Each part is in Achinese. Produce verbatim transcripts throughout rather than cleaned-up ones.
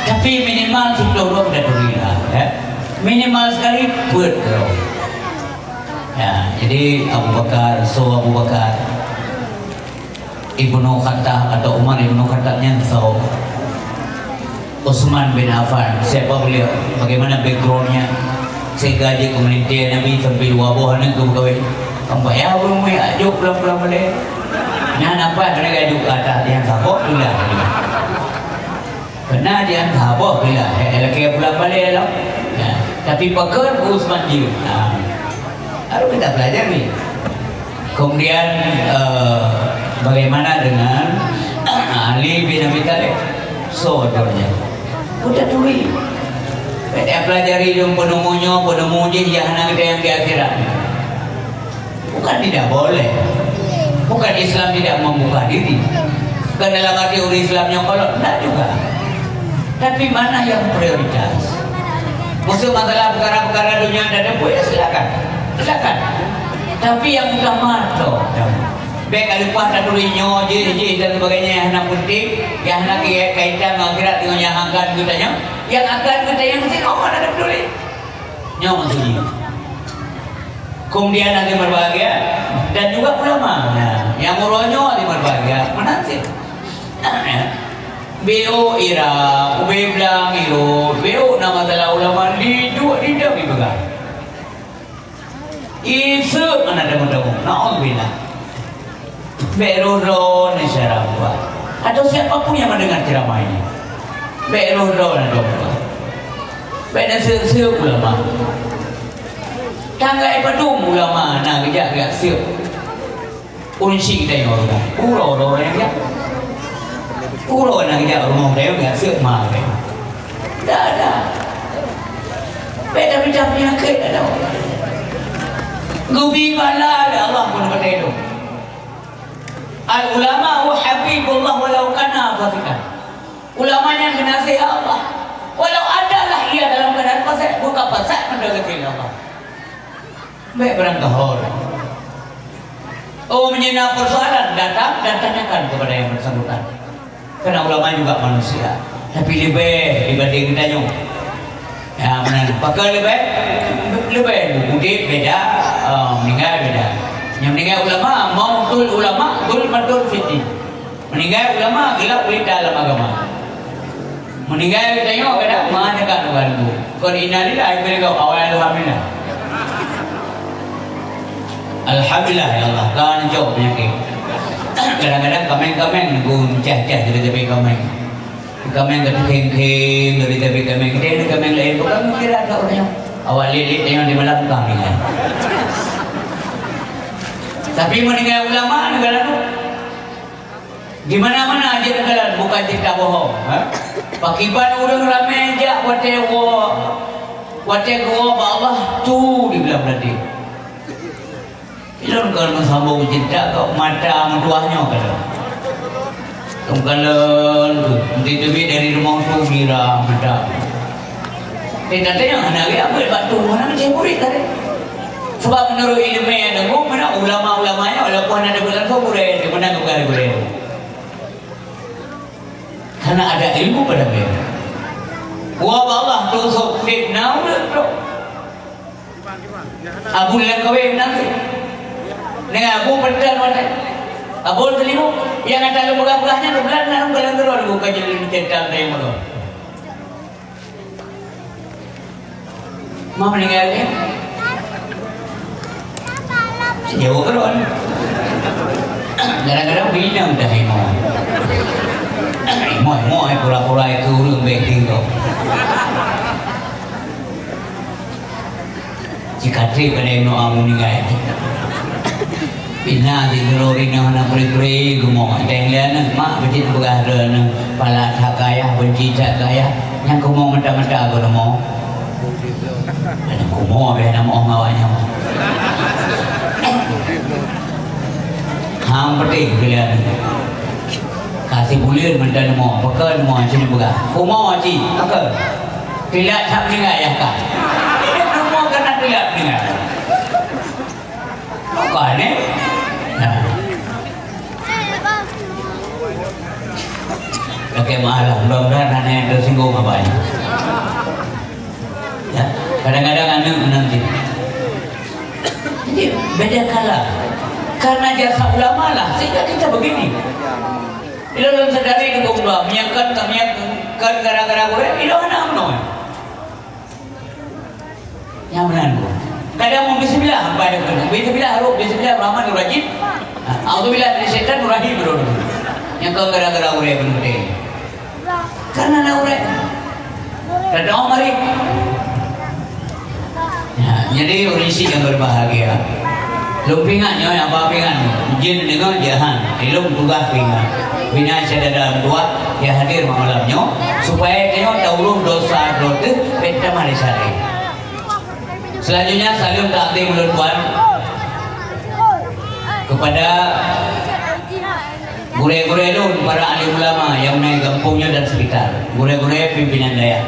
Tapi minimal siplôh droe taturi lah, ya. Minimal sekali peuet droe. Ya, jadi Abu Bakar, so Abu Bakar. Ibnu Khattab atau Umar Ibnu Khattab nyan so. Utsman bin Affan, siapa beliau? Bagaimana background-nya? Sehingga jeuet keu meulintèe Nabi sampai dua boh aneuk geupeugawé. Sampai ya ureueng meuajuk pulang-pulang balè. Nyan apa kena gajuk keu atas tiang sabok tu lah. Kena tiang sabok tu lah. Eh, lakèe pulang balè lom. Nah, tapi pakon Utsman jeuet. Nah, harus kita pelajari. Kemudian, eh, bagaimana dengan Ali bin Abi Thalib? So, contohnya. Udah turi. Kita pelajari dong penemu nyoe, penemu jih, ya hana kita yang di akhirat. Bukan tidak boleh. Bukan Islam tidak membuka diri. Bukan dalam arti ureueng Islam nyang kolot, tidak juga. Tapi mana yang prioritas? Maksud masalah perkara-perkara dunia dan apa, ya silakan. Silakan. Tapi yang utama tu, bèk ka leupah taturi nyoe, jih, jih dan sebagainya yang hana penting, yang hana kaitan dengan akhirat dengan yang akan geutanyoe, yang akan geutanyoe mesti kau mana ada peduli. Nyoe maksudnya. Kemudian hadirin berbahagia dan juga ulama. Nah, nyang uroe nyoe hadirin berbahagia, meunan cit. Beu ira, ubé blang irot, beu na masalah ulama di duek di dam ipeugah. Iseuk aneuk damu-damu. Naudzubillah. Bèk rhoh droeneuh syedara buet. Atau siapa pun yang mendengar ceramah ini. Bèk rhoh droeneuh dong buet. Bèk na seuk-seuk ulama. Tanggai padum ulama na geujak-geujak seuk. Ureueng syik geutanyoe rumoh. Uroe-uroe nyang jak. Uroe na geujak rumoh geutanyoe geujak seuk ma geutanyoe. Dah, dah. Bèk tapeucah peunyakét dah. Geubi bala lé Allah pun kata itu. Al-ulama wa habibullah walau kana fasikan. Ulama nyan geunaséh Allah. Walau adalah ia dalam keadaan fasik, bukan fasik mendekat Allah. Bèk beurangkaho. Oh, meunyoe na persoalan, datang dan tanyakan kepada yang bersangkutan. Karena ulama juga manusia, tapi leubeh dibanding geutanyoe. Ya, meunan. Pakon leubeh? Leubeh udép beda, eh, meuninggai beda. Nyang meuninggai ulama, mautul ulama, zulmatun fiddin. Meuninggai ulama, geulap gulita lam agama. Meuninggai geutanyoe kadang meuaneuk ka nunggal leumbô. Kon innalillahi, keu leumbô awai alhamdulillah. Alhamdulillah ya Allah, ka neucok peunyakét. Kadang-kadang kaméng-kaméng neuguen cah-cah jadi tapi kaméng. Kaméng ka teukhém-khém jadi tapi kaméng. Kita ada kaméng lain, bukan kira ada orang yang awak lihat-lihat yang di malam kami kan. Tapi meuninggai ulama negara tu. Di mana-mana jeuet neukalon, bukan cerita bohong, ha? Pakriban ureueng ramé jak watèe woe, watèe geuwoe bak Allah, tu dibilang berarti. Ilôn kon meusambông cerita keu mata meutuwah nyoe kalon. Lôn kalon tu, di teubiet dari rumoh tu mirah mata. Teuntang hana lé abeuet bak tuha, hana meucé murit tadi. Sebab meunurot ileumèe nyang deungoe, meunan ulama-ulama nyan walaupun hana deungoe langsung gurèe, meunan gurèe-gurèe. Karena ada ilmu pada beliau. Wa Allah tusuk di naulun tu. Abu Langkawi nanti. Dengan Abu Pedan nanti. Abu Telimu yang ada lu pegang-pegangnya tu belah nang dalam gerol bukan jadi cerita yang betul. Mau meninggal dia? Jauh keluar. Kadang-kadang bina dah emoh. Emoh, emoh, eh, pura-pura itu urut baik tinggal. Jika trép pada inoe amu ninggai. Pina di guru rinah na peri-peri gumoh. Teng lian mak bejit peugah droe nang pala that kayah benci that kayah. Nyang kumoh mata-mata guru mo. Ada kumoh beh nama orang awak nyawa. Ham peting kalian. Kasih bulan mata nemo, pekan nemo cina peugah. Kumoh cik, pekan. Tilat tak meninggal ya kak. Ini semua kena tilat meninggal. Apa ni? Nah. Pakai maaf lah, mudah-mudahan hana nyang tersinggung apa ni. Ya, kadang-kadang aneuk meunan cit. Jadi, beda kala. Karena jasa ulama lah, sehingga kita begini. Ilôn lôn sadari di Gombla, meunyo kon, meunyo kon gara-gara gurée, ilôn hana meunoe. Nyang meunan. Kadang mau bismillah, apa ada kena? Bismillah, roh, bismillahirrahmanirrahim. Nah, auzubillah minasyaitanirrahim, roh. Nyang kau gara-gara ureueng penting. Karena ada ureueng. Kata Omar, ya, jadi ureueng syiek yang berbahagia. Lôn peuingat nyoe, apa peuingat nyoe? Jeuet deungoe, jeuet han. Ilôn tugaih peuingat. Bina syedara dua yang hadir malam nyoe, supaya tanyoe taurôh dosa droe teuh, bèk tamah di saleh. Selanjutnya, saleuem takzim ulôn tuan kepada gurée-gurée lôn, para alim ulama yang naik gampông nyoe dan sekitar, gurée-gurée pimpinan dayah,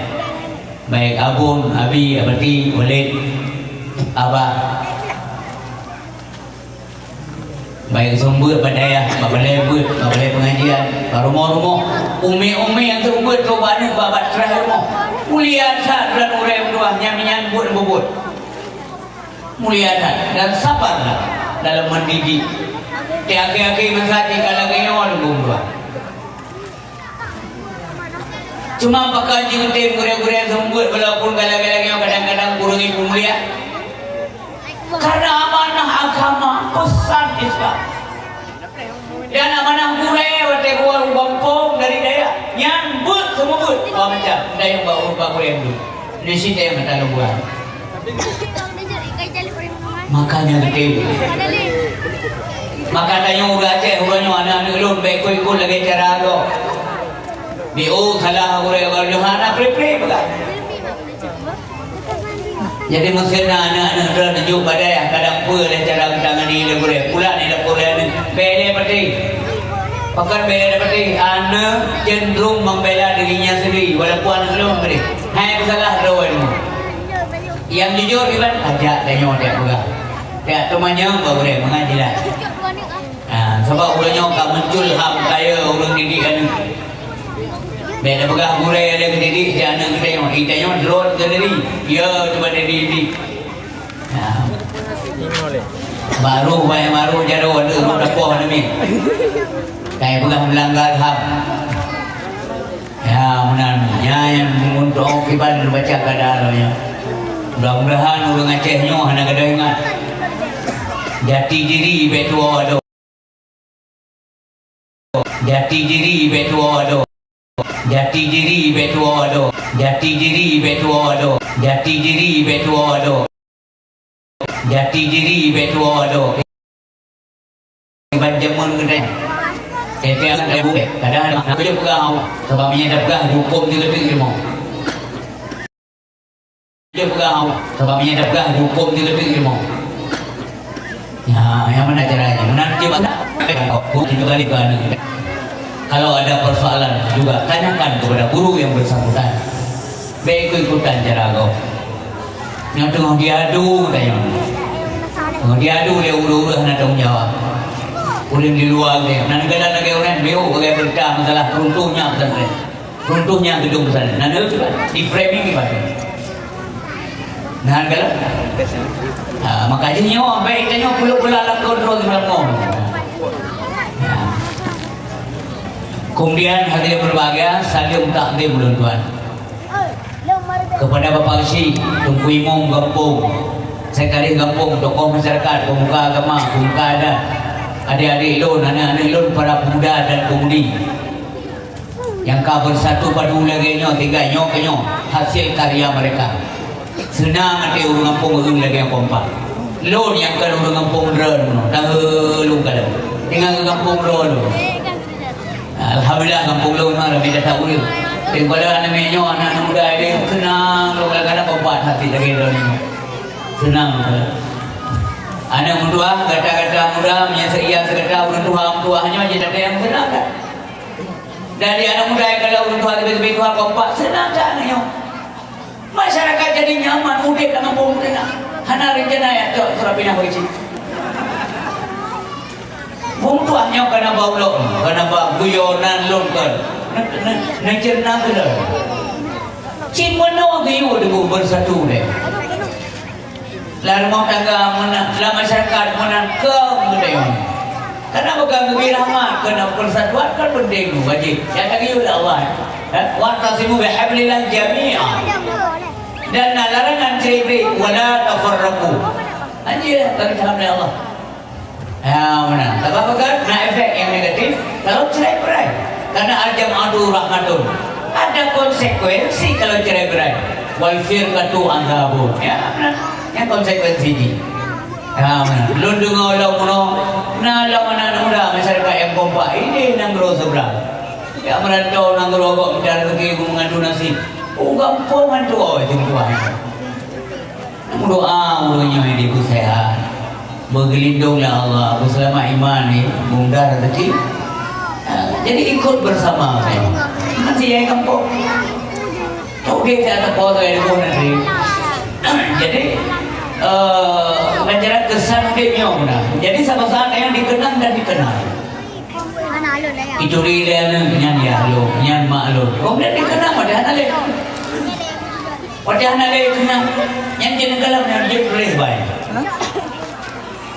baik Abon, Abi, Abati, Walid, Abah. Baik seumeubeuet bak dayah, bak balai beuet, bak balai pengajian, bak rumoh-rumoh. Umi-umi nyang seumeubeuet keu bak aneuk bak, bak teuraha rumoh. Mulia that droen ureueng tuha nyang, nyang buet-buet. Mulia that dan sabar that dalam mendidik. Tieb akhé-akhé masa tinggai lagèe nyoe lôn dua. Cuma pakon jeuet tem gurée-gurée seumeubeuet walaupun galak-galak nyoe kadang-kadang kureueng ibu mulia. Karena amanah agama, pesan Islam. Dan amanah gurée watée geuwoe u gampông dari dayah, nyan beuet seumeubeuet dua macam, dayah bak, bak gurée dulu. Di situ yang mata lubuan. Makanya geutem. Maka tanyoe ureueng Aceh, uroe nyoe aneuk-aneuk lôn bèk ikot-ikot lagèe cara gob. Di oh salah gurée baru nyoe hana pré-pré peugah. Jadi meusé na aneuk-aneuk droen neujok bak dayah kadang peue lé cara geutangani lé gurée, pula ni dapur lé aneuk. Bèk lé patéh. Pakon bèk lé patéh? Aneuk cenderung membela dirinya sendiri walaupun aneuk lôn tadi. Hai peusalah droe nyoe. Nyang jujur iban tajak tanyoe tajak peugah. Tajak teumanyong bak gurée mangat jeulaih. Ha, sabab uroe nyoe ka muncul ham kaya ureueng didik aneuk. Bèk tapeugah gurée lé keu didik, si aneuk geutanyoe, geutanyoe droen keudiri. Ya, cuba didik. Ha. Baru, baru jaroe aneuk rhot dapoh aneuk miet. Kai peugah melanggar ham. Ya, meunan. Nyan nyang meuntong kiban baca kada nyoe. Mudah-mudahan ureueng Aceh nyoe hana gadôh ingat. Jati diri bèk tuwoe adoe. Jati diri bèk tuwoe adoe. Jati diri bèk tuwoe adoe. Jati diri bèk tuwoe adoe. Jati diri bèk tuwoe adoe. Jati diri bèk tuwoe adoe. Ban jameun geutanyoe. Tiep-tiep aneuk buet. Kadang aneuk buet peugah, sabab meunyo tapeugah, hukôm teukeudeuek rumoh. Dia peugah, sabab meunyo tapeugah, hukôm teukeudeuek rumoh. Ya, nyang mana caranya? Meunan cit bak, hukôm teukeudeuek aneuk. Kalau ada persoalan juga, tanyakan kepada guru yang bersangkutan. Bèk ikut-ikutan cara gob. Nyang teungoh diadu tanyoe. Teungoh diadu lé ureueng-ureueng hana tanggung jawab. Ureueng di luwa geutanyoe. Na neugala lagèe ureueng B O bagai beurita masalah peruntuhnya pesantren. Runtuhnya gedung sana. Nah, itu kan di framing ibarat. Nah, kalau, ah, maka jih nyoe, sampai kita nyoe puluh bulan lakukan terus malam. Nah. Kemudian hadirin berbahagia, salam takzim ulun tuan. Kepada Bapak Geuchik, Teungku Imum gampông, sekretaris gampông, tokoh masyarakat, pemuka agama, pemuka adat, adik-adik lôn, aneuk-aneuk lôn, para pemuda dan pemudi. Nyang ka beusatu padu lagèe nyoe, tinggai nyoe keu nyoe, hasil karya mereka. Seunang até ureueng gampông ureueng lagèe nyoe kompak. Lôn nyang kon ureueng gampông droe nyoe, tahe lôn ka lôn. Tinggai keu gampông droe lôn. Alhamdulillah gampông lôn memang ramè that ureueng. Daripada aneuk nyoe, aneuk muda ini seunang lôn kadang-kadang kompak hati lagèe droe nyoe. Seunang lôn. Aneuk meutuah, gata-gata muda, meunyo seuia seugata ureueng tuha meutuah nyoe, jadi ada nyang seunang kan? Dari aneuk muda nyang kalau ureueng tuha, leubeh-leubeh tuha kompak, seunang that aneuk nyoe. Masyarakat jadi nyaman udép lam gampông teuh na. Hana rencana jak trok surah pinah bagi cit. Ureueng tuha nyoe kana ba ulôn, kana ba guyonan lôn kon. Neuceureuta keudroe. Cit meunoe geuyue teungoh beusatu deh. Lam rumoh tangga meunan, lam masyarakat meunan keu meudayong. Karena bukan geubri rahmat, keunan persatuan kan penting, wajib. Nyang tagiyue lé Allah. Eh, "Wa'tasimu bihablillah jami'a." Dan na larangan cerai-berai, "Wa la tafarraqu." Anjir, bagi salam dari Allah. Ya, meunan. Tapi apa kan? Na efek yang negatif kalau cerai-berai. Karena al-jam'atu rahmatun. Ada konsekuensi kalau cerai-berai. "Wal firqatu adzabun." Ya, meunan. Yang konsekuensi ni. Ya, meunan. Lôn deungoe lom meunoe, na lom anak muda masyarakat yang kompak. Ini nanggroe seberang. Ya, merantau nanggroe kok mencari rezeki, mengadu nasib. Oh, gampang tu, oh, itu tuan. Meudoa ureueng nyoe dibeu seuhat, beugeulindong lé Allah, beuseulamat iman, mudah rezeki. Ha, jadi ikut bersama, kan? Masih jai kampung. Oke, saya tepuk tangan di bawah nanti. Jadi, eh, pelajaran kesan udép nyoe beuna. Jadi, saban saat yang dikenang dan dikenal. Ituri lé aneuk nyan yah lôn, nyan mak lôn. Kemudian dikenang pada anak lé. Watèe hana lé keunong, nyan jeuet neukalon, nyan jeuet tuléh bai.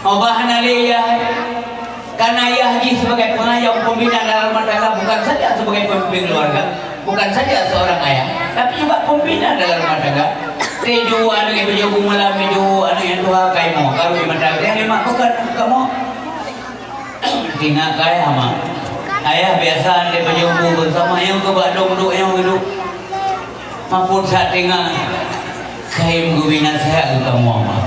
Óh bah hana lé yah, karena yah jih sebagai pengayom pembina dalam rumah tangga, bukan saja sebagai pemimpin keluarga, bukan saja seorang ayah, tapi juga pembina dalam rumah tangga. Teuju aneuk nyang tujoh malam, teuju aneuk nyang tuha kamoe, karu di mata, nyang lima bukan kamoe. Tingat ka ayah, mak. Ayah biasa di pajoh bu bersama nyang keu bak dong duek nyang duek. Mapun saat tingat kaim geubi nasihat keu kamoe, mak.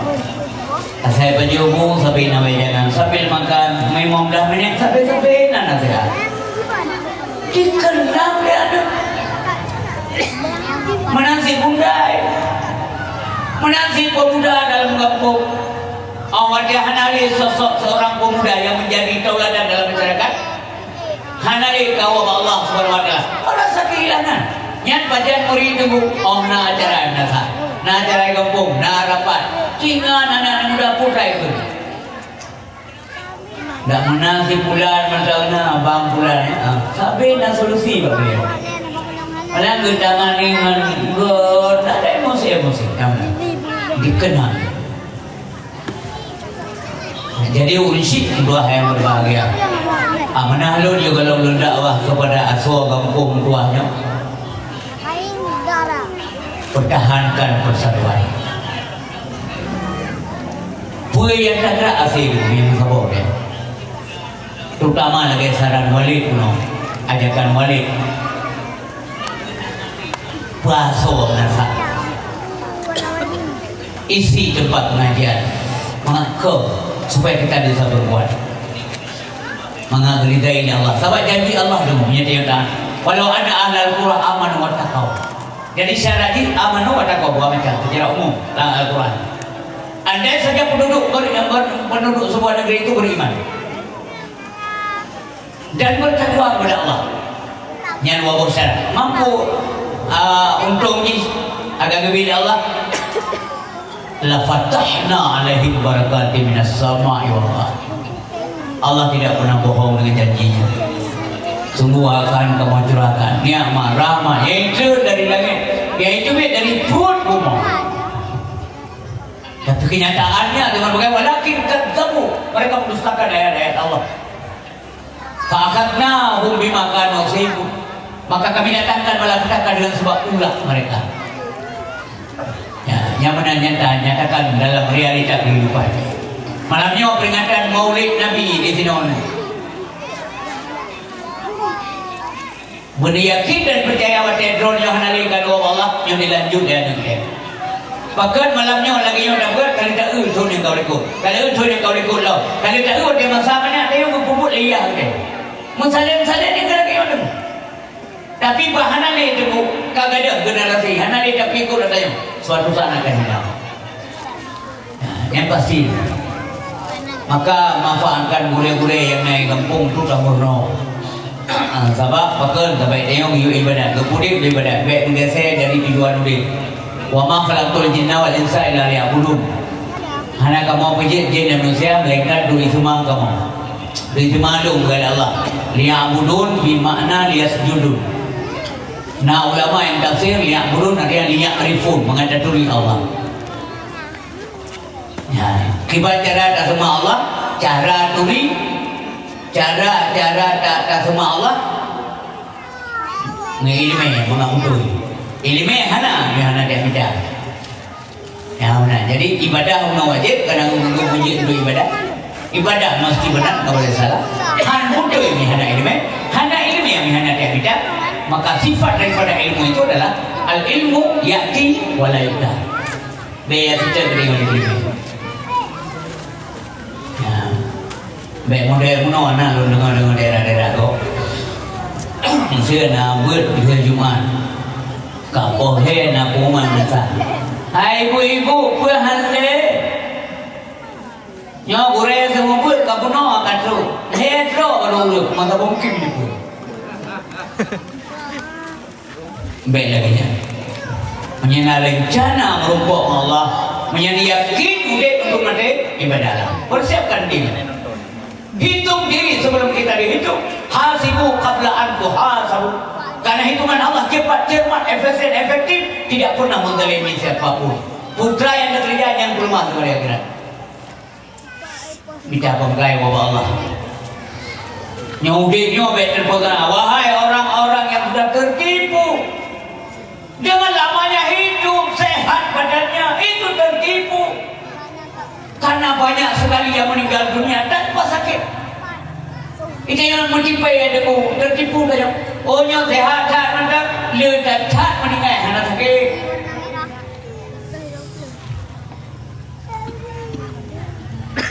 Asai pajoh bu sabe na wai jangan sambil makan, memang dah minyak sabe-sabe na nasihat. Dikenang lé aneuk. Meunan si bundai. Meunan si pemuda dalam gampông. Awak dia hana lé sosok seorang pemuda yang menjadi tauladan dalam masyarakat. Hana lé kawa bak Allah Subhanahu wa Taala. Rasa kehilangan. Nyan pajan murit teungku, oh, na acara nasa. Na acara gampông, na rapat. Singa anak-anak muda putai tu. Dak meunan si pulan mantong na, bang pulan, ya. Ah, sabe na solusi bak beliau. Malah geutangani ngon got, tak ada emosi-emosi. Dikenang. Jadi, ureueng syiek tuha nyang berbahagia. Amanah lôn juga lôn dakwah kepada asoe gampông tuha nyoe. Pertahankan persatuan. Peue nyang that-that asoe nyang saboh nyan. Terutama lagèe saran Walid keunoe, ajakan Walid. Puaso meunasah. Isi tempat pengajian. Mangat keu supaya kita bisa berbuat. Mangat ridai Allah. Sabab janji Allah tu meunyo taat. "Walau anna ahlal qura amanu wattaqau." Jadi syarat jih amanu wattaqau, dua macam secara umum dalam Al-Quran. Andai saja penduduk ber-, ber-, penduduk sebuah negeri itu beriman. Dan bertakwa kepada Allah. Nyan dua boh syarat. Mampu, ah, untông jih agak geubri lé Allah. "La fatahna 'alaihim barakatim minas sama'i wal ardh." Allah tidak pernah bohong dengan janji-Nya. Sungguh akan Kamoe curahkan nikmat, rahmat, yaitu dari langit, yaitu dari pruet bumoe. Tapi kenyataannya dengan bagaimana? "Walakin kadzabu," mereka mendustakan ayat-ayat Allah. "Fa akhadnahum bima kanu yaksibun." Maka Kami datangkan malapetaka dengan sebab ulah mereka. Ya, nyang meunan nyata, nyatakan dalam realita kehidupan. Malam nyoe peringatan Maulid Nabi di sinoe. Beuyakin dan peucaya watèe droeneuh nyoe hana lé keu Allah, nyoe dilanjut lé aneuk teuh. Pakon malam nyoe lagèe nyoe tabuet, ka lheueh taeu thôn nyang ka likot. Ka lheueh thôn nyang ka likot lom. Ka lheueh taeu watèe masa manyak teuh geupeubuet lé yah teuh. Meusaleuem-saleuem nyan ka lagèe nyoe teuh. Tapi bah hana lé teuh ka gadôh generasi, hana lé tapiké ata nyoe. Suatu saat akan hilang. Nah, nyang pasti. Maka manfaatkan gurèe-gurèe nyang na gampông tu tameurunoe. Ah, sabab pakon, sabab tanyoe geuyue ibadat, geupeuudép lé ibadat, bèk meugasé dari tujuan udép. "Wa ma khalaqtul jinna wal insa illa liya'budun." Hana Kamoe peujeuet jin dan manusia melainkan duri seumang Kamoe. Duri seumang lôn, kata Allah. "Liya'budun" bi makna liyasjudun. Na ulama nyang tafsir, liya'budun, ada nyang liya'rifun, mangat taturi Allah. Ya, kiban cara taseumah Allah, cara turi, cara, cara ta-, taseumah Allah, ngon ileumèe, mangat beutôi. Ileumèe hana, nyan hana dia beda. Ya, beuna. Jadi, ibadah bunoe wajéb, kadang ureueng wajéb untuk ibadah. Ibadah mesti beuna, tak boleh salah. Han beutôi meuhana ileumèe, hana ileumèe meuhana tiap bidang. Maka sifat daripada ilmu itu adalah al-ilmu ya'ti wa la yu'ta. Bèk ya kita beri oleh ileumèe. Ya. Bèk model bunoe na lôn deungoe-deungoe daerah-daerah gob. Miseue na beuet miseue Jumat. Ka poh lhèe na pengumuman masa. Hai ibu-ibu, peue han lé? Nyoe gurèe seumeubeuet ka bunoe ka trok. Lhèe trok baru ureueng, masa bungkém jipeu. Bèk lagèe nyan. Meunyoe na reuncana meurumpok ngon Allah, meunyoe yakin udép untuk maté, ibadahlah. Persiapkan diri. Hitung diri sebelum kita dihitung. Hasibu qabla an tuhasabu. Karena hitungan Allah cepat, cermat, efisien, efektif, tidak pernah menzalimi siapapun. Putra yang diterima yang berlemah kepada akhirat. Mita peunggai ubak Allah. Nyoe udép nyoe bèk teupeugah, wahai orang-orang yang sudah tertipu dengan lamanya hidup, sehat badannya, itu tertipu. Karena banyak sekali yang meninggal dunia tanpa sakit. Itu yang meutipu ya debu, tertipu saja. Oh, nyoe sehat that mantap, le that that meninggal hana sakit.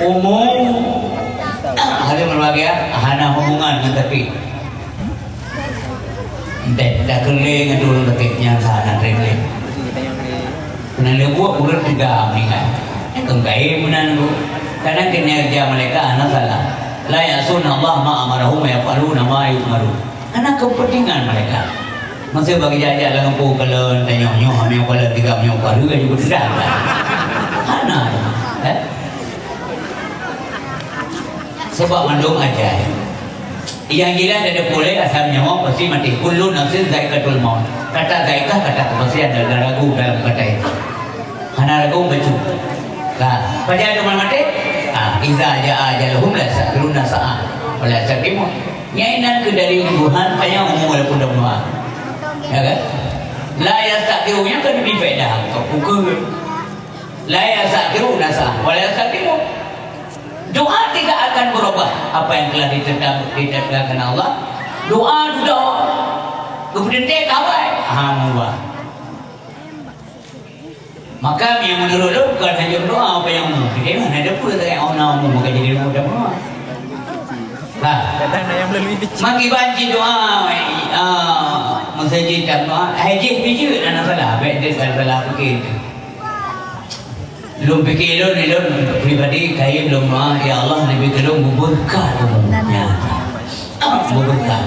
Umu, hari berbahagia, hana hubungan ngon tapi. Deh, dah keuling ngon ureueng tapi nyang sa na trembling. Keunan lé buet ureueng tiga meninggal. Nyang keu gaé meunan tu. Kadang kinerja malaikat hana salah. La ya'suna Allah ma amarahum wa yaf'aluna ma yu'marun. Hana kepentingan malaikat. Masa bagi jajak lam kampung kalon tanyong nyoh, nyoh kalon tiga nyoh baru kan juga sedang. Hana. Eh? Sebab mandum ajai. Yang gila ada pulai asam nyawa pasti mati. Kullu nafsin zaikatul maut. Kata zaikah, kata kepastian, ada ragu dalam kata itu. Hana ragu bacut. Nah, pajan teuma maté? Ah, iza jaa ajaluhum la yastakhiruna sa'ah wa la yastaqdimun. Nyan inan keu dari Tuhan panyang umu walaupun dah menua. Ya kan? La yastakhiruna kan lebih faedah keu pukul. La yastakhiruna sa'ah wa la yastaqdimun. Doa tidak akan berubah apa yang telah ditetap-, ditetapkan Allah. Doa dudoe. Geupeudeunte kawai. Ha, meuubah. Maka, meunurot lôn, bukan hanya doa apa yang umum. Jadi, mana ada pun saya ona umum, maka jadi umum dan umum. Nah, makin banci doa, ah, masa jih dan doa, hai jih bijeu dan salah, baik dia salah, salah fikir tu. Lôn pikir lôn, lôn pribadi, kayém lôn doa, ya Allah, neubri keu lôn beubeureukat umum. Ya. Beubeureukat.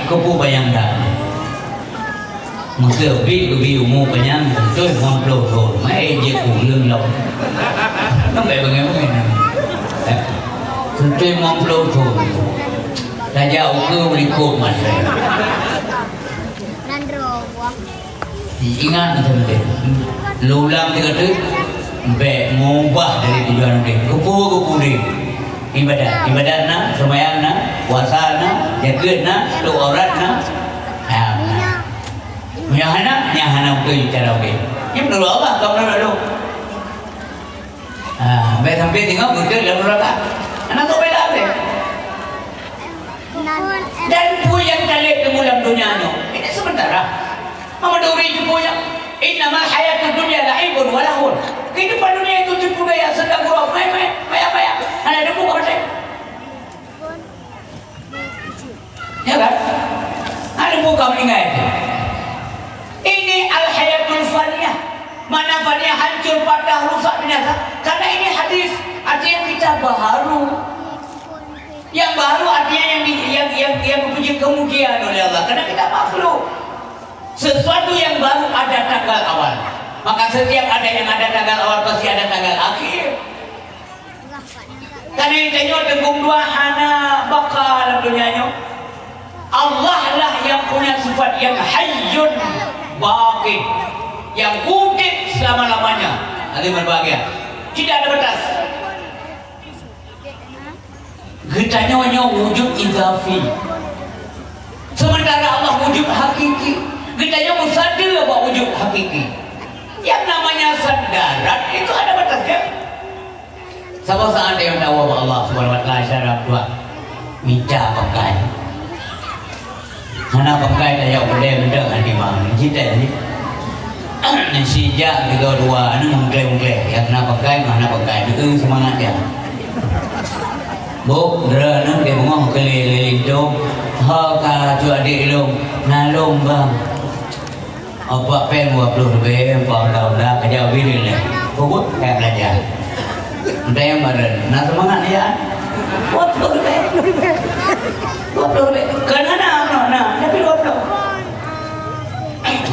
Keupeue panyang that? Meuseubi geubi umu panyang, beutôi limong ploh thon. Mai jeuet ureueng lom. Sampai bangai-bangai. Eh, beutôi limong ploh thon. Tajak ukeue likot masa. Ingat beutôi-beutôi. Lôn ulang tiga kali, bèk meuubah dari tujuan udép. Keupeue, keupeue udép? Ibadat. Ibadat na, seumayang na, puasa na, jakeuet na, tutup aurat na. Ha, na. Nyang hana, nyang hana beutôi cara udép. Nyan meunurot Allah, kon meunurot lôn. Ha, bèk sampai tengok beutôi dalam neraka. Hana teuh bela udép. Dan peue nyang talét teunggu lam donya nyoe, ini sementara. Mama Duri jipeu nyan, "Innamal hayatud dunya la'ibun wa lahun." Kehidupan dunia itu tipu daya, sedang gurau, main-main, maya-maya. Hana ada buka maté. Ya kan? Hana buka meninggai itu. Ini al-hayatul faniyah. Mana faniyah, hancur, patah, rusak, binasa. Karena ini hadis, artinya kita baharu. Yang baru artinya yang di, yang, yang, yang dipuji kemudian oleh Allah. Karena kita makhluk. Sesuatu yang baru ada tanggal awal. Maka setiap ada yang ada tanggal awal pasti ada tanggal akhir. Karena yang tanya tenggung dua hana baka dalam dunia nyoe. Allah lah yang punya sifat yang hayyun baqi, yang udeb selama-lamanya. Hadirin berbahagia, tidak ada batas. Geutanyoe nyoe wujud idhafi, sementara Allah wujud hakiki. Geutanyoe meusadeue bak wujud hakiki. Yang namanya sadarat itu ada batasnya. Saboh saat tanyoe tawoe bak Allah Subhanahu wa Taala secara dua, mita pangkai. Hana pangkai, tayok beudée mantong hati bang. Cita ni. Nasi jak tiga dua, anu mengkleh-mengkleh. Ya, hana pangkai, hana pangkai. Deu seumangat dia. Bok, dera anu dia bengong keliling-keliling tu. Ha, ka cuak adik ilong. Nalong bang. Apa péng dua puluh ribèe, empat undang-undang, kerja bini ni. Pokok, kayak belajar. Entah yang baru, nak semangat ya. Dua puluh ribèe. Dua puluh ribèe. Kan hana, hana, hana, tapi dua puluh.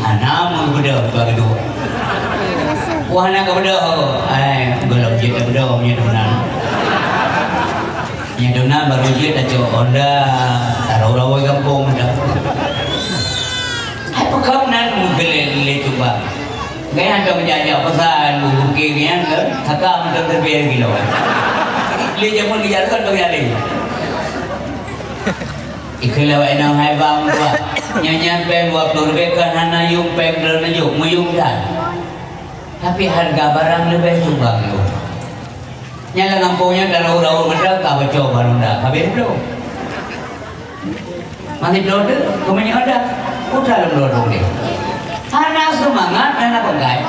Hana, mau bedah bagi dua. Wah, nak ke bedah aku. Ai, belum je tak bedah, punya teman. Punya teman baru je tak cok Honda, taruh rawa gampong dah. Hai, peukam nan meugeuleh lé cuba. Gaya hantom jak-jak pesan, bukir nyan ke, saka mantong teubiet gilo. Lé jameun geujak kon tong jadi. Ikheun lawak inong hai bang dua. Nyan-nyan péng dua puluh ribèe kan hana yum péng droeneuh jok, meuyum that. Tapi hareuga barang leubeh cuba yum. Nyan lam gampông nyan taroh-roh mantong ka baco baronda, habéh bloe. Masih bloe tu, keumeunyoe dah, putra lom bloe deh. Hana seumangat, hana panggai.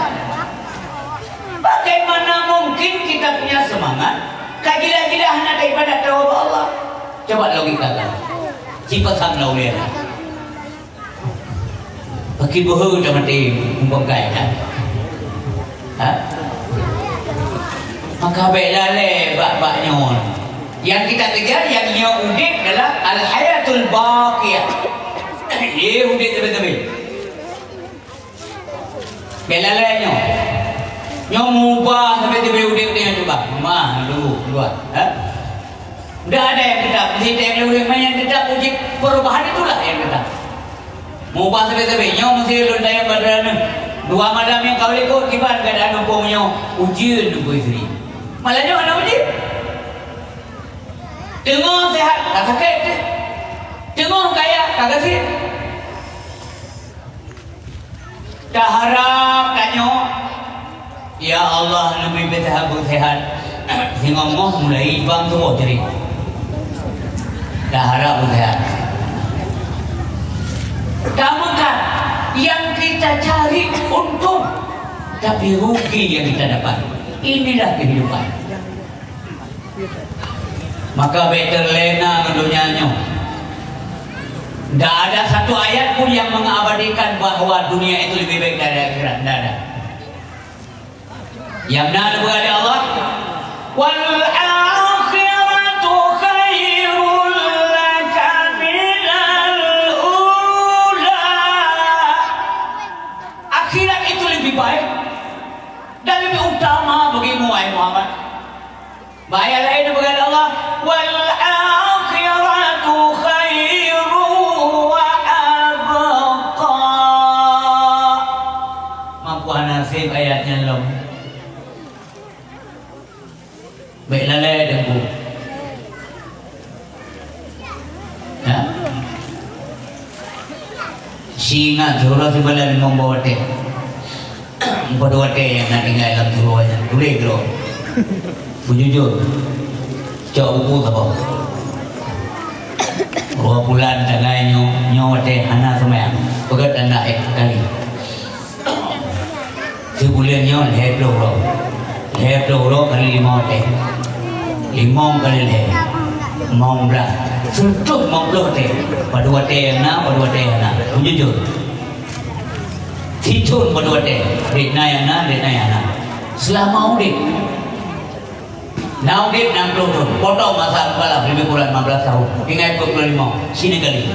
Bagaimana mungkin kita punya semangat, ka gila-gila hana taibadat tawoe bak Allah? Coba logika kan. Sipasang lam ulèe. Bagi beuhe tamaté muphom kai kan? Ha? Maka bèk lalè bak-bak nyoe. Nyang kita kejar, nyang nyoe udép adalah al-hayatul baqiyah. Ye udép teubé-teubé. Bèk lalè nyoe. Nyoe mubah teubé-teubé udép nyoe cuba. Mah, dulu, dua. Ha? Ndak ada yang tetap. Setiap ureueng nyang tetap uji perubahan itulah yang tetap. Mubah sabe-sabe. Nyoe meusti lôn tanyong bak droeneuh. Dua malam nyang ka likot kiban keuadaan gampông nyoe ujeuen Teungku Yusri. Malam nyoe hana ujeuen. Teungoh sehat ka sakét teuh. Teungoh kaya ka gasien. Taharap tanyoe, "Ya Allah, neubri beusehat-beusehat." Singoh-ngoh mulai bang tuboh jadi. Taharap beusehat. Tameukat, yang kita cari untung, tapi rugi yang kita dapat. Inilah kehidupan. Maka bèk teulena ngon donya nyoe. Ndak ada satu ayat pun yang mengabadikan bahwa dunia itu lebih baik dari akhirat. Ndak ada. Nyang na neupeugah lé Allah, "Wal akhiratu khairul laka minal ula." Akhirat itu lebih baik dan lebih utama bagimu, wahai Muhammad. Bak ayat laén neupeugah lé Allah, "Wal akhiratu khairu wa abqa." Mampu hana seb ayat nyan lom. Bèk lalè Teungku. Ya. Si ingat siuroe sibalan limong boh watèe. Empat watèe nyang na tinggai lam siuroe nyan. Tuléh keudroe. Beujujur. Cok buku saboh. Dua bulan tanggai nyoe, nyoe watèe hana seumayang. Peugöt tanda ék kali. Sibuleuen nyoe lhèe ploh uroe. Lhèe ploh uroe kali limong watèe. Limong kali lhèe. Limong blah. Seureutôh limong ploh watèe. Padub watèe nyang na, padub watèe nyang na. Beujujur. Sithôn padub watèe. Dek na nyang na, dek na nyang na. Seulama udép. Na udép nam ploh thôn, potong masa meukalam leubeh kurang lima belas tahun, tinggai peuet ploh limong, sineukali.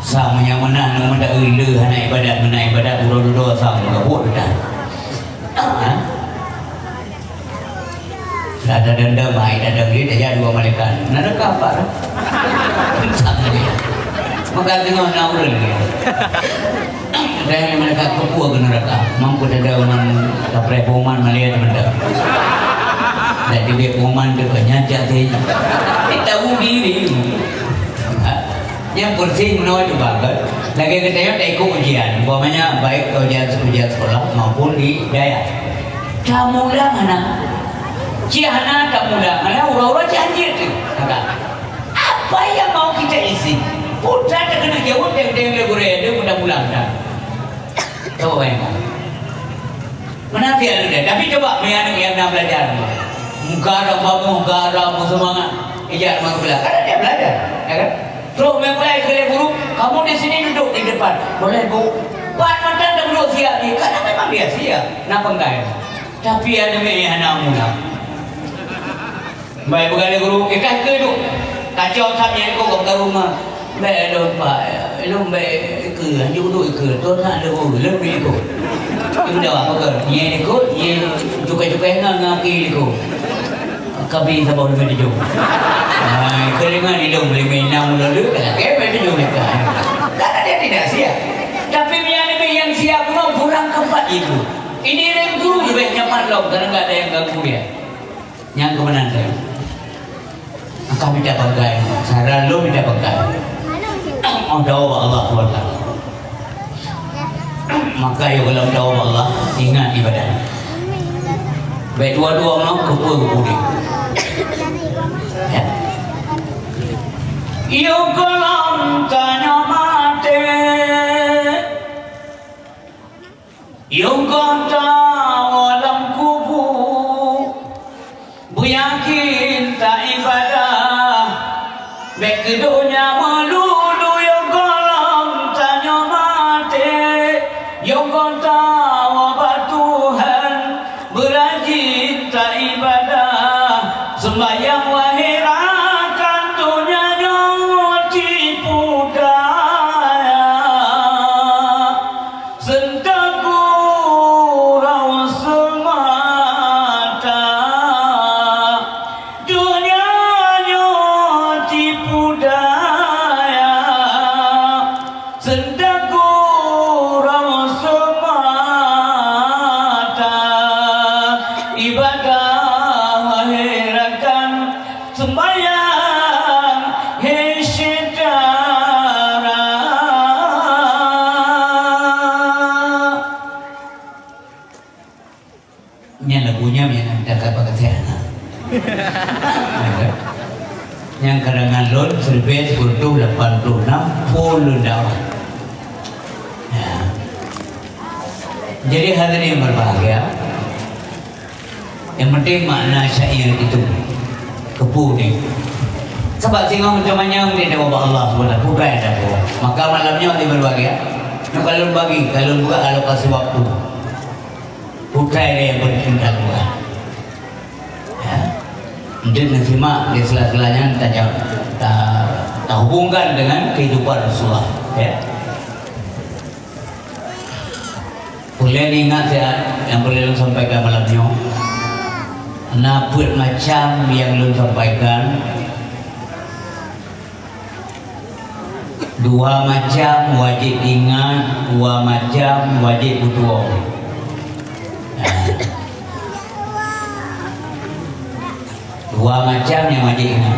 Sang nyang meunan, nyang meunan, eh, le hana ibadat, meunan ibadat, uroe dudoe sang meugabuek dah. Ha? Dah ada dendam, hai dendam dia, dah jadi dua malaikat. Nak dekat apa dah? Sang dia. Maka teungoh na ureueng lagèe nyan. Dan nyang malaikat keupeue keu neuraka. Mampu tada uman kapreh peuman malia teumantong. Dan dibri peuman tu nyan jak sih. Kita uji diri. Ha? Nyang kursi meunoe cuba kan. Lagèe geutanyoe taikot ujian. Umpamanya baik ujian, ujian sekolah maupun di dayah. Tamulang hana. Cit hana tamulang. Hana uroe-uroe cit hanjeuet tu. Kata. Apa yang mau kita isi? Putra terkena jawab deng-deng lé gurèe, dia mudah-mudahan dah. Coba bayangkan. Meunan si aneuk dia. Tapi coba, meunan aneuk nyang na belajar. Muka dah bagus, muka dah berseumangat. Ijak masuk kelas. Karena dia belajar, ya kan? Terus main bola, ikut guru, "Kamu di sini duduk di depan." "Boleh, Bu." Pat mantong dia duduk siap ni. Karena memang dia siap. Nak pengkai. Tapi aneuk nyang hana mula. Baik, peugah lé guru, "Eh, ka ikeue duek." Kacau that nyan ikoe ka peugah rumah. "Bèk lôn, Pak, lôn bèk ikeue, hanjeuet duek ikeue, toh that lé guru, lôn bri ikoe." Imeudawah peugah, "Nyang ikot, nyang cukai-cukai ngon, ngon aki ikot." Ka bri saboh leumèe tujoh. Ai, keudeungan ilôn leumèe nam lôn lheueh, ka lakèe leumèe tujoh lé ka. Karena dia tidak siap. Tapi meunyo leumèe nyang siap, kurang keempat itu. Ini rèng guru leubeh nyaman lom, karena nggak ada yang ganggu dia. Nyang keumeunang teuh. Maka mita bangkai. Saran lôn mita bangkai. Meudawa bak Allah Subhanahu wa Taala. Maka yôh gohlom dawa bak Allah, ingat ibadat. Bèk dua-dua ngon keupeue keupeue. Ya. Yôh gohlom tanyoe maté. Yôh gohlom tawoe lam kubu, beuyakén taibadah. Bèk keu donya meululu, yôh gohlom tanyoe maté. Yôh gohlom tawoe bak Tuhan, beurajin taibadah. Seumbahyang wahé rakan, donya nyoe tipu daya. Seunteuk gurau seumata, donya nyoe tipu daya. Seunteuk gurau seumata, ibadah wahé rakan, seumbahyang hé syedara. Nyan lagu nyan nyang takat bak keusianan. Nyang karangan lôn siribèe sikureueng reutôh lapan plôh nam phôn lôn dakwah. Ya. Jadi hadirin yang berbahagia, yang penting makna syair itu. Keupeue ni. Sabab singoh meucamanyang di dawa bak Allah Subhanahu wa Taala, putra yang dakwah. Maka malam nyoe hadirin berbahagia, nyoe ka lôn bagi, ka lôn buka alokasi waktu. Putra ini yang penting dalam Quran. Ya. Untuk nasimak di sela-sela nyan tanya, ta-, tahubungkan dengan kehidupan Rasulullah. Ya. Ulèe ingat siat nyang peureulèe lôn sampaikan malam nyoe. Na peuet macam nyang lôn sampaikan. Dua macam wajéb ingat, dua macam wajéb peutuwoe. Nah. Dua macam nyang wajéb ingat.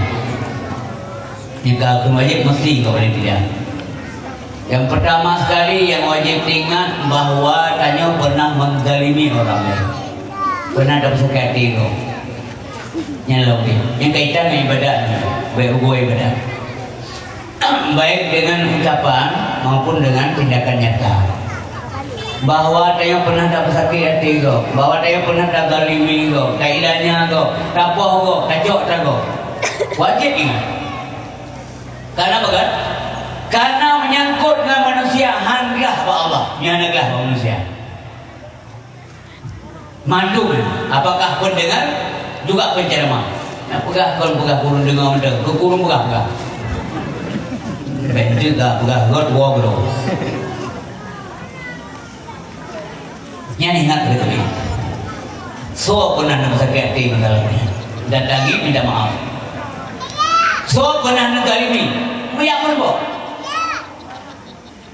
Nyang ka kheun wajéb, meusti ka paléng tidak. Nyang peurtama sekali nyang wajéb teuingat bahwa tanyoe peunah meuzalimi ureueng laén. Peunah tapeusakét até droe. Nyan lom deh. Nyang kaitan ngon ibadat nyan. Bèk ubôh ibadat. Baik dengan ucapan maupun dengan tindakan nyata. Bahwa tanyoe peunah tapeusakét até gob, bahwa tanyoe peunah tazalimi gob, tailanya gob, tapoh gob, tacok atra gob. Wajéb ingat. Karena apa kan? Karena menyangkut ngon manusia, han glah bak Allah, nyan glah bak manusia. Mandum, apakah pendengar juga penceramah? Nak peugah kon peugah kureueng deungoe mantong, keu kureueng peugah-peugah. Bèk teuga peugah rot woe keudroe. Nyan ingat beutôi. Soe peunah neusakét até masa lalu nyan? Datangi minta maaf. Soe peunah neuzalimi? Meuyak meureumpok.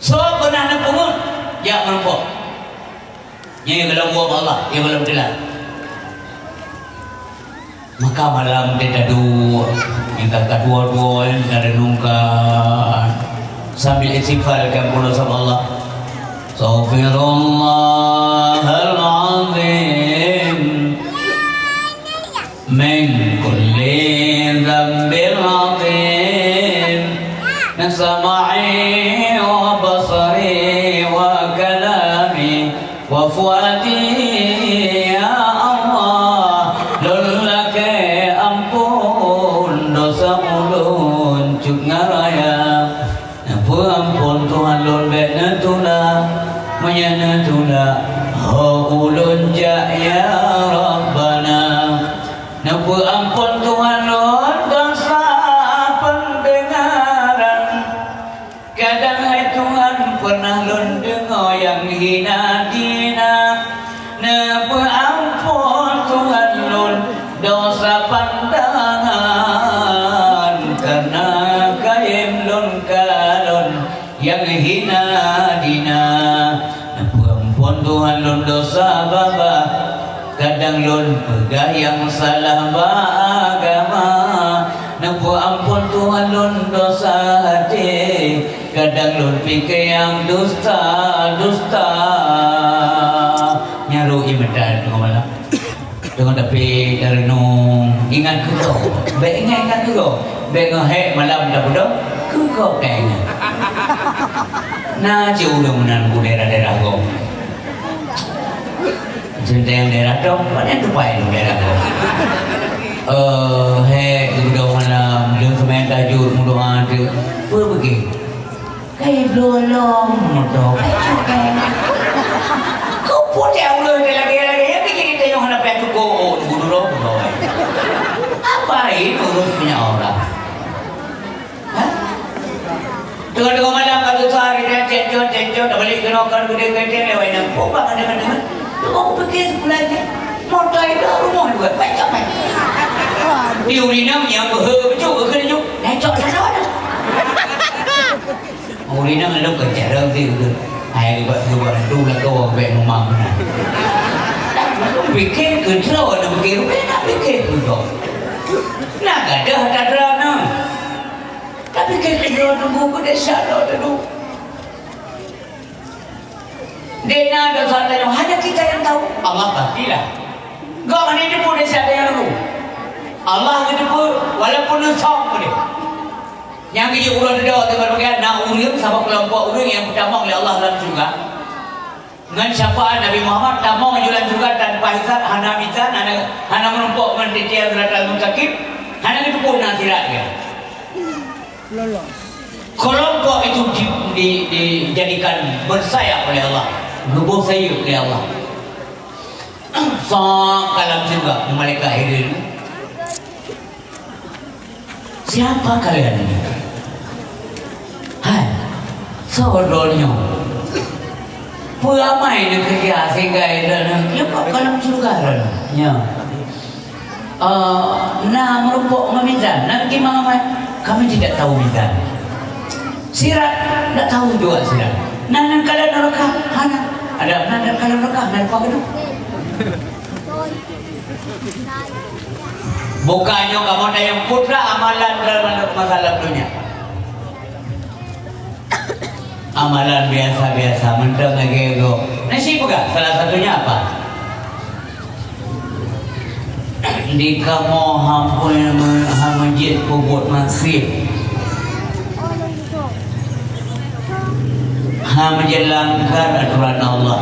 Soe peunah neupeungeut, jak meurumpok. Nyan nyang golom buet Allah, nyang golom teulat. Maka malam teuh taduek, nyang ka, ka dua-dua nyan tarenungkan sambil istighfar keu Allah. Astaghfirullahal azim. من كل ذنب عظيم. سمعي وبصري وكلامي وفؤادي يا الله. Lôn lakée amphon desya ulôn cut ngon raya. Neupeuamphon Tuhan lôn bék neutulak, meunyoe neutulak, ho ulôn jak ya Rabbana. Neupeuamphon Tuhan lôn desya peundeungaran, kadang hai Tuhan peunah lôn deungoe nyang hina dina. Neupeuamphon Tuhan lôn desya pandangan, kareuna kayém lôn kalon nyang hina dina. Neupeuamphon Tuhan lôn desya babah, kadang lôn peugah nyang salah bak agama. Neupeuamphon Tuhan lôn desya até, kadang lôn pike nyang dusta-dusta. Nyan rôh ié meunan teungoh malam. Teungoh tapi tareunong, ingat keu gob. Bék ingat-ingat keu gob. Bék ngon hék malam tapeudong, keu gob taingat. Na cit ureuëng meunan u daerah-daerah gob. Seunteng daerah dong, padan tupai dong daerah dong. Eh, hék, geudong malam, lheueh seumayang tahajud, meudoa teuk. Peue beugét? Kai bloe lom moto, kai cukai. Keu peue teuh ulôn teuh lagée-lagée, nyan keuh jadi teuh nyoe hana payah tugoe, oh, budu lom, lom. Ngapain urus minyak orang? Hah? Teungoh-teungoh malam ka geusa hari nyan, cen-con, cen-con, tabalek keunoe kon geudeh-geudeh lewat nyan. Peue bak ka deungon-deungon? Teuma kupike sikula jih. Moto ido rumoh dua, pecok, pecok. Di ureueng inong nyang beuhe beujok, beuhe beujok. Dah cok sana wadah. Ureueng inong lom keu jarang sih, beuhe. Hai, bak, bak, tu lah kau bek rumah mana. Dah, pike keu droe, nak pike rumah, nak pike keu droe. Nah, gadoh ata droe, nah. Tapi keu keudroe teungku, keu desya droe teungku. Dena dosa tanyoe, hanya kita yang tahu. Allah pastilah. Gobnyan teupeu desya tanyoe teungku. Allah geuteupeue, walaupun neusöm pun deh. Nyang geujok uroe dudoe teuma bagian na ureueng saboh keulompok ureueng nyang peutamong lé Allah lam syeuruga. Ngon syafaat Nabi Muhammad tamong ju lam syeuruga tanpa hisab, hana mizan, hana, hana meurumpok ngon titian siratal mustaqim, hana geuteupeue na sirat dia. Kelompok itu di, di, dijadikan bersayap oleh Allah, geuboh sayeuep lé Allah. Sok ka lam syeuruga, malaikat hireuen. Siapa kalian ini? Hai, soe droeneuh nyoe? Peue amai neukeureuja sehingga droeneuh nyoe kok ka lam syeuruga droeneuh? Nyoe. Eh, na meurumpok ngon mizan, na geutimang amai? Kami tidak tahu mizan. Sirat, tidak tahu juga sirat. Na neukalon neuraka? Hana. Ada na neukalon neuraka? Na lupa keunoe. Bukannya kamoe tanyong peue teuma amalan dalam masalah dunia. Amalan biasa-biasa, mantong lagée gob. Nah, si peugah, salah satunya apa? Di kamoe hana jeuet peubuet maksiet. Hana jeuet langgar aturan Allah.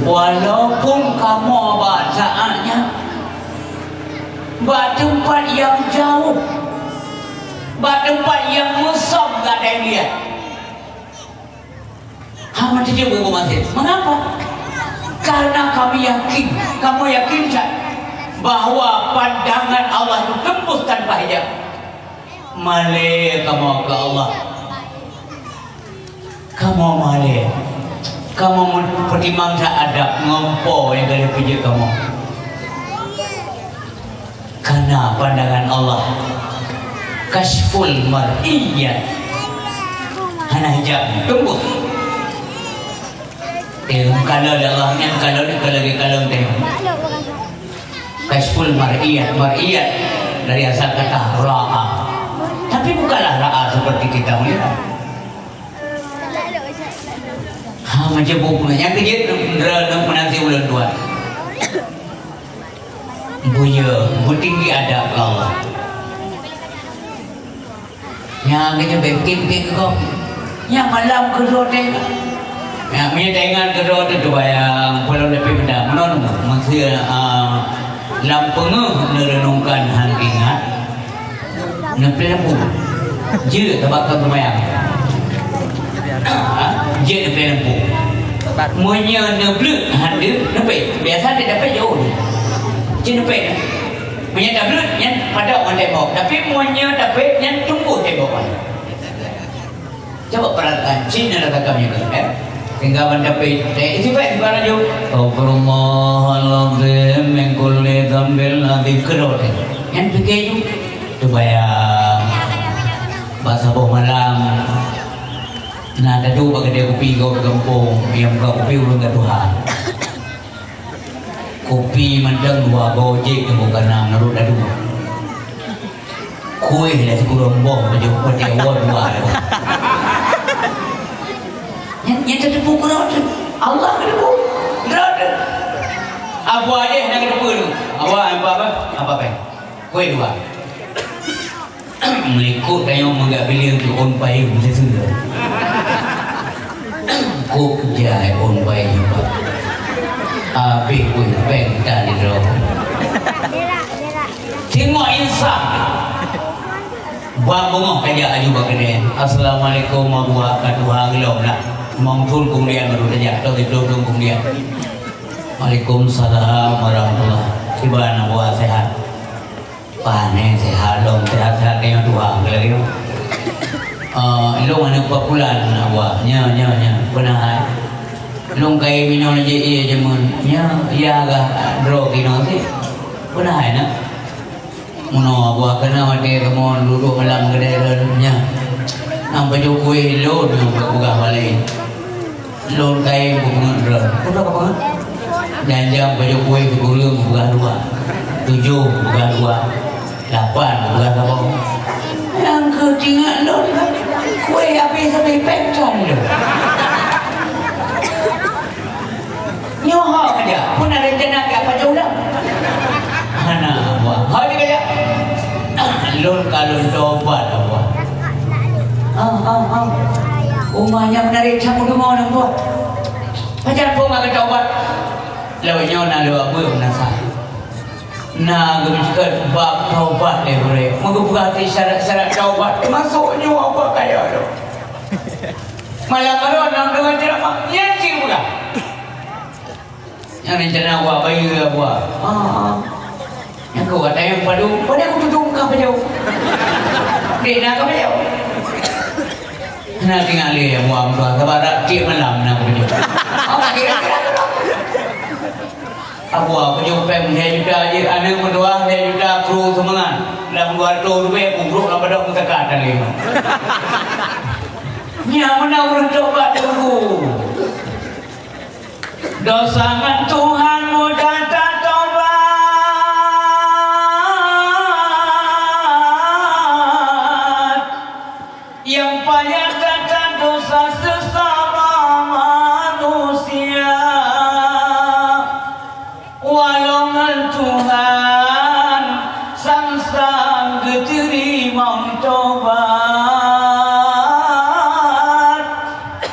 Walaupun kamoe bak saát nyan bak teumpat nyang jauh, bak teumpat nyang meusöm gata lihat. Hana teujeuet bak maksiet. Mengapa? Karena kami yakin, kamoe yakin that bahwa pandangan Allah itu tembus tanpa hijab. Malée kamoe keu Allah. Kamoe malée. Kamoe meupeutimang that adab ngon po nyang ka lheueh peujeuet kamoe. Kana pandangan Allah, kasyful mar'iyat, Nah, hijab tembus. Eh, kalau Allah nyan, kalau ni, kalau dia, kalau dia. Kasyful mar'iyat, mar'iyat dari asal kata ra'a. Tapi bukanlah ra'a seperti kita melihat. Ha, macam buku nyan kejut, ndra, ndra, menanti ulun tuan. Buya, butinggi adab ke Allah. Nyan keuh bèk pikir-pikir keu gob. Nyan malam keudroe teuh. Nyan, meunyoe taingat keudroe teuh, teubayang, peulom leupie meuda. Meunan, meuseu, ah, lam peungeuh neureunungkan han ingat, neupleh lampu. Jeuet tabak ka seumayang. Ha? Jeuet neupleh lampu. Meunyoe neubleuet han deuh, neupèh. Biasa teuh dapèh jauh. Jeuet neupèh. Meunyoe tableuet, nyan padub ngon tembok. Tapi meunyoe tapèh, nyan tumboh tembok. Cuba perhatikan, cit nyan rasa kami tu, eh. Tinggal ban tapèh, eh, istighfar, istighfar laju. Astaghfirullahalazim min kulli dzanbil adzim. Keudroe teuh. Nyan pikir ju. Teubayang. Bak saboh malam. Na taduek bak keudè kupi gob gampông, nyang buka kupi ureueng ka tuha. Kupi mantong dua goe jeuet nyang buka na meunurot ladôm. Kueh dah sikureueng boh bajèe peuté woe dua. Nyan, nyan tateupeue keudroe teuh. Allah geuteupeue. Keudroe teuh. Abu Adeh na geuteupeue tu. Abu, apa, apa? Apa, apa? Kueh dua. Meulikot tanyoe meugah bileung keu ôn payeueng siseu. Kok jai ôn payeueng, Pak. Habéh kueh péng tan di droe. Singoh insan. Bak beungoh kajak aju bak keudè. "Assalamualaikum, Abuwa, ka tuha geulom lah. Limong thôn keumudian baru tajak, atau siplôh thôn keumudian." "Waalaikumsalam warahmatullah. Kiban Abuwa, sehat?" Pane sehat lom, sehat-sehat tanyoe tuha lagèe nyoe. Eh, lôn aneuk Pak Pulan, Abuwa. Nyo, nyo, nyo. Peue na hai? Lôn kayém inoe jih ié jameun. Nyo, ié agah droe keunoe sit. Peue na hai na? Meunoe Abuwa, keunoe watèe kamoe duek malam keudè lôn. Nyo. Nyang pajoh kueh lôn nyang peugah bak laén. Lôn kayém beupeungeut droe. Peue ka peungeut? Janjang pajoh kueh sikureueng peugah dua. Tujoh peugah dua. Lapan peugah saboh. Nyang keu teuingat lôn, kueh habéh sabe péng tan lôn. Nyoe ho kajak, peue na rencana kajak pajoh ulang? Hana, Abuwa. Ho jih kajak? Lôn ka lôn tobat, Abuwa. Ah, ah, ah. Uma nyan meunari cam u deungoe nang buet. Pajan phôn ka geutobat? Lawét nyoe na lôn beuet meunasah. Na geumeucukot bab tobat lé gurèe. Meugeupeugah syarat-syarat tobat. Teumasok nyoe Abuwa kaya lôn. Malam baroe na deungon ceuramah, nyan cit geupeugah. Nyang rencana Abuwa bayeue Abuwa. Ah, ah. Nyang keu watèe nyang padum, padahai kututoe muka pajoh. Dek na ka pajoh. Na tinggai lé Abuwa meutuah, sabab tiep malam na pajoh. Oh, kira-kira. Abuwa pajoh péng lhèe juta jih, aneuk meutuah lhèe juta, kru seumangat. Lam dua reutôh ribèe, kubrok lam padang meutekat dan lima. Nyan meunan ureueng tobat teungku. Dosa ngon Tuhan mudah tatobat. Nyang payah that-that dosa seusama manusia. Walau ngon Tuhan sang-sang geuteurimong tobat.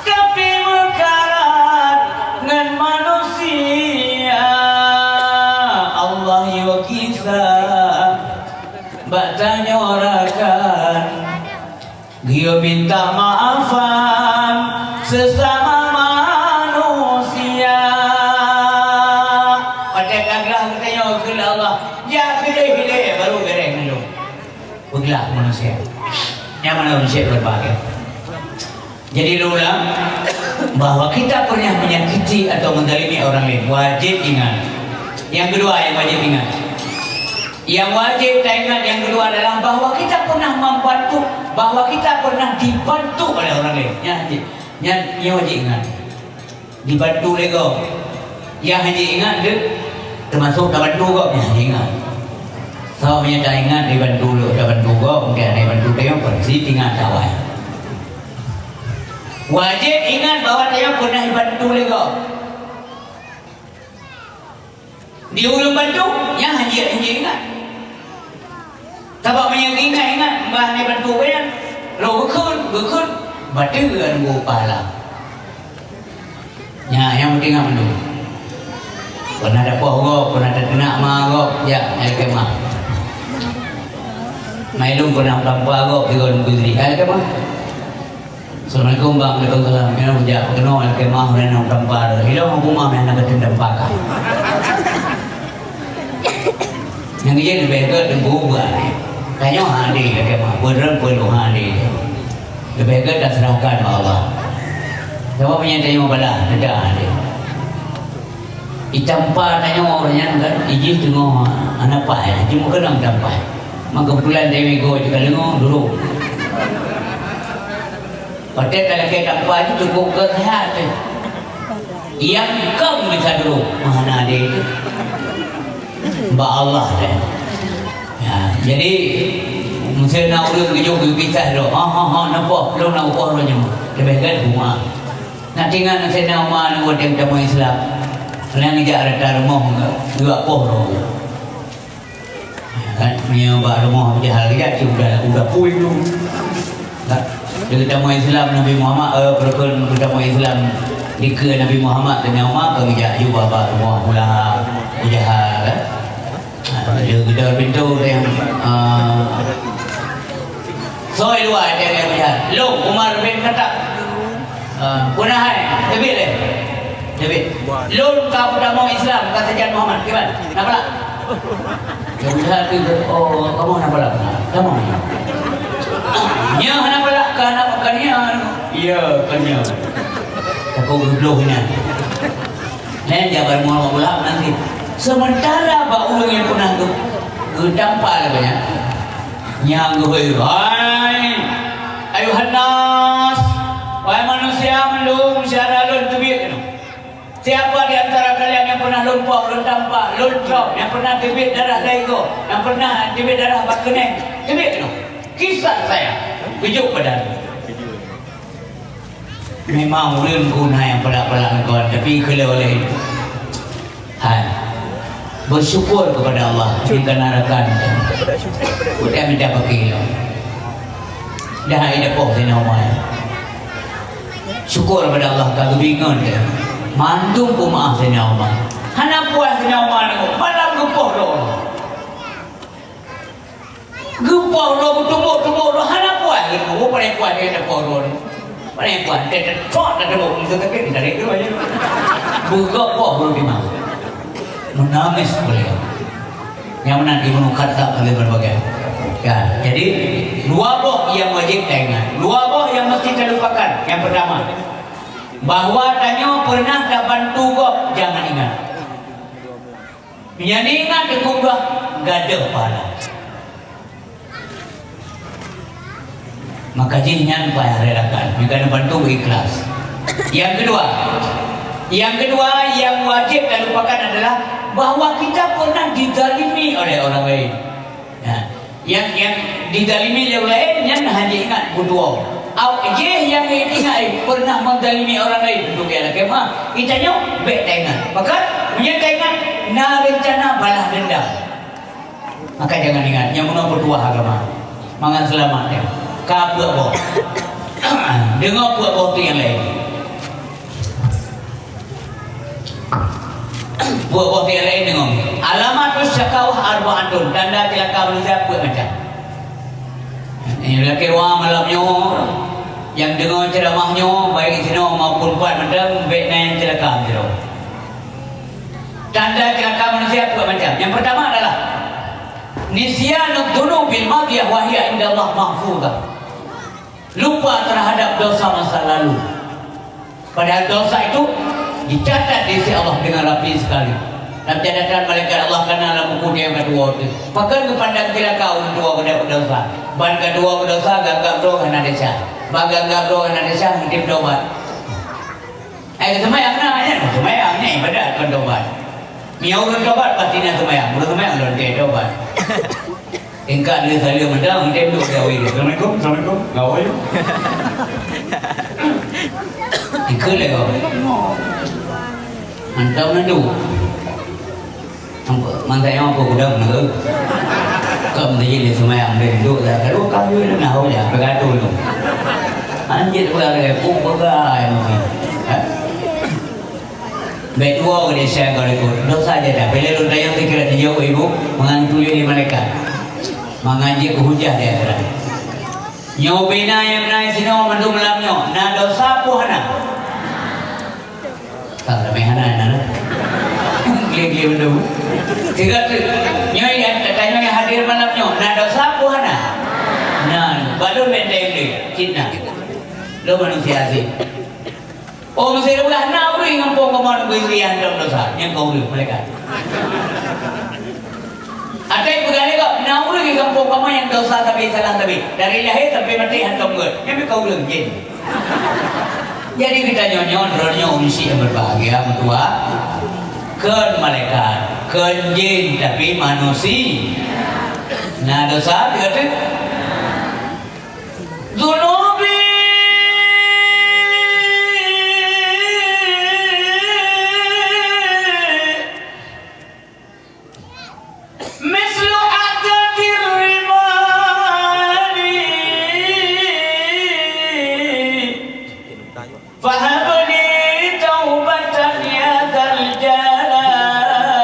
Tapi meukarat ngon manusia, Allah yue gisa bak tanyoe rakan. Geuyue minta maafan seusama manusia. Watèe ka glah geutanyoe keu Allah, jak keudeh ilèe baru beureh ngon lôn. Peuglah manusia. Nyang mana manusia berbahagia. Jadi, lôn ulang, bahwa kita pernah menyakiti atau menzalimi orang lain, wajib ingat. Nyang keudua nyang wajib ingat, Yang wajéb taingat nyang keudua adalah bahwa kita pernah membantu, bahwa kita pernah dibantu oleh orang lain. Nyan wajéb. Nyan, nyan wajéb ingat. Dibantu lé gob. Nyang hana ingat deuh, teumasuk tabantu gob, nyan hana ingat. Sabab meunyo taingat dibantu lé, tabantu gob, mungken hana bantu teuh, pasti ingat awai. Wajéb ingat bahwa tanyoe pernah dibantu lé gob. Di ureueng bantu, nyan hana, hana ingat. Sabab meunyo ingat-ingat, bah hana bantu nyan, lôn geukheun, geukheun, bateue nunggu pahala. Nyan, nyang penting nyan mandum. Pernah tapoh gob, pernah tateunak ma gob, jak, nyan lakèe meu'ah. Mai lôn pernah tampa gob, sigoe Teungku Idris, nyan lakèe meu'ah. Assalamualaikum, Bang. Waalaikumsalam. Nyoe jak keunoe lakèe meu'ah, nyan tampa. Ilôn hana peue meu'ah, nyan ka tampa kah. Nyang jih leubeh gèt teungku buet. Tanyoe hana lakèe meu'ah, peue droe peue lôn hana. Leubeh gèt taseurahkan bak Allah. Sabab meunyo tanyoe balah, teuka hana. Itampa tanyoe ureueng nyan kan, ijih teungoh hana paih, cuma keunong tampa. Maka keubeutulan tanyoe igoe jih ka leungoe, dudoe. Watèe talakèe tampa jih cukôp keu seuhat teuh. Nyang keu bisa dudoe, meuhana adé teuh. Bak Allah teuh. Ya, jadi, meusé na ureueng geujok geupisah droe, ha, ha, ha, neupoh, lôn na upoh lôn nyoe. Leubeh gèt teuma. Na teuingat Saidina Umar nyoe watèe geutamong Islam. Nyan geujak rata rumoh geupoh droe. Kan, meunyoe bak rumoh Abu Jahal geujak, cit udah, udah pui dulu. Kan? Geutamong Islam Nabi Muhammad, eh, peureukeuen geutamong Islam dikeue Nabi Muhammad, Saidina Umar ka geujak jumpa bak rumoh Abu Lahab, Abu Jahal, kan? Ha, lheuh geudor pintoe nyang, ah, soe luwa nyang lheuh meulihat. Lôn, Umar bin Khattab. Ah, peue na hai? Teubiet lé. Teubiet. Lôn ka peutamong Islam, ka sajan Muhammad. Kiban? Na palak? Lôn meulihat tu, oh, kamoe na palak. Kamoe. Nyoe hana palak, ka na, ka nyoe. Iya, ka nyoe. Takot geubloh nyan. Nyan jawaban Muhammad Ulama nanti. Sementara bak ureueng nyang peunah geu-, geutampa lagèe nyan, nyang geuhôi, "Hai, ayuhan nas, wahai manusia mandum, syedara lôn teubiet keunoe. Siapa di antara kalian nyang peunah lôn poh, lôn tampa, lôn trok, nyang peunah teubiet darah lam igoe, nyang peunah teubiet darah bak keuneuk, teubiet keunoe. Kisah saya, geujok badan." Memang ulôn guna nyang palak-palak ngon, tapi keu lheueh ulôn, hai, bersyukur kepada Allah nyang ka na rakan. Udah minta pakai lom. Dah hai dah poh Saidina Umar. Syukur kepada Allah ka geubingung dia. Mandum peumaaf Saidina Umar. Hana puas Saidina Umar nyoe, malam geupoh lom. Geupoh droe, geutumbok-tumbok droe, hana puas. Geutumbok, paléng puas dia, dia poh droe. Paléng puas, dia, dia, tok, dia tumbok. Beugöt poh droe di ma. Menangis beliau. Nyang meunan Ibnu Khattab kali berbagai. Ya, jadi, dua boh yang wajib taingat. Dua boh yang mesti talupakan. Yang pertama, bahwa tanyoe pernah tabantu gob, jangan ingat. Meunyo ingat teungku bah, gadôh pahala. Maka jih nyan payah relakan, meugantung bantu ikhlas. Yang kedua, yang kedua yang wajib talupakan adalah bahwa kita pernah dizalimi oleh orang lain. Nah, Nyang, nyang dizalimi lé ureueng laén, nyan hana ingat beutuwoe. Awak jih nyang ingat pernah menzalimi orang lain, untuk dia lagèe meu'ah. Geutanyoe bèk taingat. Bahkan, meunyo taingat, na rencana balas dendam. Maka jangan ingat, nyang meunoe peutuwah agama. Mangat seulamat, ya. Ka peuet boh. Deungoe peuet boh tu nyang laén. Buet-buet nyang laén deungon. Alamatus syakawah arba'atun, tanda ceulaka manusia peuet macam. Nyang lakèe wa malam nyoe, nyang deungoe ceuramah nyoe, baik sinoe maupun pat mantong, bèk na nyang ceulaka sidroe. Tanda ceulaka manusia peuet macam. Nyang peurtama adalah, nisyanud dzunubil madiyah wa hiya indallah mahfuzah. Lupa terhadap dosa masa lalu. Padahal dosa itu dicatat di sisi Allah dengan rapi sekali. Lam catatan malaikat Allah ka na lam buku nyang ka tuwoe teuh. Pakon geupandang cilaka ureuëng tuwoe keu desya? Ban ka tuwoe keu desya, gagap droe hana desya. Ban gagap droe hana desya, meutem tobat. Eh, seumayang na, nyan seumayang, nyan ibadat, kon tobat. Meunyoe ureuëng tobat, pasti na seumayang. Ureuëng seumayang lôn teuh tobat. Tingkat lé saleuem mantong, meutem duek gawe. Assalamualaikum, assalamualaikum. Gawe. Ikeu lé kau. Mantong na duek. Mangat nyoe aku gudang nanggroe. Kau mesti jadi semayang deh, duduk dah. Kalau kau ni nah, oh ya, begatul tu. Anjir, begatul, aku pegai. Ha? Baik dua orang dia saya kalau ikut. Dosa dia dah. Bila lu tayang, dia kira dia jauh ibu, mengantu dia di malaikat. Menganjik ke hujah dia kira. Nyoe bina nyang na sinoe mandum lam nyoe, na dosa peue hana? Ka ramé hana, hana. Glék-glék mandum. Sigoe teuk, nyoe nyang tatanyoe nyang hadir malam nyoe, na dosa peue hana? Na, balon benteng lé, cit na. Lo manusia asing. Oh, meusé reulah na ureuëng gampông kamoe neubri hantom dosa, nyang ka ureuëng malaikat. Atai peugah lé gob, na ureuëng gampông kamoe nyang dosa sabe, salah sabe, dari lahé sampai maté hantom geuh, nyan ka ureuëng jén. Jadi geutanyoe nyoe, droeneuh nyoe ureuëng syiek nyang berbahagia, meutuah, kon malaikat, kon jén, tapi manusia. Na dosa, teuka teuh. Dzunubi mislu adadir rimali. Fahab li taubatan ya dzal jalali.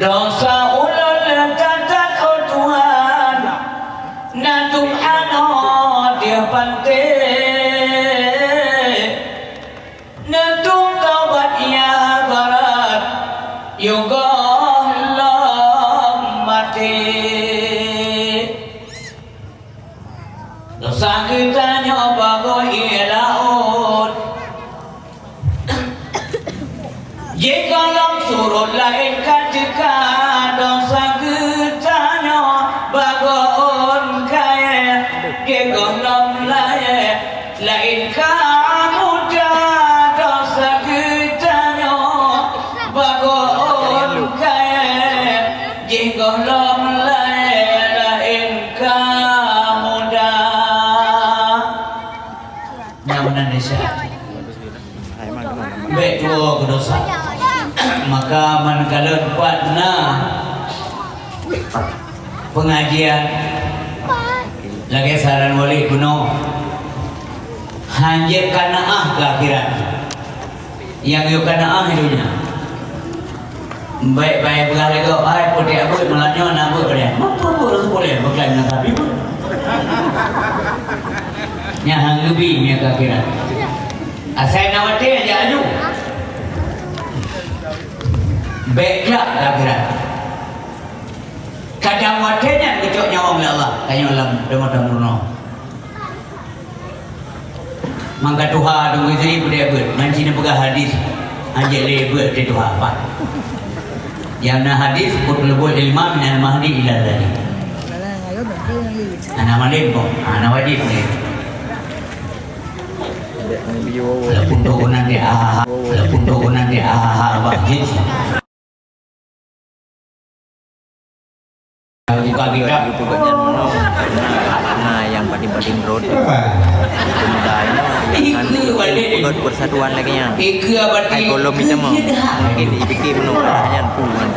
Dosa ulôn that-that, oh Tuhan, na dum anoe di panté. Neutueng taubat ya barat, yôh gohlom maté. Dosa geutanyoe bagoe ié laôt. Jih gohlom surot laén ka teuka, dosa geutanyoe bagoe ôn kayée. Jih gohlom layée laén ka muda, dosa geutanyoe bagoe ôn kayée. Jih gohlom layée laén ka muda. Nyang meunan desya. Bék tuwoe keu dosa. Maka man kalon pat na pengajian lagée saran Walid bunoe, hanjeuet kanaah keu akhirat. Nyang yôh kanaah donya. Baik, baik, peugah lé gob, "Hai, putéh abeuet, malam nyoe na beuet padé." Meupeue beuet, beuet padé, beuet laén na sapi beuet. Nyan han geubi nyan keu akhirat. Asai na watée, jak laju. Bék glak keu akhirat. Kadang watée nyan geucok nyawöng lé Allah, tanyoe lam teuma tameurunoe. Mangka tuha Teungku Yusri peudeh beuet, manci neupeugah hadis, hanjeuet lé beuet teuh tuha, pat. Nyang na hadis, "Utlubul ilma minal mahdi ilal lahdi." Hana malém kok, hana wajéb lé. Walaupun tu pun nanti, ah, walaupun tu pun nanti, ah, bah, jih. Buka kitab. Nah, nyang paténg-paténg rot. Pemuda ini yang kan ikut persatuan lagi nya. Hai, kalau minta mau, mungkin dipikir penuh, hanya tu kan.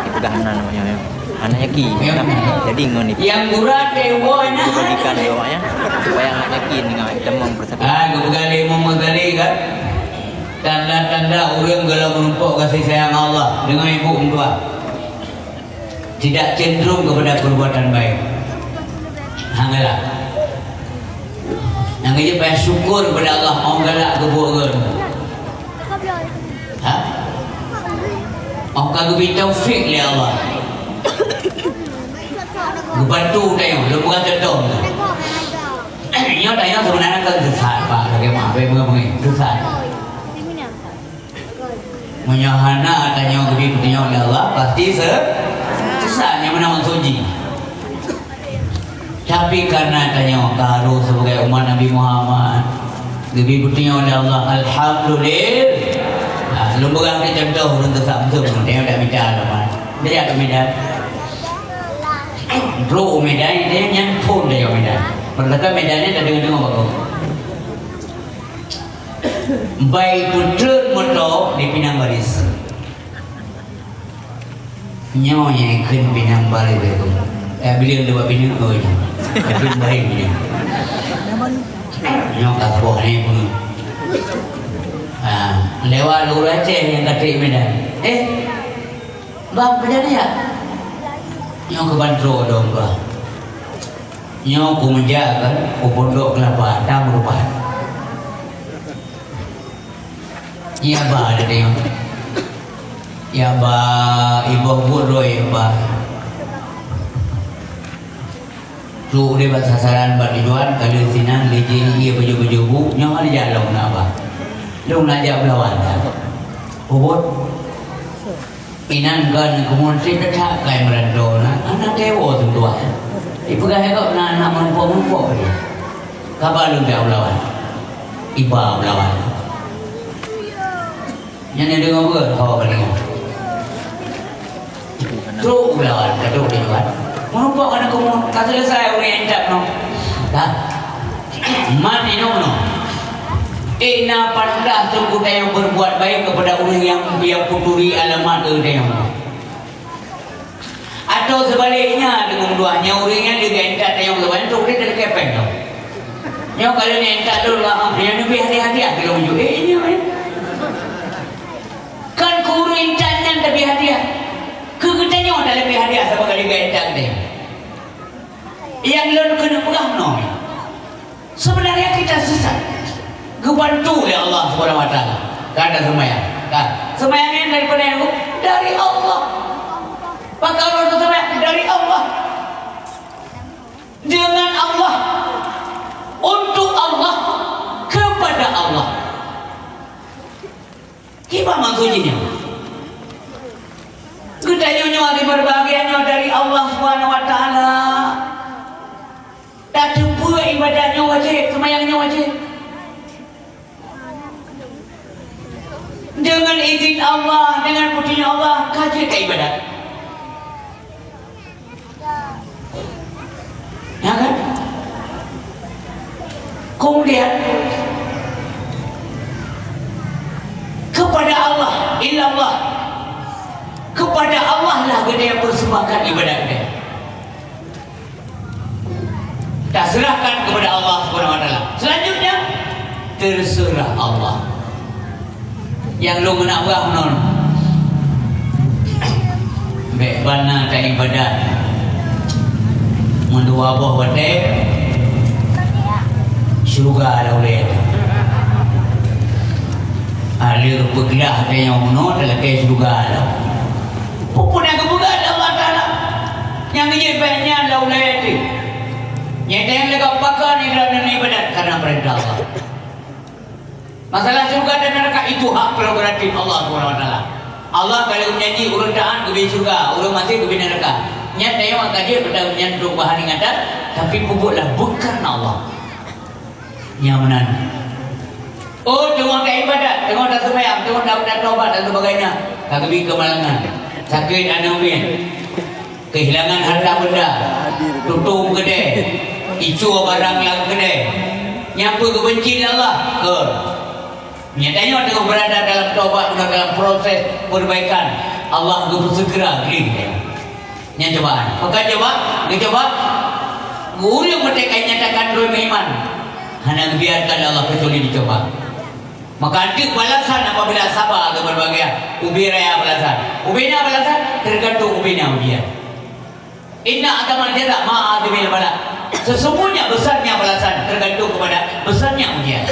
Dipegang nan namanya. Anak yakin, kan? Jadi ngon itu. Yang gura dewa nya. Dibagikan dewa nya, supaya anak yakin dengan kita mau persatuan. Ah, geupeugah lé Imam Ghazali kan. Tanda-tanda ureuëng gohlom meurumpok kasih sayang Allah dengan ibu mertua. Tidak cenderung kepada perbuatan baik. Hana lah. Nyang keuh payah syukur kepada Allah, oh galak geubuet ureuëng. Ha? Oh ka geubri taufik lé Allah. Geubantu tanyoe, lôn peugah contoh. Nyoe tanyoe sebenarnya kan sesat, Pak. Bagaimana? Bagaimana? Sesat. Meunyoe hana tanyoe geubri peutunyok lé Allah, pasti se-, sesat, nyang meunan maksud jih. Tapi karena tanyoe ka harôh sibagai umat Nabi Muhammad, geubri peutunyok lé Allah, alhamdulillah. Ha, lôn peugah keu contoh, ureueng teuh sab-sab, tanyoe dak mita lom, ha. Dak jak keu Medan. Trok u Medan, nyan phon tajak Medan. Padahai Medan nyan tadeungoe-deungoe bagoe. Bai peutreun moto di Pinang Baris. Nyoe nyang kheun Pinang Baris tu. Eh, bila lewat Pinang, oh, nyoe. Tapi baik ni. Nyoe ka saboh ni pun. Ah, lewat Lurah Aceh nyang ka trok Medan. Eh, Bang, peue jadi ya? Nyoe keuban trok dong, Bang. Nyoe kumeujak kan, kupondok keulapa, tam rupat. Iya, Bang, ada tengok. Ya, Bang, iboh buet droe, ya, Bang. Trok udeb bak sasaran, bak tujuan, ka lheueh sinan, lheueh jih ie bajôh-bajôh bu, nyoe hana jak lom na, Bang. Lôn na jak beulawan, Bang. Ubot. Inan kon keumun sit that kai meuranto na, hana teuwoe sintuah. Ipeugah lé gob na aneuk meurumpok-meurumpok lé. Kaba lôn jak u lawan. Iba u lawan. Nyan na deungoe beuet ho ka deungoe. Trok u lawan, ka trok di luwa. Meurumpok aneuk keumun, ka seuleusai ureueng intat nyoe. Dah. Man inong nyoe. Ingat pantas teungku tanyoe berbuat baik kepada ureueng nyang, nyang peuturi alamat keu tanyoe. Atau sebaliknya, deungon dua nyoe ureueng nyang lagèe intat tanyoe lôn, nyoe trok di dalam kepeng nyoe. Nyoe kalau ni intat lôn, ah, nyoe leubeh hati-hati, ah, kalau unjuk. Eh, nyoe, eh. Kan keu ureueng intat nyan leubeh hati-hati. Keu geutanyoe dak leubeh hati-hati saboh kali lagèe intat tadi. Nyang lôn keuneuk peugah nyoe. Sebenarnya kita sesat. Geubantu lé Allah Subhanahu wa Taala. Kan dak seumayang. Kan. Seumayang nyan daripada nyang dari Allah. Pakon lôn seumayang dari Allah. Dengan Allah. Untuk Allah. Kepada Allah. Kiban maksud jih nyoe? Geutanyoe nyoe di berbahagia nyoe dari Allah Subhanahu wa Taala. Tateupeue ibadat nyoe wajéb, seumayang nyoe wajéb. Deungon izin Allah, deungon peutunyok Allah, ka jeuet keu ibadat. Ya kan? Kemudian, kepada Allah, illallah. Kepada Allah lah geutanyoe persembahkan ibadat geutanyoe. Taserahkan kepada Allah Subhanahu wa Taala. Selanjutnya, terserah Allah. Nyang lôn meunan bah non. Bèk bana taibadat. Meudua boh watèe, syeuruga dah ulèe. Alèh peuglah tanyoe meunoe talakèe syeuruga dah. Peue-peue nyang geupeugah lé Allah Taala, nyang jeuet bèk nyan dah ulèe teuh. Nyang teuh lagèe pakon ibadat, karena perintah Allah. Masalah syeuruga dan neuraka itu hak prerogatif Allah Subhanahu wa Taala. Allah ka lheueh janji ureueng taat geubri syeuruga, ureueng maksiet geubri neuraka. Nyan tanyoe ka jeuet beutanyoe nyan trok bahan ingatan, tapi peubuet lah bukan Allah. Nyang meunan. Oh, teungoh taibadat, teungoh taseumayang, teungoh ta-, tatobat dan sebagainya, ka geubri keumalangan. Sakét aneuk miet. Keuhilangan harta benda, tutong keudè, icue barang lam keudè. Nyan peue geubenci lé Allah? Kon. Nyan tanyoe teungoh beurada dalam tobat, dalam proses perbaikan, Allah geupeuseugera gleh tanyoe. Nyan cobaan. Pakon coba? Geucoba? Ureueng meuteuka nyatakan droe meuiman, hana geubiarkan lé Allah keucuali dicoba. Maka anteuk balasan apabila saba atau berbahagia, ubé raya balasan. Ubé na balasan, tergantung ubé na ujian. Inna a'zamal jaza ma'a a'zamil bala. Sesungguhnya besarnya balasan tergantung kepada besarnya ujian.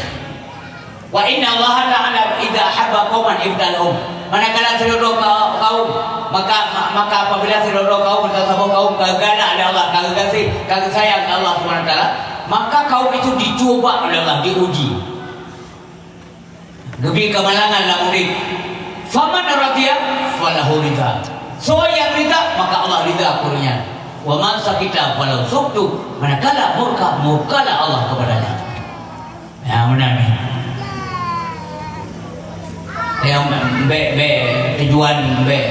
Wa inna Allaha ta'ala idza ahabba qauman ibtalahum. Manakala sidroe ka-, kaum, maka, ma-, maka apabila sidroe kaum atau saboh kaum ka galak lé Allah, ka geugaséh, ka geusayang lé Allah Subhanahu wa Taala, maka kaum itu dicuba oleh Allah, diuji. Geubri keumalangan lam udép. Faman radiya falahu ridha. Soe nyang ridha, maka Allah ridha keu ureuëng nyan. Wa man sakhita falahu sukhtu. Manakala murka, murkalah Allah kepadanya. Ya, meunan. Nyang bék-bék tujuan bék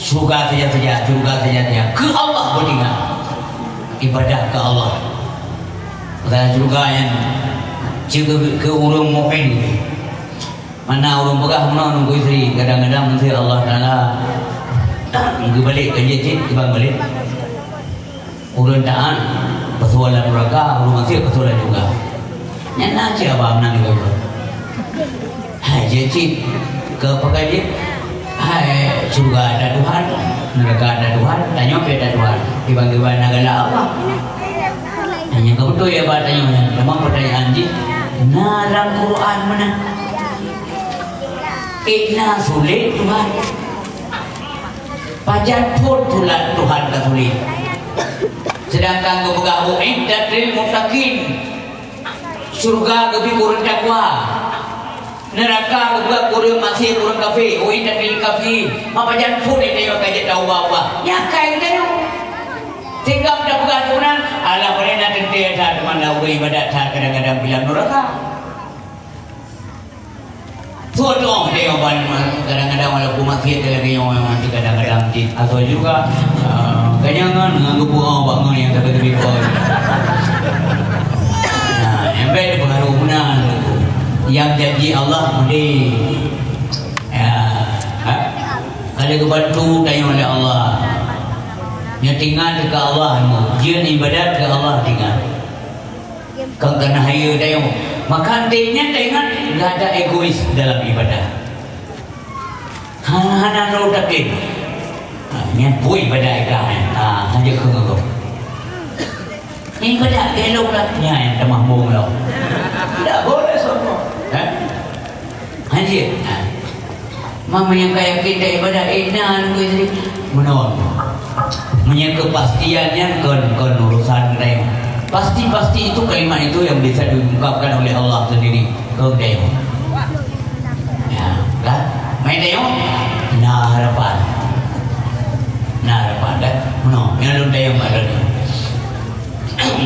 syurga saja-saja, syurga saja-saja. Keu Allah beutinggai. Ibadah keu Allah. Bukan syurga nyan cuma keu, keu ureuëng mukmin. Mana ureuëng peugah meunoe nunggu istri, kadang-kadang meusé Allah Taala geubalek ka jeuet cit, kiban balek. Ureuëng taát peusoe lam nuraka, ureuëng maksiat peusoe lam syurga. Nyan na cit haba meunan nyoe. Hai jeuet cit keu peugah jih, hai syurga ada Tuhan, nuraka ada Tuhan, tanyoe pih ada Tuhan. Kiban-kiban na galak Allah. Hanya keubeutôi ya ba tanyoe nyan. Teuma peutanyaan jih, na lam Quran meunan? Eh, na sulet Tuhan. Pajan phon tulat Tuhan ka sulet. Sedangkan geupeugah, "Uiddat lil muttaqin." Syurga geubri keu ureuëng takwa. Neuraka geupeugah keu ureuëng maksiat, ureuëng kafé. "Uiddat lil kafirin." Ma pajan phon tanyoe ka jeuet taubah-ubah. Nyan kayée tanyoe. Sehingga tapeugah tu meunan, alah, boleh na teuntée that, teuma na ureuëng ibadat that kadang-kadang bilang neuraka. Tutoh deh ban, kadang-kadang walaupun maksiat lagée nyoe, kadang-kadang cit atau juga, eh, keunyangan ngon geupeu'oh bak ngon nyang sabe-sabe po. Nah, nyang bék dipengaruh meunan. Nyang janji Allah meudeh. Ya, ha? Ka lheueh geubantu tanyoe lé Allah. Nyoe teuingat keu Allah, jeuet ibadat keu Allah teuingat. Kon keuneuk hayeue tanyoe. Maka intinya taingat, gak ada egois dalam ibadah. Hana, hana nurut takdir. Ha, nyan pui ibadah ikah nyan. Ha, hana keu ngagok. Ibadah elok lah. Nyan nyang tamah bong lo. Tidak boleh sombong. Ha? Hanjeuet. Ha. Ma meunyoe ka yakin dak ibadah, eh, na nunggu istri. Meunan. Meunyoe keupastian nyan kon, kon urusan geutanyoe. Pasti-pasti itu, kalimat itu yang bisa diungkapkan oleh Allah sendiri keu geutanyoe. Ya, kan? Meunan tanyoe, na harapan. Na harapan, kan? Meunan, nyang lôn tanyong mak lôn.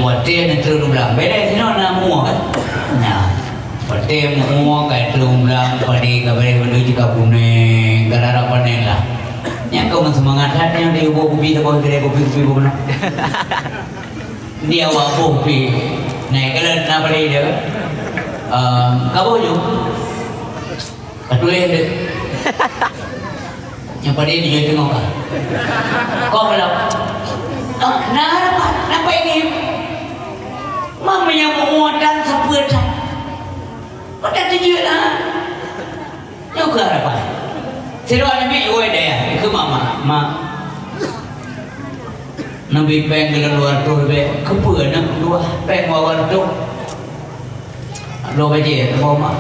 Watée na trok u blang, beda sinoe na mua, kan? Nah, watée mua ka trok u blang, padé ka beureh, bandum jih ka puneng, ka rara panen lah. Nyan ka meuseumangat that nyan, di ubak kupi saboh, kedai kupi-kupi bunoe. Di awak boh pi. Nah, kalau na padé dia, kan? Ehm, ka boh nyoe. Ka tuléh deh. Nyang padé dijok teungoh ka. Kong lom. Ah, na harapan, na pengin. Mak meunyoe meu'oh tan sapeue that. Kok that teujeuet na? Nyoe keuh harapan. Sidroe aneuk miet woe dayah, dikheun mak, "Mak, mak, neubi péng keu lôn dua reutôh ribèe." "Keupeue aneuk dua péng dua reutôh?" Dua bajèe kamoe, mak.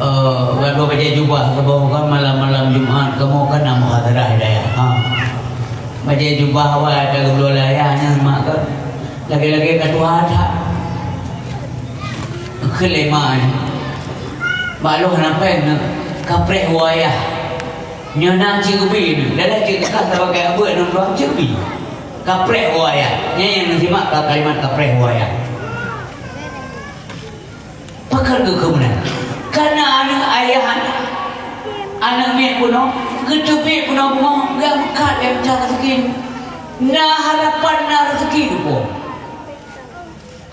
Eh, dua bajèe jubah kamoe kan malam-malam Jumat kamoe kan na muhadharah hidayah. Ha. Bajèe jubah awai ka geubloe lé ayah nyan mak kan. Lagèe-lagèe ka tuha that. Kheun lé mak nyan. Mak lôn hana péng nyoe, kapreh woe ayah. Nyoe na cit geubi nyoe. Dah, dah cit teuka sabagai abeuk nyoe dua cit geubi. Kapreh woe ayah. Nyan nyang neusimak ka kalimat kapreh woe ayah. Pakon geukheun meunan? Kareuna aneuk ayah, aneuk miet bunoe, geuteubiet bunoe bumoe, geumeukat lé mita raseuki. Na harapan, na raseuki dipo.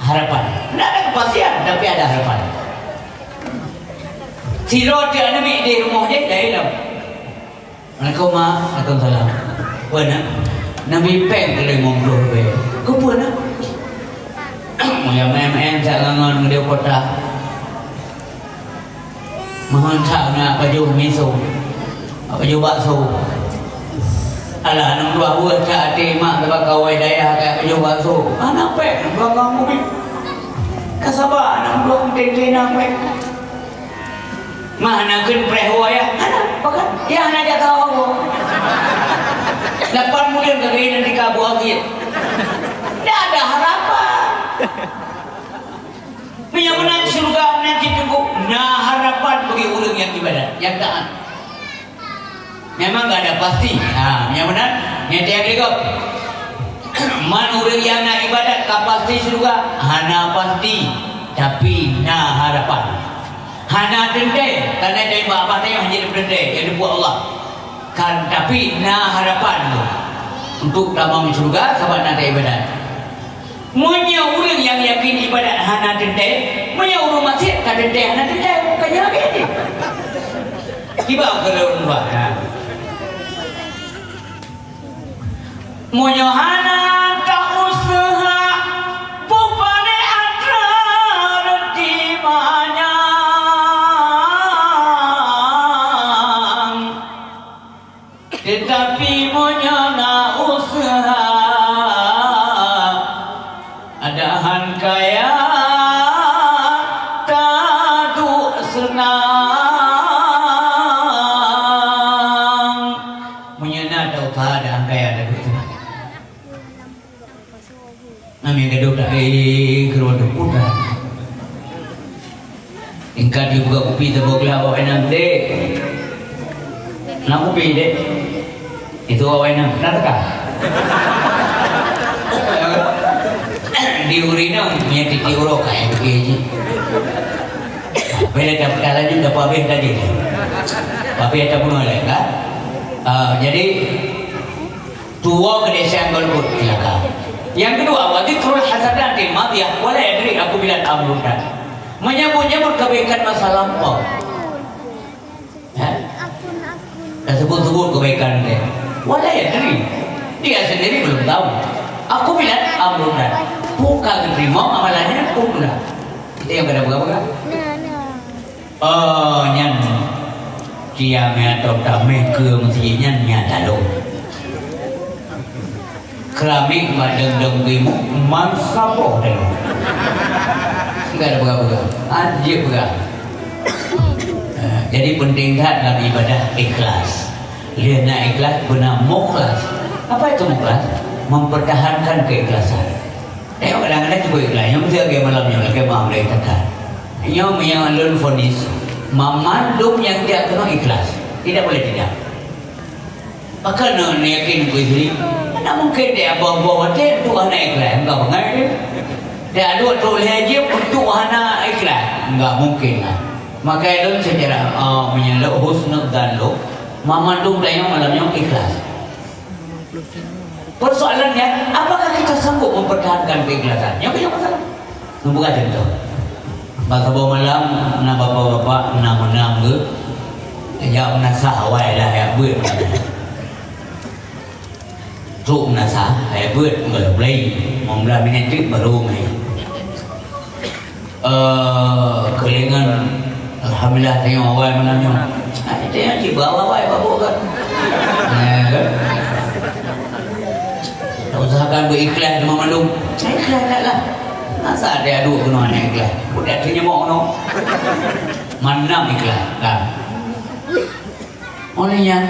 Harapan. Na ada kepastian, tapi ada harapan. Sidroe teuk aneuk miet di rumoh jih, laén lom. Assalamualaikum, Mak. Waalaikumsalam. Peue na? Neubi péng keu lhèe limong ploh ribèe. Keupeue na? Meunyo meu'èn-meu'èn sa ngon-ngon di kota. Meuhon sa na pajoh miso. Pajoh bakso. Alah, nang dua buah cak até mak teuba kawai dayah ka pajoh bakso. Hana péng, dua ngon mubi. Ka saba, nang dua teuntèe na péng. Mah na kheun preh woe ayah, hana, pakon? Ya hana jak sawa woe. Lapan buleuen ka geuh nanti ka buah geuh. Dak ada harapan. Meunyo meunan syeuruga meunan jiteupeue, na harapan ureuëng nyang ibadat, nyang taát. Memang gak ada pasti. Ha, nyang meunan, nyang tiap lego. Man ureuëng nyang na ibadat ka pasti syeuruga? Hana pasti, tapi na harapan. Hana teuntée, karena dari bak-bak tanyoe hana teuntée, nyang dibuet Allah. Kan, tapi na harapan tu untuk tamong syeuruga sabab na ibadat. Meunyoe ureuëng nyang yakin ibadat hana teuntée, meunyoe ureuëng maksiat ka teuntée hana teuntée, bukan nyan lagée nyan. Kiban keu lôn buat, ha. Meunyoe hana ta-useuha, bukon atra reuti manyang. Teutapi meunyoe na useuha, adak han kaya taduek seunang. Meunyoe na ta-useuha, adak han kaya taduek seunang. Nami gadôh tak, eh, keudroe teupot dah. Tingkat di buka kupi, teuboh glah awak inong, dek. Na kupi, dek. Itu awak inong, na teuka. Di ureueng inong, nyan titik uroe ka, eh, pergi haji. Bila dapat laju, dapat habis tadi. Habis tak bunuh lagi, kan? Ah, jadi, Tuwoe keu desya ngon buet cilaka. Nyang keudua, wa dzikrul hasanatil madiyah wa la yadri aqbalan am raddan. Menyebut-nyebut kebaikan masa lampau. Ha? Tasebut-sebut kebaikan dia. Wa la yadri. Dia sendiri belum tahu. Aqbalan am raddan. Bukan diterima amalannya pun pula. Kita yang pada pegang-pegang. Oh, nyan. Cia meuatô tameh keu meuseujid nyan nyata lom. Keramik mak dong-dong keu ibu man saboh teuh. Enggak ada peugah-peugah. Anjeuet peugah. Eh, jadi penting that dalam ibadah ikhlas. Lheuh na ikhlas, beuna mukhlas. Apa itu mukhlas? Mempertahankan keikhlasan. Tengok kadang-kadang cuba iklan, nyang meusti lagèe malam nyoe, lagèe malam dari Takan. Nyoe meunyoe lôn vonis, mamandum nyang jak keunoe ikhlas. Tidak boleh tidak. Pakon nyoe neuyakin keu istri? Hana mungken deh abah-abah watèe tu hana ikhlas, enggak bangai deh. Deh aduh tu lhèe jeuem untuk hana ikhlas, enggak mungken lah. Maka lôn secara, ah, meunyoe lôn husnuzan lôn, mamandum tanyoe malam nyoe ikhlas. Persoalannya, apakah kita sanggup mempertahankan keikhlasan? Nyoe keuh masalah. Neupeugah contoh. Bak saboh malam, na bapak-bapak, na meunang geuh, jak meunasah awai lah, jak beuet. Trok meunasah, jak beuet, kalau mulai, lima belas minit teuk baru mai. Eh, keulingan, alhamdulillah, tanyoe awai malam nyoe. Hai, tanyoe cit beu awai-awai babuk kan. Ya, kan? Usahakan beu ikhlas teuma mandum. Ikhlas that lah. Masa ada aduh keunoe hana ikhlas. Budak tu nyemok keunoe. Mandum ikhlas, kan? Oleh nyan,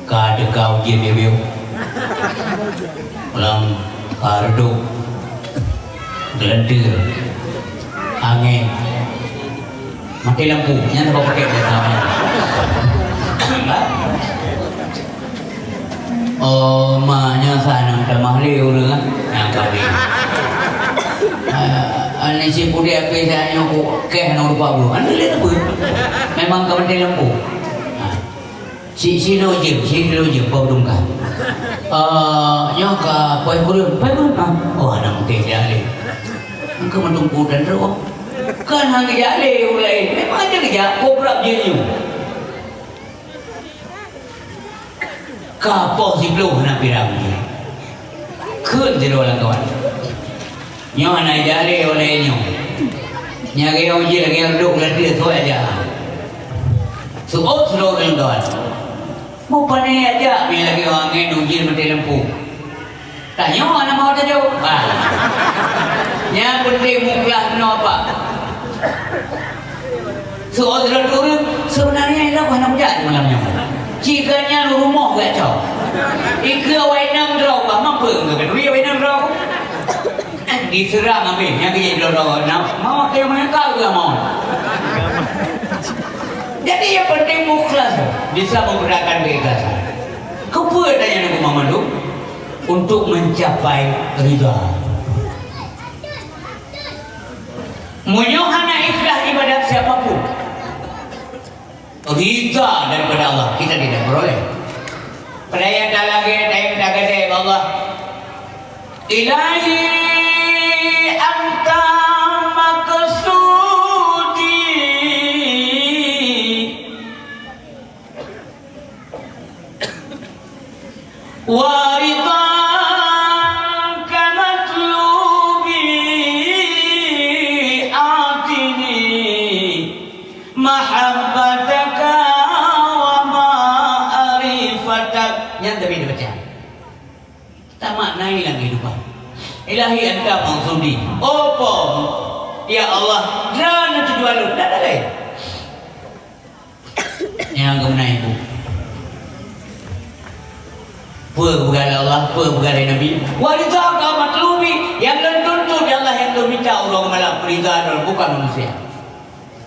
ka teuka ujeuen bieu-bieu. Lam, ah, reudôk. Geulanteue. Angén. Maté lampu. Nyan saboh pakèk biasa. Oh, ma nyoe sa nyang tamah lé ureueng, ah. Nyang kawin. Ah, aneuk si pudek api sa nyoe ku keh nong rupa bulu. Aneuk lé apa? Memang ka maté lampu. Ah. Si, si lo jeuem, si lo jeuem, Pak Dungka. Ah, nyoe ka Pak Gurun, Pak Gurun, ah. Oh, aneuk mungkin dia lé. Engkau mendungku dan roh. Kan hang geujak lé ureueng laén. Memang aja geujak, kobra jeuem nyoe. Ka poh siplôh hana pirang jih. Kheun sidroe lam kawan. Nyoe hana ijak lé oleh nyoe. Nyang geuh jih lagèe reudôk geulanteue sôk aja. Seuôt sidroe lam kawan. Mupane aja mi lagèe angén ujeuen maté lampu. Tanyoe hana mau tajaweueb. Bah. Nyang penting mukhlas keunoe, Pak. Seuôt lôn turun, sebenarnya ilôn hana mujak malam nyoe. Cit ka nyan rumoh geucok. Ikeue awai inong droe, bah mampu ngon keuduri awai inong droe. Diseurang habéh, nyang keu jih droe-droe. Nah, mau teuh meunyeukau keu mau. Jadi, yang penting mukhlas, bisa mempertahankan keikhlasan. Keupeue tanya Nabi Muhammad tu? Untuk mencapai ridha. Meunyoe hana ikhlas ibadat siapa pun, ridha daripada Allah, kita tidak beroleh. Padahai nyang talagée, nyang tagade bak Allah, "Ilahi anta maqsudi wa ridhaka matlubi, a'tini mahabbataka wa ma'rifatak." Nyan tapi dibaca. Tamaknai lam kehidupan. Ilahi anta maqsudi. Oh, Po, ya Allah, droeneuh tujuan lôn, dan lain. Nyang geumeunai ibu. Peue peugah lé Allah, peue peugah lé Nabi? Wa ridhaka matlubi, nyang lôn tuntut ya Allah, nyang lôn mita uroe malam, ridha droe, bukan manusia.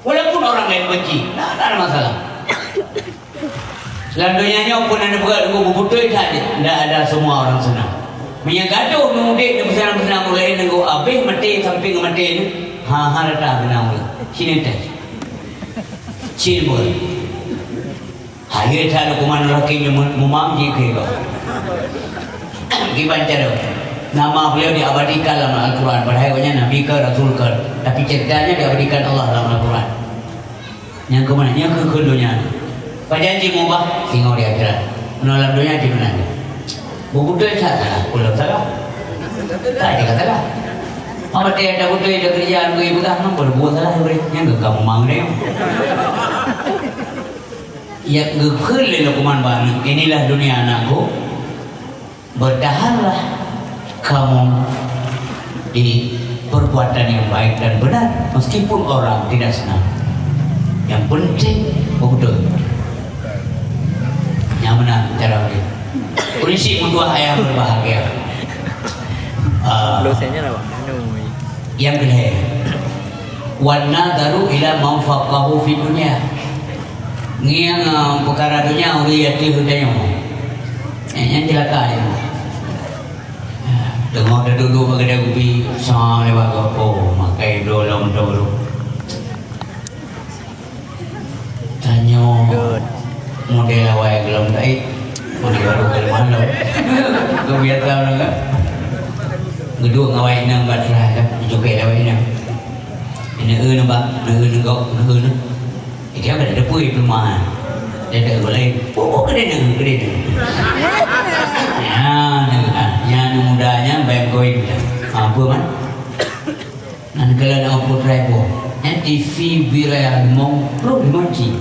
Walaupun orang lain benci, tak ada masalah. Lam donya nyoe pun ada berat, bubeutôi that, tidak ada semua orang senang. Meunyoe gadoh, meudéh, neupeuseunang-peuseunang ureueng laén, nunggu abéh maté, sampai ngon maté tu, ha, ha, rata seunang ureueng. Sini teh. Sini boleh. Hai that, Luqman Hakim nyang mu-, mumang jih keu kau. Kiban cara. Nama beliau diabadikan dalam Al-Quran. Padahai awaknyan Nabi ke, Rasul ke. Tapi ceritanya diabadikan Allah dalam Al-Quran. Nyang keumeunang, nyang keu, keu donya. Pajan jih mubah, singoh di akhirat. Meunyoe lam donya jih meunan. Beutôi that salah, peue lom salah. Tak ada salah. Apa dia ada beutôi, ada kerja, ada ibadah, apa buat salah, boleh. Nyang keu kamu mang deh. Ya, geukheun lé Luqman bak aneuk, "Inilah dunia, anakku. Bertahanlah kamu di perbuatan yang baik dan benar, meskipun orang tidak senang. Yang penting betul." Nyang meunan cara dia. Kondisi meutuah ayah berbahagia. Ah, Dosennya lah, Wak. Anu. Nyang keulhèe, "Wan nadharu ila man faqahu fid dunya." Ngieng, ah, peukara donya ureueng ateueh geutanyoe. Eh, nyan ceulaka nyoe. Teungoh taduek-duek bak keudè kupi, sa lewat gob, oh, makai bloe lom toro. Tanyoe model awai geulom taék, model baru geulom lom. Keubiasa ureueng kan. Geuduek ngon awai inong bak teulai kan, jukée awai inong. Neu-eu nibak, neu-eu nigok, neu-eu neu. Jadi, apa dah teupeue peuleumahan? Dia tak boleh. Oh, oh, keude neu, keude neu. Ya, neu, ah, ya, neu muda nyan, baik koin. Apa man? Nan kala na putra ibu. Nyan T V birai mong, bro, emoji.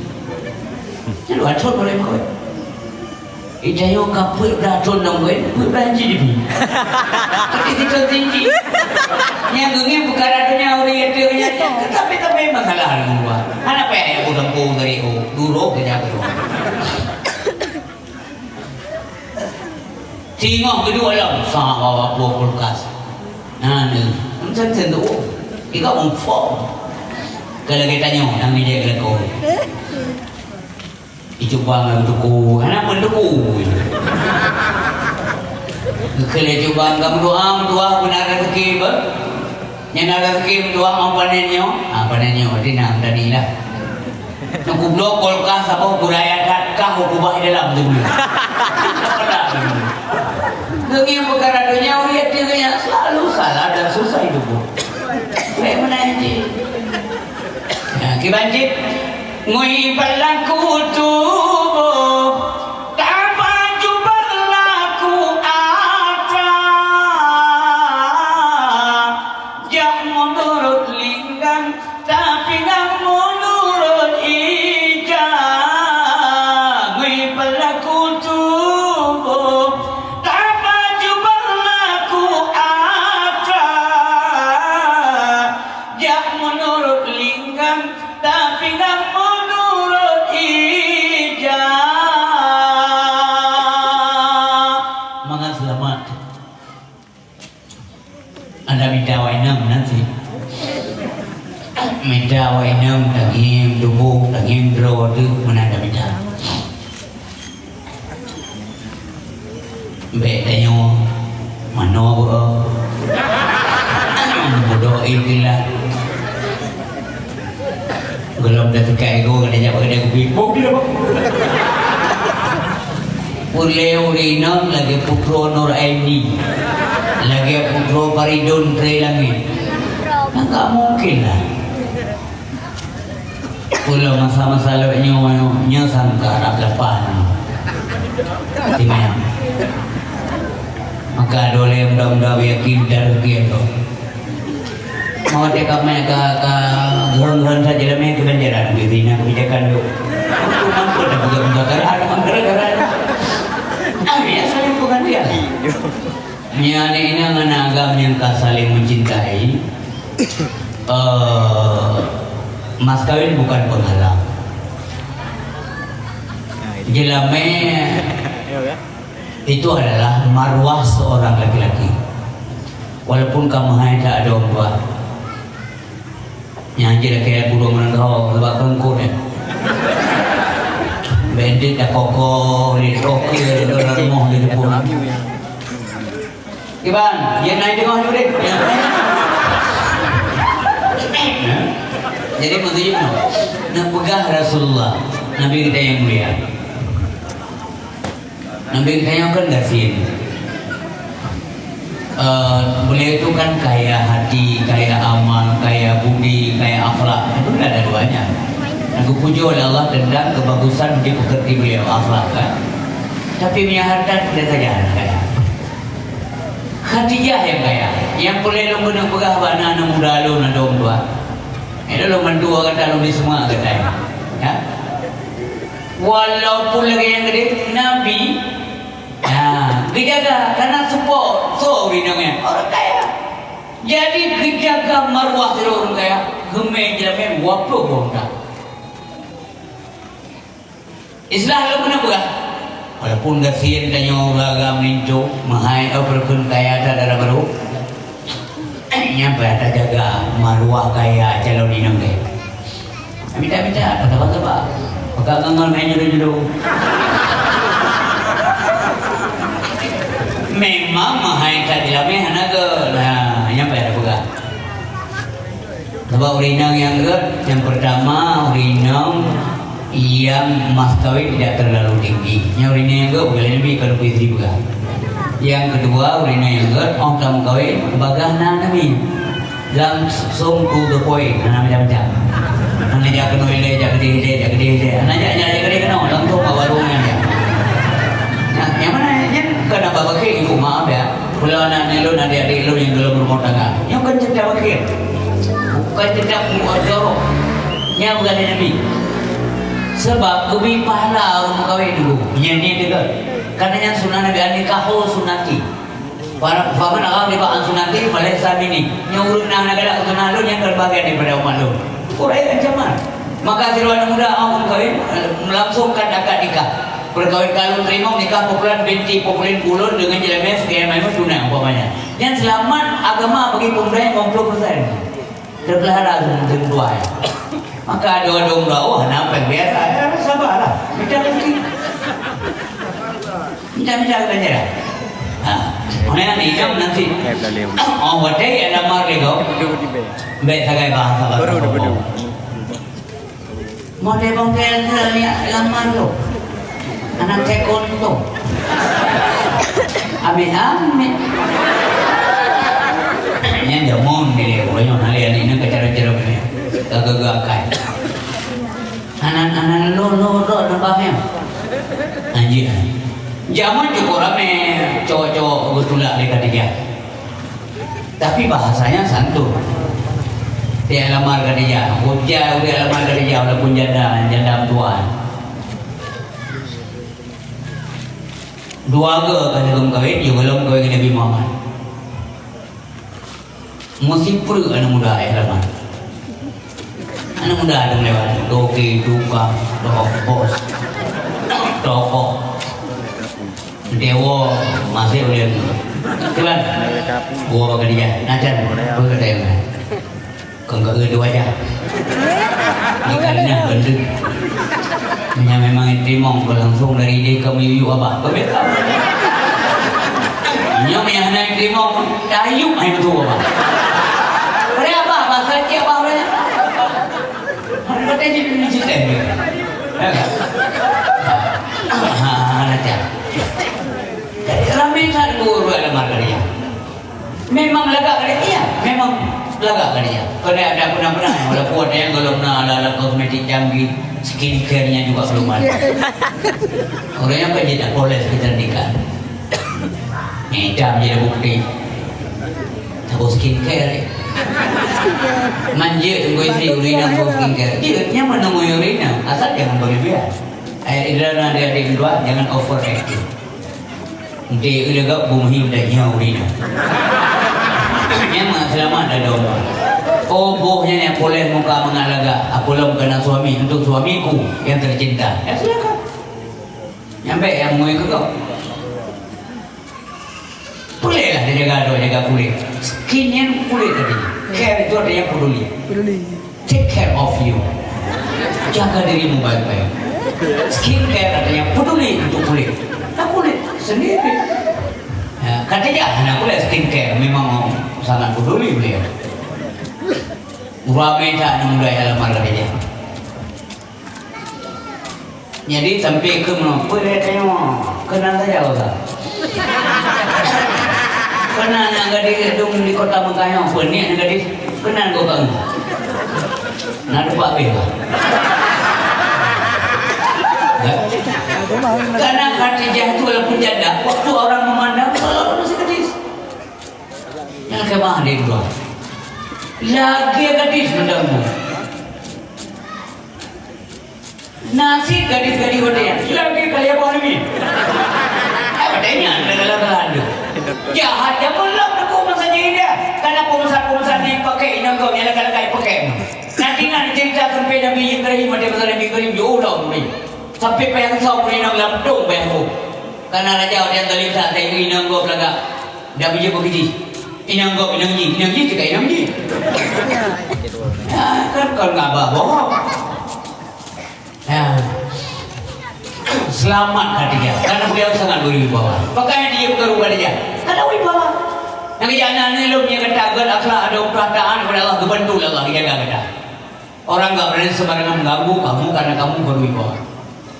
Nyan dua thon boleh koi. Ita yo ka peuet blah thon dong koi, peuet blah inci T V. Tapi tiga inci. Nyang geungieng peukara donya ureueng ateueh nyan, tapi-tapi masalah deungon gua. Hana payah ya udang po dari o, duro ke jago. Singoh geuduek lom, sa wawa po kulkas. Nah, ni, macam tu. Tiga umfong. Kalau kita nyoh, nang ni dia kelaku. Icuba ngon tuku, hana pun tuku. Keu lhèe cuba ngon meudoa, meudoa pun ada rezeki, bah. Nyang na rezeki meutuah ngon panen nyoe, ah, panen nyoe, berarti na tadi lah. Nyang kubloe kulkas saboh, kuraya that kah kubah di dalam tu. Geungieng peukara donya, ureueng ateueh nyan selalu salah dan susah hidup. Baik meunan cit. Nah, kiban cit, ngui bak laku tuboh, tapajoh bak laku atra. Jak meunurot linggan, tapi ngon meunurot ija. Ngui bak laku tuboh, tapajoh bak laku atra. Jak meunurot linggan, tapi ngon meunurot ija. Mangat seulamat. Anda minta awak inong nanti. Mita awak inong tangieng tuboh, tangieng droe teuh meunan tamita. Bèk tanyoe manoe beuo. Bodoh istilah. Gohlom teuka ego keuneuk jak bak kupi. Boh pih, boh. Ulèe ureueng inong lagèe putroe Nur Aini, lagèe putroe Faridun Trei Langit. Nggak mungkin lah. Pula masa-masa lewat nyoe, nyoe sangka rab lapan. Timang. Maka adolée muda-muda yakin dan rugi tu. Mau cakap mai ka, ka geuhon-geuhon saja dah mai keuganjaran di sini kebijakan tu. Mampu-mampu dah buka muka gara-gara, gara-gara. Ah, ya, saling pengertian. Meunyoe aneuk inong ngon agam nyang ka saling mencintai, eh, mas kawin bukan penghalang. Jeulamé itu adalah marwah seorang laki-laki. Walaupun ka meuhai that dong dua. Nyang jeuet lakée burông meureugoe sabab keungkot nyan. Bandit dah kokoh, lé kokoh, lé rumoh, lé depan. Iban, dia naik tengah tu deh. Jadi maksudnya, nak peugah Rasulullah, Nabi kita yang mulia. Nabi geutanyoe kan gasien. Eh, beliau itu kan kaya hati, kaya amal, kaya budi, kaya akhlak. Itu ada duanya. Dan geupuji oleh Allah tentang kebagusan budi pekerti beliau, akhlak kan. Tapi punya harta tidak saja hana kaya. Khadijah yang kaya. Yang boleh lôn keuneuk peugah bak aneuk muda lôn, aneuk dua. Eh, lôn mandua kata lôn di semua kata. Ya. Walaupun lagèe nyang keudeh, Nabi, ha, geujaga, karena support, so, ureueng nyan, orang kaya. Jadi, geujaga maruah sidroe ureueng kaya, geumè jeulamè dua ploh boh unta. Islah lôn keuneuk peugah, walaupun gasien tanyoe ureueng agam linto, meuhai, oh, peureukeuen kaya that dara barô, nyan payah tajaga maruah kaya calon inong gèt. Minta-minta, taba-taba. Peugah ngon-ngon, main judo-judo. Memang meuhai that jeulamè hana gèt. Nah, nyan payah tapeugah. Sabab ureueng inong nyang gèt, yang pertama, ureueng inong yang mas kawin tidak terlalu tinggi. Nyan ureueng inong nyang gèt, bukan Nabi, kalau istri peugah. Yang kedua, ureueng inong nyang gèt, oh, kamu kawin, bagah na Nabi. Langsung to the point, hana macam-macam. Hana jak keunoe ilèe, jak keudeh ilèe, jak keudeh ilèe. Hana jak, jak, jak keudeh keunoe, langsung bak warong nyan jak. Nah, nyang mana nyan keuneuk bak bakeh, ibu, maaf ya. Pula aneuk-aneuk lôn, adik-adik lôn nyang gohlom rumoh tangga. Nyoe kon ceurita bakeh. Bukan ceurita muka jorok. Nyan bukan dari Nabi. Sebab geubri pahala ureueng meukawen dulu. Nyan ni deungon. Karena nyan sunah Nabi, an-nikahu sunnati. Fa-, faman raghiba an sunnati falaysa minni. Nyang ureueng na hana galak keu sunnah lôn, nyan kon bagian daripada umat lôn. Ukur ayat ancaman. Maka sidroe aneuk muda awak meukawen, langsung kan akad nikah. Peukawen ka lôn teurimong nikah pukulan binti pukulin ulôn deungon jeulamè Sukiyah Maimun tunai umpamanya. Nyan seulamat agama bagi peumuda nyan lima puluh persen. Terpelihara seumeutuai. Maka doa-doa, oh, hana péng biasa. Ya, sabarlah. Minta rezeki. Minta-minta ganjaran. Ha. Mana ni jam nanti. Oh, watèe ya lamar lego. Bèk sagai bahasa bahasa. Model-model tu ni lamar tu. Anak cekon tu. Amit-amit. Nyan jamon ni dia, orang yang hari ni nak cara-cara ni. Gaga-gaga. Anak-anak lo, lo, lo, nampak ni. Anjir. Jamon cukup ramai cowok-cowok beutulak dekat dia. Tapi bahasanya santun. Dia lamar Khadijah. Hujah dia lamar Khadijah walaupun janda, janda tuan. Dua ga ka lheueh meukawen, jih gohlom meukawen ngon Nabi Muhammad. Meusipreuk aneuk muda eh lamar. Aneuk muda dong lewat, toke, tukang, toh bos, tokoh. Dewa masih ulèe. Tuan, gua bak Khadijah, najan, beuh kata yang lain. Enggak ada wajah. Ini karena benda. Hanya memang teurimong langsung dari ide kamu yuyuk abah. Kau biasa. Ini yang hana teurimong, tayuk hai betul abah. Boleh abah, bahasa cik abah boleh. Kata jadi cerita ni. Ya kan? Ha, ha, ha, ha. Jadi ramai tak guru dalam madrasah. Memang lagak keu dia? Iya, memang lagak keu dia. Kena ada pernah-pernah, walaupun ada yang belum na ala-ala kosmetik canggih, skincare-nya juga belum ada. Orang yang kerja tak boleh kita nikah. Ni hitam je dah bukti. Tak boleh skincare. Manja tunggu isteri urina boleh skincare. Dia nyaman nunggu urina. Asal jangan berlebihan. Ayat Idrana adik-adik dua, jangan overacting. Dek lagak bumi dan nyawa rindu. Nyaman selamat ada Allah. Oh, boh nyan yang poleh muka mangat lagak. Apolong kena suami untuk suamiku yang tercinta. Ya silakan. Nyampe yang mui ke kau. Bolehlah dia jaga doa, jaga kulit. Skin yang kulit tadi. Care itu artinya peduli. Peduli. Take care of you. Jaga dirimu baik-baik. Skin care artinya peduli untuk kulit. Nah, kulit sendiri. Ya, Khadijah, anak kulit skin care memang sangat peduli beliau. Urame tak nang muda ya lamar Khadijah. Jadi sampai ke menopo dia tanya, kenal saja Ustaz. Kenal yang gadis dong di kota Mekah yang apa ni yang gadis kenal kau kan? Nak dapat habis lah. Karena Khadijah itu walaupun janda, waktu orang memandang selalu masih gadis. Yang kemah dia dua. Lagi gadis mendamu. Nasib gadis-gadis watèe nyan, lagèe kali abah nami. Eh, watèe nyan, dalam-dalam tu. Jahat, ya, belum dekat masa jahiliyah. Karena pemesan-pemesan ni pakai inong gop, yang lagak-lagak pakai. Nanti nak cerita sampai Nabi Ibrahim, ada masa Nabi Ibrahim, ya Allah, Nabi. Sampai payah risau pun inong lam dong payah tu. Karena raja watèe nyan zalim that, tak ingat inong gop lagak. Dah bijak begitu. Inong gop, inong jin, inong jin cakap inong jin. Ya, kan kon abah bohong. Ya. Selamat Khadijah, karena beliau sangat berwibawa. Pakaian dia bukan rupa Khadijah, karena wibawa. Nyang kejak aneuk-aneuk lôn nyang gata gèt akhlak, ada perasaan kepada Allah, geubantu lé Allah, geujaga gata. Orang enggak berani sembarangan mengganggu kamu karena kamu berwibawa.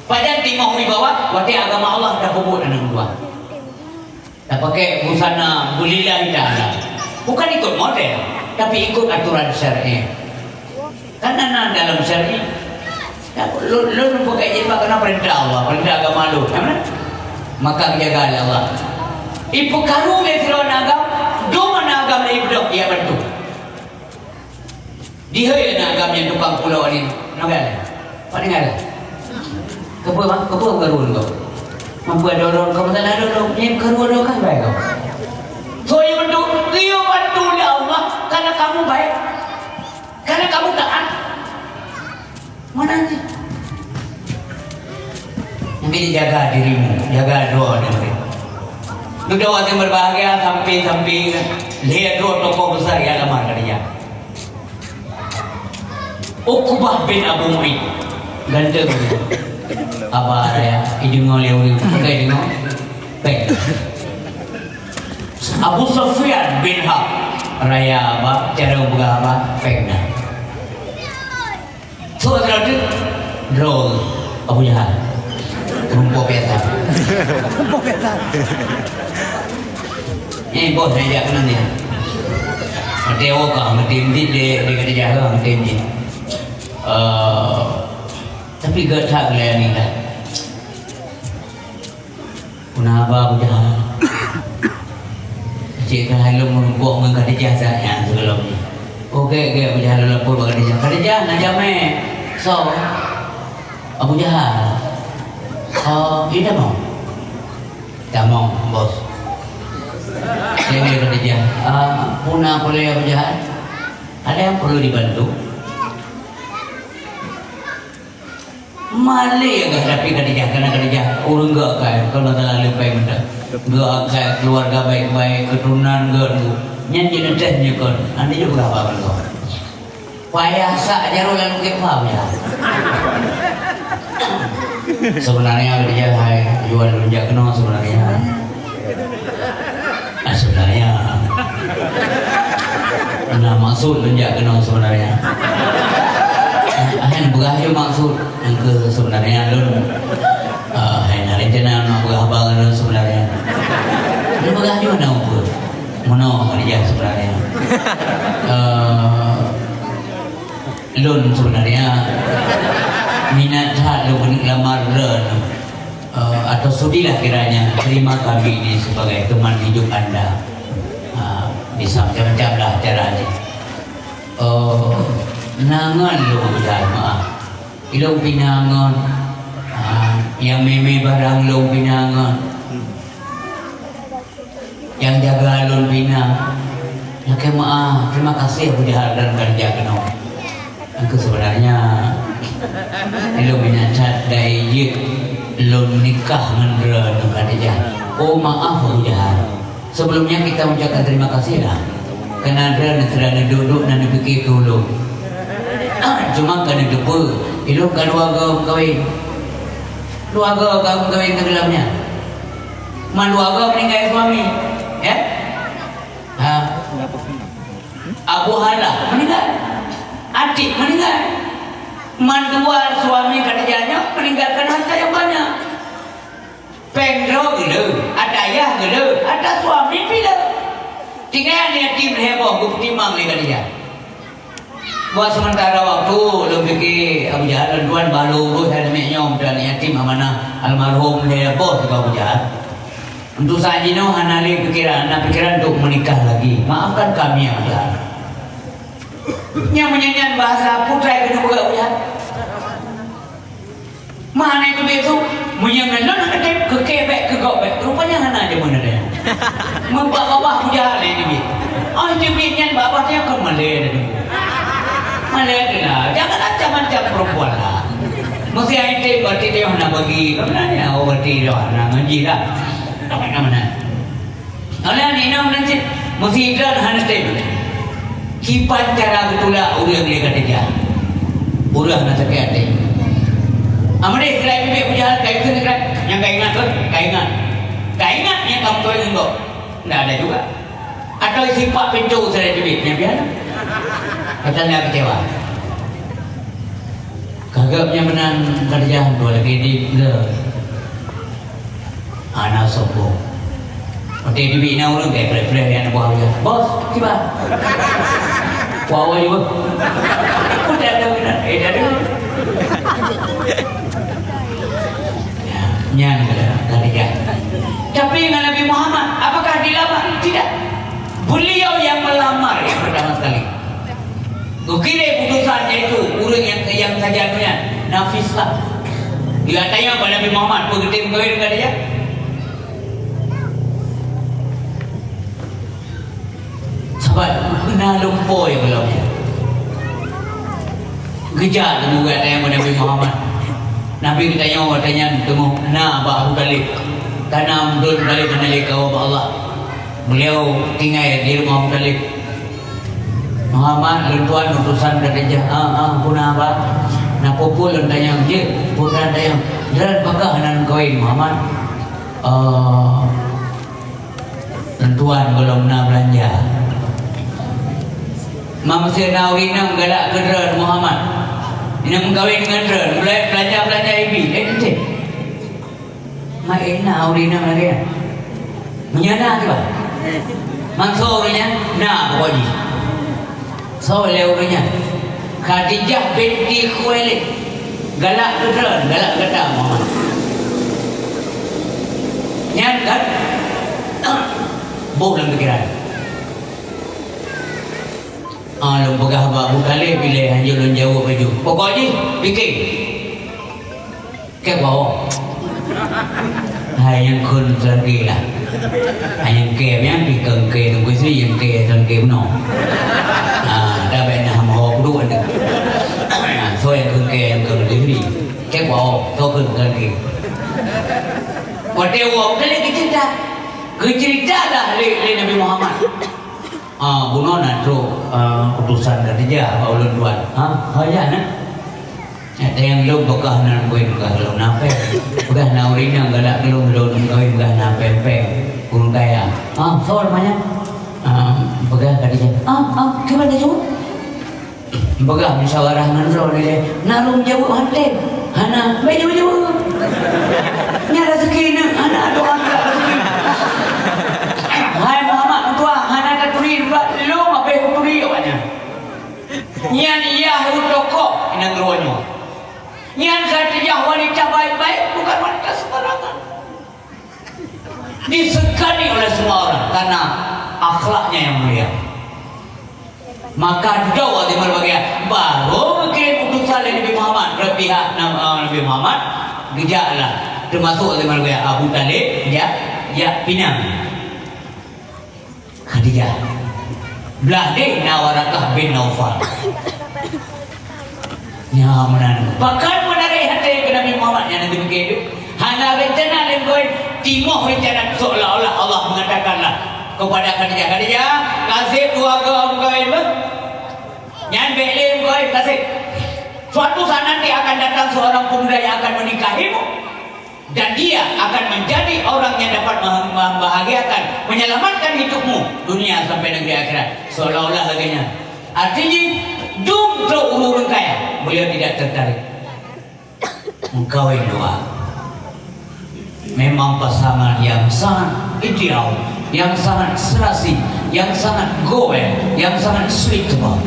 Pajan timoh wibawa, watèe agama Allah tapeubuet aneuk dua. Tapakai busana lillahi ta'ala. Bukan ikut model, tapi ikut aturan syar'i. Karena na dalam syar'i, ya, lôn, lôn pakai jilbab karena perintah Allah, perintah agama lôn, ya betul? Maka dijaga oleh Allah. Ipeukaru lé sidroe agam, dum na agam lé ibloh, ya betul. Dihôi aneuk agam nyang tukang pulo nyoe. Nyoe kan? Pat tinggai? Keupeue, mak? Keupeue karu nyoe? Mampu ada orang kau tak ada orang. Nyang karu ada kan baik kau. So, yang betul, dia bantu oleh Allah karena kamu baik. Karena kamu taat. Mana ni? Jadi jaga dirimu, jaga doa diri. Dudoe watèe berbahagia sampai-sampai lhèe droe tokoh besar nyang lamar Khadijah. Uqbah bin Abu Mu'aid. Ganteng. Abah raya, ideungoe lé ureueng, bukan ideungoe. Pèng. Abu Sufyan bin Harb. Raya abah, cara peugah abah, pèng na. Soe droe tu? Droe Abu Jahal. Rumpok biasa. Rumpok biasa. Eh, bos, saya jak kenal dia. Mati awak kah, mati mati dia, dia kata jahat, mati mati. Eh, tapi gak tak melayani dah. Peuna haba Abu Jahal? Cit ka hai lôn meurumpok ngon Khadijah saat nyan sigohlom jih. Oh, gèt, gèt, Abu Jahal lôn lapor bak Khadijah. "Khadijah, na jamèe." "Soe?" "Abu Jahal." "Oh, ie tamong?" "Tamong, Bos." Lheuh nyan Khadijah, "Ah, peue na peureulee Abu Jahal? Ada yang perlu dibantu?" Malèe geuhadapi Khadijah, karena Khadijah ureueng geuakai, kon masalah leupah mantong. Geuakai, keluarga baik-baik, keturunan geuh. Nyan jeuet neuteh nyoe kon, nanti jeuet peugah haba keu lôn. Payah sak jaroe lalu kek paham ya. Sebenarnya dia hai jual lunjak kena sebenarnya. Ah, sebenarnya. Nah, maksud lunjak kena sebenarnya. Ah, beurah je maksud. Engke sebenarnya lôn, eh, hai na rencana nak beurah haba ngon lôn sebenarnya. Lôn beurah jua na ukeue. Meunoe Khadijah sebenarnya. Eh, lôn sebenarnya minat that lôn keuneuk lamar droeneuh. Eh, atau sudilah kiranya terima kami ini sebagai teman hidup anda. Ah, bisa macam-macam lah caranya. Eh, na ngon lôn jamaah. Ilôn pih na ngon, ah, nyang mé-mé barang lôn pih na ngon. Nyang jaga lôn pih na. Lakée meu'ah, terima kasih Abu Jahal dan Khadijah keunoe. Engke sebenarnya ilôn meunan that dai jeuet lôn nikah ngon droeneuh Khadijah. Oh, maaf Abu Jahal. Sebelumnya kita ucapkan terima kasih lah. Karena ada neuteura neuduek-duek na neupike keu ulôn. Cuma ka neuteupeue, ilôn ka dua goe meukawen. Dua goe ka meukawen teugeulom nyan. Man dua goe meuninggai suami. Ya? Ha. Abu Halah meuninggai. Atik meuninggai. Man dua suami Khadijah nyoe meninggalkan harta yang banyak. Péng droe geuleu, ata yah geuleu, ata suami pih le. Tinggai aneuk yatim lhèe boh geupeutimang lé Khadijah. Buat sementara waktu, lôn pike Abu Jahal lôn tuan balo urus aneuk miet nyoe, dan aneuk yatim amanah almarhum lhèe boh sigoe Abu Jahal. Untuk saat jinoe hana lé pikiran, hana pikiran untuk menikah lagi. Maafkan kami Abu Jahal. Nyang meunyan-nyan bahasa putai keuneuk beuet Abu Jahal. Mana itu bisu? Meunyoe ngon lôn hana tem, keu kèe bèk, keu gob bèk. Rupanya hana jameun ada. Meubak babah Abu Jahal lé teubiet. Oh, teubiet nyan babah dia kon malèe dah tu. Malèe tu lah. Jangan macam-macam perempuan lah. Mesti ai tem, berarti dia hana bagi. Kemana ya? Oh, berarti dia hana ngaji dah. Tak pernah mana. Oleh nyan inong nan cit meusidroe hana tem. Kiban cara geutulak ureueng lé Khadijah. Ureueng na sakét até. Amadé sira teubiet Abu Jahal, ka ikheun keu nyang ka ingat, beuh, ka ingat. Ka ingat nyang ka meukawen ngon gob. Ndak ada juga. Atau sipak pintoe sira teubiet nyang pian. Kata ndak kecewa. Ka geuh nyan meunan Khadijah dua lagèe di le. Hana sombong. Watèe teubiet na ureueng, eh, preh-preh, ya, buah, ya. Bos, kiban. Kuah awai, bos. Udah ada, udah. Eh, dah ada. Ya, nyan kata Khadijah. Tapi dengan Nabi Muhammad, apakah dilamar? Tidak. Beliau yang melamar yang pertama sekali. Geukirém utusan, yaitu ureueng nyang, nyang sajan nyan, Nafisah. Dia tanyong bak Nabi Muhammad, "Peue geutem kawin ngon dia?" Sabab na lumpoe gohlom nyan. Geujak teungku geutanyong bak Nabi Muhammad. Nabi geutanyong watèe nyan teungoh na bak Abu Thalib. Karena Abdul Muthalib hana lé kawoe bak Allah. Beliau tinggai di rumoh Abu Thalib. "Muhammad, lôn tuan utusan Khadijah." "Ah, ah, peue na, Bah?" "Na peue-peue lôn tanyong jeuet?" "Peue na tanyong?" "Droen pakon hana lôn kawin, Muhammad?" "Oh, lôn tuan gohlom na beulanja." "Ma meusé na ureueng inong galak keu droen, Muhammad. Inong meukawen ngon droen, beulanja-beulanja ibi." "Eh, ente." Mak, eh, na ureueng inong lagèe nyan. Meunyoe na, kiban? Man soe ureueng nyan? Na, pokok jih. Soe lé ureueng nyan? Khadijah binti Khuwailid. Galak keu droen, galak keu gata, Muhammad. Nyan kan? Boh lam pikiran. Ah, lôn peugah bak Abu Thalib, ilèe hanjeuet lôn jaweueb laju. Pokok jih, pike. Kèe bawah. Hai nyang kheun seulangké lah. Hai nyang kèe, nyang pi kheun kèe Teungku Yusri, nyang kèe seulangké bunoe. Ha, dah bèk na meuho peuduek anda. Ha, soe nyang kheun kèe, nyang kheun Teungku Yusri. Kèe bawah, soe kheun seulangké. Watèe woe, ka lheueh geuceurita. Geuceurita dah lé, lé Nabi Muhammad. Ah, bunoe na trok. Ah, utusan Khadijah bak ulôn tuan. Ha, ho nyan, eh? Nyang lôn peugah nan kawin peugah lôn na péng. Peugah na ureueng inong galak keu lôn, lôn kawin peugah na péng-péng. Ureueng kaya. Ah, soe nama nyan? Ah, peugah Khadijah. Ah, ah, kiban laju? Peugah musyawarah ngon droe lé. Na lôn jaweueb han tem. Hana, bék jaweueb-jaweueb. Nyan raseuki nyoe, hana doa minta raseuki. Hai Muhammad, meutuah, hana taturi, lôn habéh kuturi awaknyan. Nyan yah u toko inong droeneuh. Nyan Khadijah wanita baik-baik, bukan wanita sembarangan. Disegani oleh semua orang karena akhlaknya yang mulia. Maka jauh di berbagai baru kirim utusan dari Nabi Muhammad ke pihak Nabi Muhammad, gejaklah termasuk di berbagai Abu Talib, ya, ya pinang. Khadijah. Blah deh na Warakah bin Naufal. Nyan meunan. Pakon meunarek até keu Nabi Muhammad nyang na teupike tu. Hana rencana lengkoi timoh rencana seolah-olah Allah mengatakanlah kepada Khadijah, "Khadijah, kaseb dua goe meukawen beuh. Nyan bék lé meukawen, kaseb. Suatu saat nanti akan datang seorang pemuda yang akan menikahimu." Dan dia akan menjadi orang yang dapat mem-, membahagiakan, menyelamatkan hidupmu dunia sampai negeri akhirat. Seolah-olah lagèe nyan. Artinya, dum trok ureueng kaya, beliau tidak tertarik. Meukawen dua. Memang pasangan yang sangat ideal, yang sangat serasi, yang sangat goel, yang sangat sweet, Bang.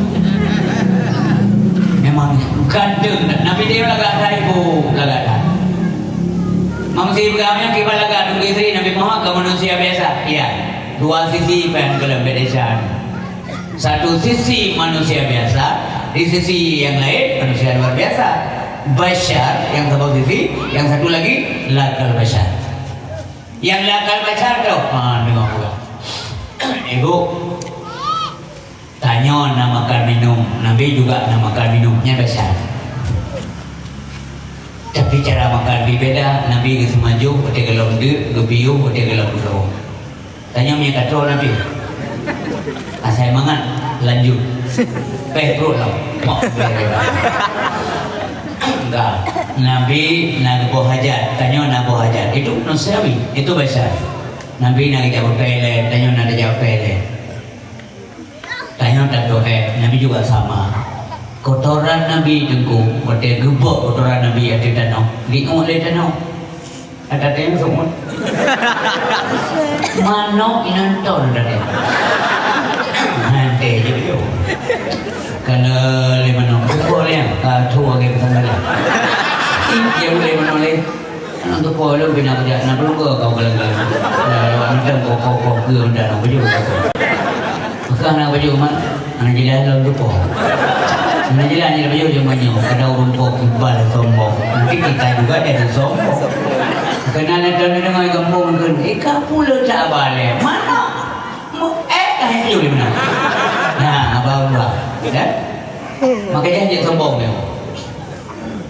Memang ganteng. Nabi dia lagak dah ibu, lagak dah. Manusia beragama kiban lagak Teungku Idris, Nabi Muhammad ke manusia biasa. Iya. Dua sisi pen keuleuh beda. Satu sisi manusia biasa, di sisi yang lain manusia luar biasa. Basyar yang satu sisi, yang satu lagi lakal basyar. Nyang lakal basyar tu, ha, deungoe peugah. Ibu, tanyoe na makan minum, Nabi juga na makan minum, nyan basyar. Tapi cara makan bi beda, Nabi geuseumajoh, watèe golom deuk, geupiôh, watèe golom droe. Tanyoe meunyo ka troe Nabi. Asai mangat, lanjut. Péh pruet lom. Pok. Enggak. Nabi na geuboh hajat, tanyoe na boh hajat. Itu manusiawi, itu basyar. Nabi na geujak u toilet, tanyoe na tajak u toilet. Tanyoe tatoilet, Nabi juga sama. Kotoran Nabi Teungku, watèe geubok kotoran Nabi ateueh tanoh, geuingat lé tanoh. Ada yang semut. Manok inonton tadi. Nanti je dia. Kalau lima enam pukul ya, ah, tu lagi pesan balik. Ih, dia boleh menoleh. Anak tu pun belum bina kerja, nak belum ke kau kalau kalau. Kalau macam kau kau kau ke benda nak baju. Bukan nak baju mat. Anak jelas dalam lupa. Anak jelas ni baju cuma nyo. Ada ureueng po kibal sombong. Nanti kita juga jadi sombong. Kena nonton dengan kampung kan. Eh, kamu letak balik. Mana? Mu-, eh, dah itu di mana? Nah, abang-abang. Ya? Makanya dia sombong dia.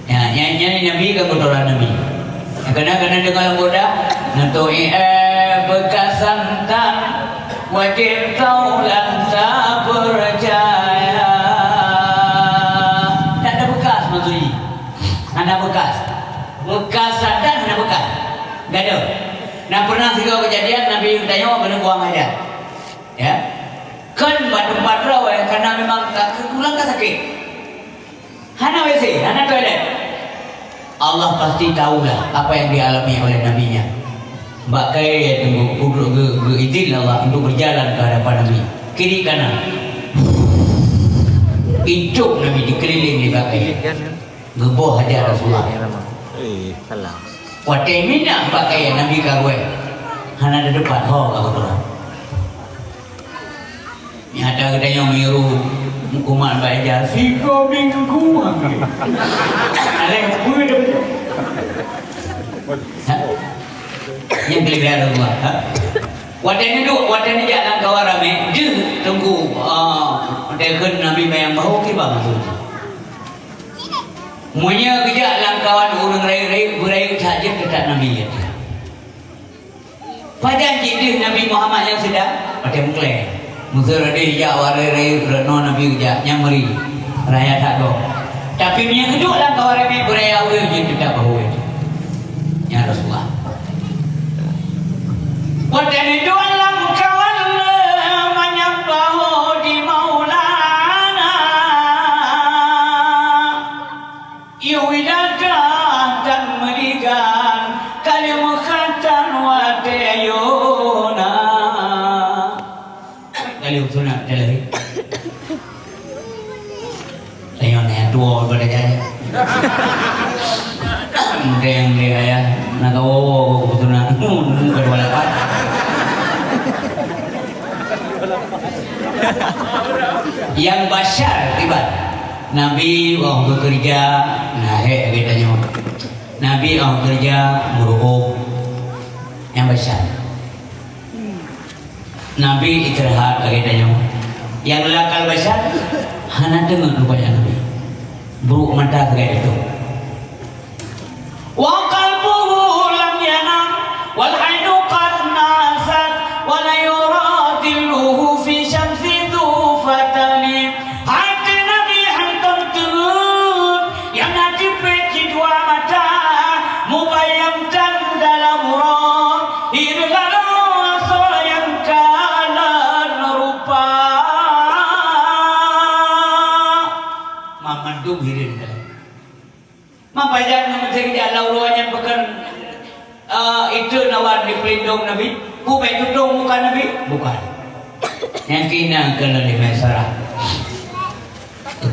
Ya, nyan, nyan Nabi kan kotoran Nabi. Kadang-kadang deungon anggota, "Neutu'i eh beukas santan, wajéb taulan tapeucaya." Tak ada bekas maksudnya. Hana bekas. Bekas santan hana bekas. Gadoh. Nah, pernah sigoe kejadian Nabi tanyong keuneuk buang hajat. Ya. Kan bak teumpat droe, karena memang ka, ka, ulang ka sakét. Hana W C, hana toilet. Allah pasti tahulah apa yang dialami oleh Nabi-Nya. Bak kayèe teungku, untuk ge-, geuizin Allah untuk berjalan ke hadapan Nabi. Kiri kanan. Hidup Nabi dikeliling di bak kayèe. Geuboh hajat Rasulullah. Eh, salah. Watèe minah bak kayèe Nabi ka ruwèh. Hana teudepat ho ka kotoran. Nyata geutanyoe meunyeurôh meukumat bak ija, sigoe minggu amai. Alai peue dah beutôi. Ha? Nyang keuleubèhan Allah, ha? Watèe neuduek, watèe neujak lam kawan ramè, deuh teungku, ah, watèe kheun Nabi manyang bahô kiban maksud. Meunyoe geujak lam kawan ureueng rayeuk-rayeuk, beurayeuk that jeuet keu that Nabi, ya. Pajan jih deuh Nabi Muhammad nyang sedang watèe meuklèe. Meuseu Raden jak waréh rayeuk, rot noe Nabi geujak, nyang meuri raya that gob. Tapi meunyoe geuduek lam kawan ramé beuraya ureuëng, jeuet teutab bahue. Ya Rasulullah. Watée neuduek lam kawan le manyang bahue di Maulana. Yue datang dan meuligan, ka lheueh meukhatan watée yue na. Ka lheueh sunat teuh lagi. Tanyoe na nyang tuwoe daripada jaya. Mudeng lé ayah, na kawoe-woe sunat. Muka dua lapan. Nyang basyar tiba. Nabi óh geukeureuja, na hék lagée tanyoe. Nabi óh geukeureuja, meuruôh. Nyang basyar. Nabi istirahat lagée tanyoe. Nyang lakal basyar, hana teungeut rupanya Nabi. Brok mata sagai teutôp. Wa qalbuhu lam yanam, wal ainu qad nasat, wa la yura dhilluhu fi syamsi dhu fatani. Até Nabi hantom teungeut, nyang na jipék cit dua mata, mubayang tan dalam uroe, hireuen lam asoe nyang kalon rupa. Mamandum hireuen dalam. Meupajan ngon meusé geujak lam uroe nyan pakon, eh, iteun awan di peulindong Nabi? Peue bék tutong muka Nabi? Bukan. Nyang keunan kalon lé Maisarah.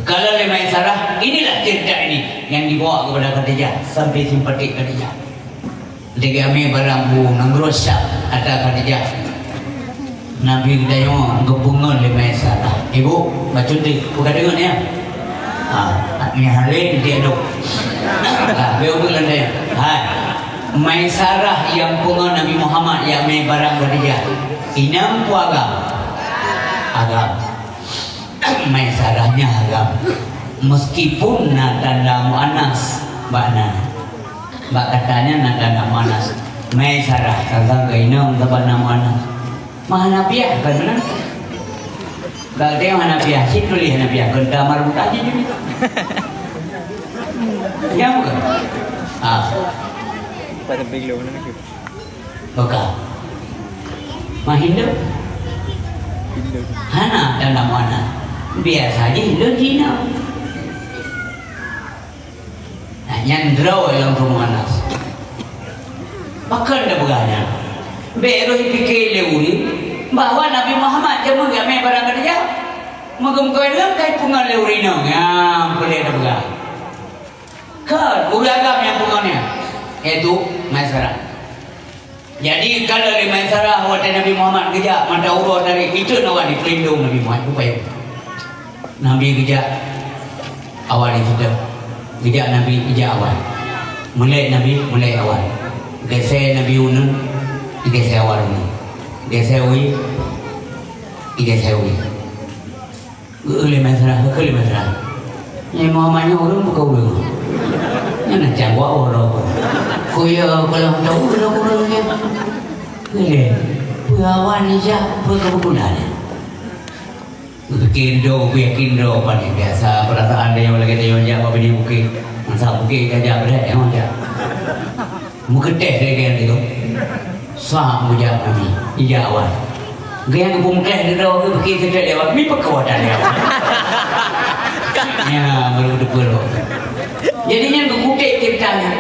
Kalon lé Maisarah, inilah cerita ini yang dibawa kepada Khadijah sampai simpatik Khadijah. Lagée amé barang bu nanggroe Syam ata Khadijah. Nabi geutanyoe geupeungon lé Maisarah. Ibu, bacut deh, buka deungon ya. Ha, ni hale di aduk. Ha, beu beu lande. Hai. Maisarah nyang peungon Nabi Muhammad ya amé barang Khadijah. Inong peue agam? Agam. Maisarah nyan agam. Meskipun na tanda muannas bak nan. Bak kata nyan na tanda muannas. Maisarah, sangka keu inong sabab na muannas. Meuhana piah kan meunan. Bak dia hana piah, cit tuléh hana piah, keu ta marbuta jih jih. Nyang bukan? Ah. Maka. Mah Hindu? Hana tanda muannas. Biasa jih Hindu Cina. Nah, nyan droe lam peumuannas. Pakon tapeugah nyan? Bék roh jipike lé ureuëng bahwa Nabi Muhammad jameun ramé barang Khadijah. Meukeumeukeue deungon kai peungon lé ureuëng inong. Nyang peureulée tapeugah. Kon, ureuëng agam nyang peungon nyan, yaitu Maisarah. Jadi, ka lheueh lé Maisarah watée Nabi Muhammad geujak mata uroe dari itu na wadi pelindung Nabi Muhammad, upaya. Nabi geujak awai di situ. Geujak Nabi, geujak awai. Mulai Nabi, mulai awai. Geusée Nabi uneun, geusée awai uneun. Geusée wie, geusée wie. Geu lé Maisarah, geu lé Maisarah. Nyang Muhammad nyoe ureuëng bukan ureuëng. Nyan na cang wak uroe. Ku ya kalau tahu ureuëng ureuëng nyan. Geu lé. Peue awai nijak, peue keubeugunan nyan. Pikir do, yakin do, paling biasa perasaan dia lagi dia jak apa bini bukit. Masa bukit gajah berat dia jak. Meukeuteh lagée nyan tu. Sa meujak Nabi, ija awai. Geuh nyang geupeumeukeh dudoe geuh bukét seutôt lewat, mi peukuatan lewat. Ya, baru beutôi. Jadi nyan geukuték ceritanya.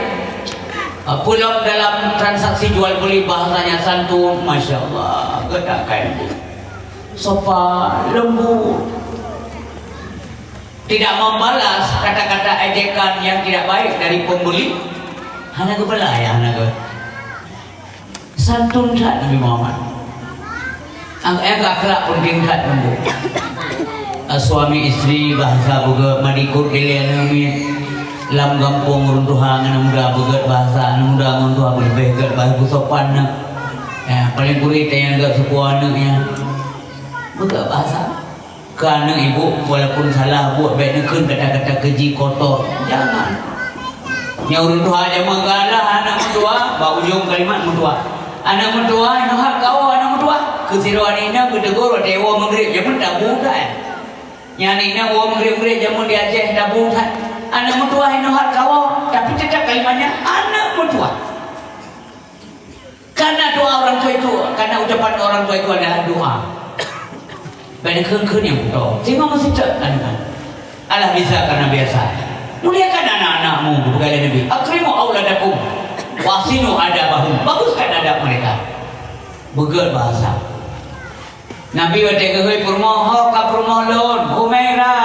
Ah, pulang dalam transaksi jual beli bahasanya santun, masya Allah, geutakkan. Sopan, lembut. Tidak membalas kata-kata ejekan yang tidak baik dari pembeli. Hana geubela ya, hana geu. Santun that Nabi Muhammad. Ang-, eh, akhlak penting that nunggu. Ah, suami isteri bahasa beugét, madikut dilée aneuk miet. Lam gampông ureuëng tuha ngon muda beugét bahasa, aneuk muda ngon tuha beulebeh gét bahasa sopan na. Eh, paling kureueng tanyong gét seupôt aneuk nyan. Beugét bahasa. Keu aneuk ibu, walaupun salah buet, bék neukheun kata-kata keuji kotor. Jangan. Nyang ureuëng tuha jameun galah aneuk meutuah, bak ujong kalimat meutuah. Aneuk meutuah, nyoe hak kau aneuk meutuah. Sidroe aneuk inong geutegur watèe woe meugréb, jameun tabu that. Nyan aneuk inong woe meugréb-meugréb jameun di Aceh tabu that. Aneuk meutuwah inoe hat kawoe, tapi teutap kalimat nyan, aneuk meutuwah. Karena doa orang tua itu, karena ucapan orang tua itu adalah doa. Bèk neukheun-kheun nyang putôh. Singoh meusitet aneuk nyan. Alah bisa karena biasa. Muliakan anak-anakmu, geupeugah lé Nabi. Akrimu auladakum. Wa ahsinu adabahum. Baguskan adab mereka. Beugèt bahasa. Nabi watèe geuhôi peurumoh, "Ho ka peurumoh lôn, Humaira?"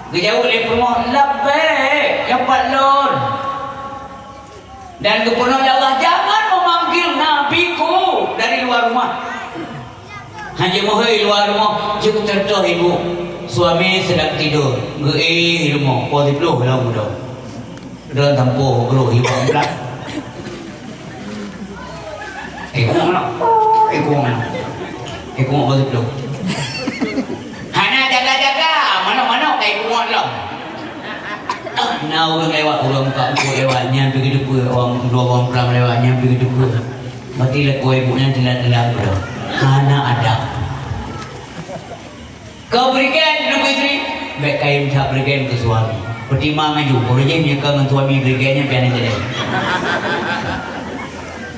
Geujaweueb lé peurumoh, "Labbaik, nyoe pat lôn." Dan geupeurunoe lé Allah, "Jangan memanggil nabiku dari luar rumah." Hana meuhôi luwa rumoh, jeuet contoh ibu. Suami sedang tidur, geuéh rumoh, poh siplôh lom udah. Droe tampôh groh ibu blang. Eh, kumoh mana? Eh, kumoh mana? Eh, kumoh poh siplôh. Hana jaga-jaga, manok-manok ka ibu lom. Na ureueng lewat, ureueng muka empuk lewat, nyan pih geuteupeue, ureueng dua ureueng prang lewat, nyan pih geuteupeue. Berarti lakoe ibu nyan teulat-teulat droe. Hana adab. Keu beureugueng di luwa istri, bèk kayém that beureugueng keu suami. Peutimang aju, ureueng nyan nyoe ka ngon suami beureugueng nyan pian jadi.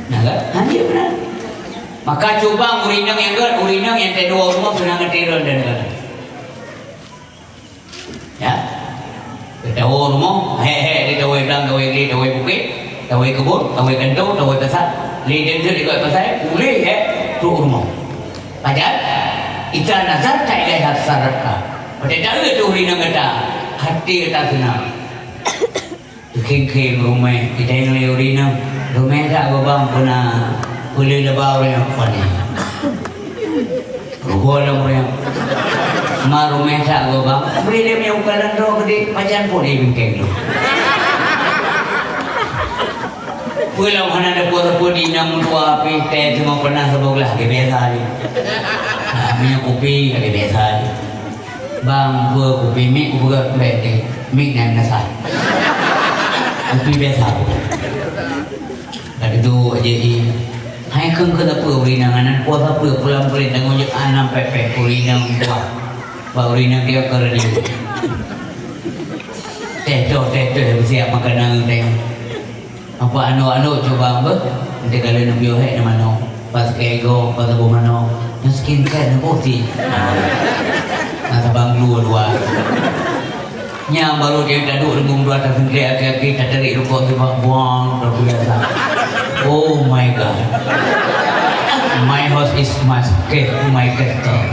Nah, kan? Hanjeuet meunan. Maka cuba ureueng inong nyang gèt, ureueng inong nyang teuh dua rumoh seunang ateueh droe dan gata. Ya. Tawoe rumoh, hék-hék di tawoe blang, tawoe glé, tawoe bukét, tawoe keubon, tawoe kantô, tawoe pasai. Lé deundeuk di pasai, puléh hék trok rumoh. Pajan, idza nazarta ilaiha sarratka. Watèe taeu tuh rinang gata, até gata seunang. Teukhém-khém rumeh, geutanyoe lé ureueng inong, rumeh that gobang peuna peuleueh laba ureueng pane. Rugoe lom ureueng. Ma rumeh that gobang, bri lé miyueb kalon droe geude, pajan po di bingkeng tu. Peue lom hana deupot-deupot di inong dua pih teh cuma pernah saboh glah, lagèe biasa je. Ha, minyeuk kupi, lagèe biasa je. Bang, peue kupi mic kupeugah bèk deh. Mic nyan na sa. Kupi biasa. Ka dudoe aja i. Hai kheun keu sapeue ureueng inong anan, peue sapeue pulang-pulang tanggong jaweueb anan pèt-pèt ureueng inong tuha. Bak ureueng inong dia ka radio. Teh toh, teh toh, siap makanan teh. Apa anok-anok cuba beuh? Nanti kalau nak piôh hek nama anok. Pas kego, pas saboh manok. Nyan skin care na boh ti. Na sabang dua-dua. Nyang baru dia taduk leumbung dua tasengklek aki-aki tatarik rukok sibak buang luar biasa. Oh my God. My house is my ca-, my castle.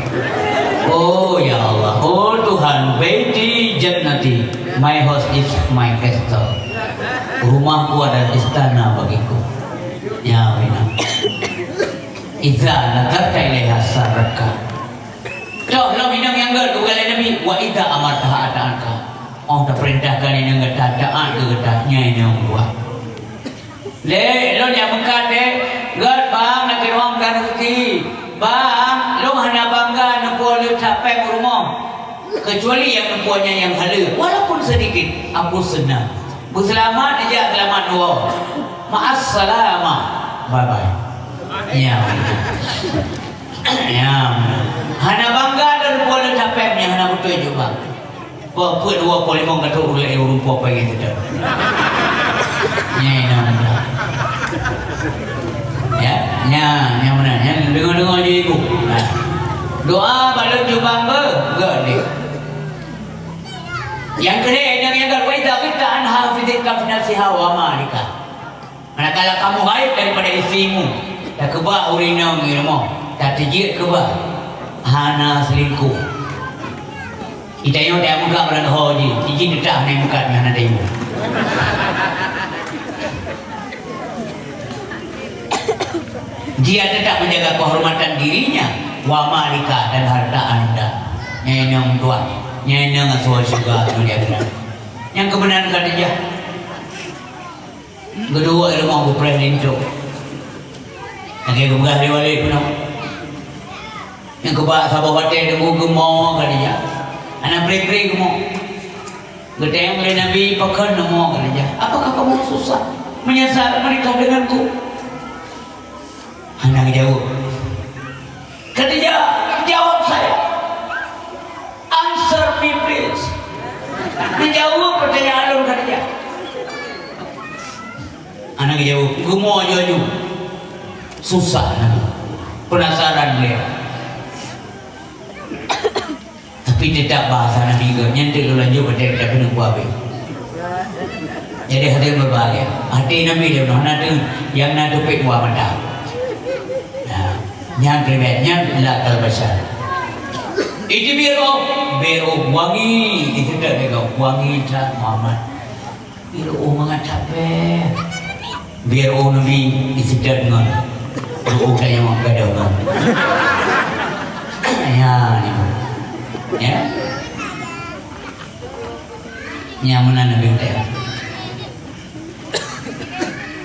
Oh ya Allah. Oh Tuhan, baiti jannati. My house is my castle. Rumahku adalah istana bagiku. Ya, benar. Idza nazarta ilaiha sarratka. Toh lom inong nyang gèt, bukan lé Nabi, wa idza amartaha ata'atka. Oh, tapeurintahkan inong gata taat keu gata, nyan inong dua. Lé, lôn nyang meukat deh, gèt bang, lagèe ruang dan rezeki. Bang, lôn hana bangga neupo leuet that péng u rumoh. Kecuali nyang neupo nyan nyang haleue, walaupun sedikit, aku senang. Beuseulamat, dijak seulamat dua. Ma'assalamah. Bye bye. Ya. Ya. Hana bangga dan boleh capek nyang hana beutôi juga. Peuet dua puluh lima kata ulai ureueng po pengen kita. Ya, ya. Ya, ya, yang mana? Yang dengar-dengar je ibu. Nah. Doa balon jubang be, gak ni. Nyang keulhèe, nyang, nyang ka, "Wa idza ghibta anha hafizhatka fi nafsiha wa malika." Manakala kamu gaib daripada istrimu, takeubah ureueng inong di rumoh, tateujeuet keubah, hana selingkuh. Kita nyoe dak meukat barang ho jih, jih teutap hana meukat, hana teurimong. Dia tetap menjaga kehormatan dirinya, wa malika, dan harta anda. Nyan inong tuan, nyan inong asoe syeuruga, nyan dia keunan. Nyang keubeunaran Khadijah. Geuduek di rumoh geupreh linto. Lagèe geupeugah lé Walid bunoe. Nyang keubah saboh watèe teungku geumoe Khadijah. Hana preh-preh geumoe. Geutanyong lé Nabi, "Pakon neumoe Khadijah? Apakah kamu susah menyesal menikah denganku?" Hana geujaweueb. Geujaweueb peutanyaan lôn Khadijah. Hana geujaweueb, geumo aju-aju. Susah Nabi. Penasaran beliau. Tapi tetap bahasa Nabi ke, nyan teuk lôn lanjut pada kita kena buat habis. Jadi hati berbahagia. Hati Nabi dia hana tu, yang na tupik dua mata. Nah, nyan pribadi, nyan la kal bashar. Itu biru, biru wangi, itu tak dia wangi tak Muhammad. Biru mangat that bèe. Biru Nabi iseudot ngon. Biru tanyong gadôh ngon. Ya, ni. Ya. Nya meunan Nabi utai.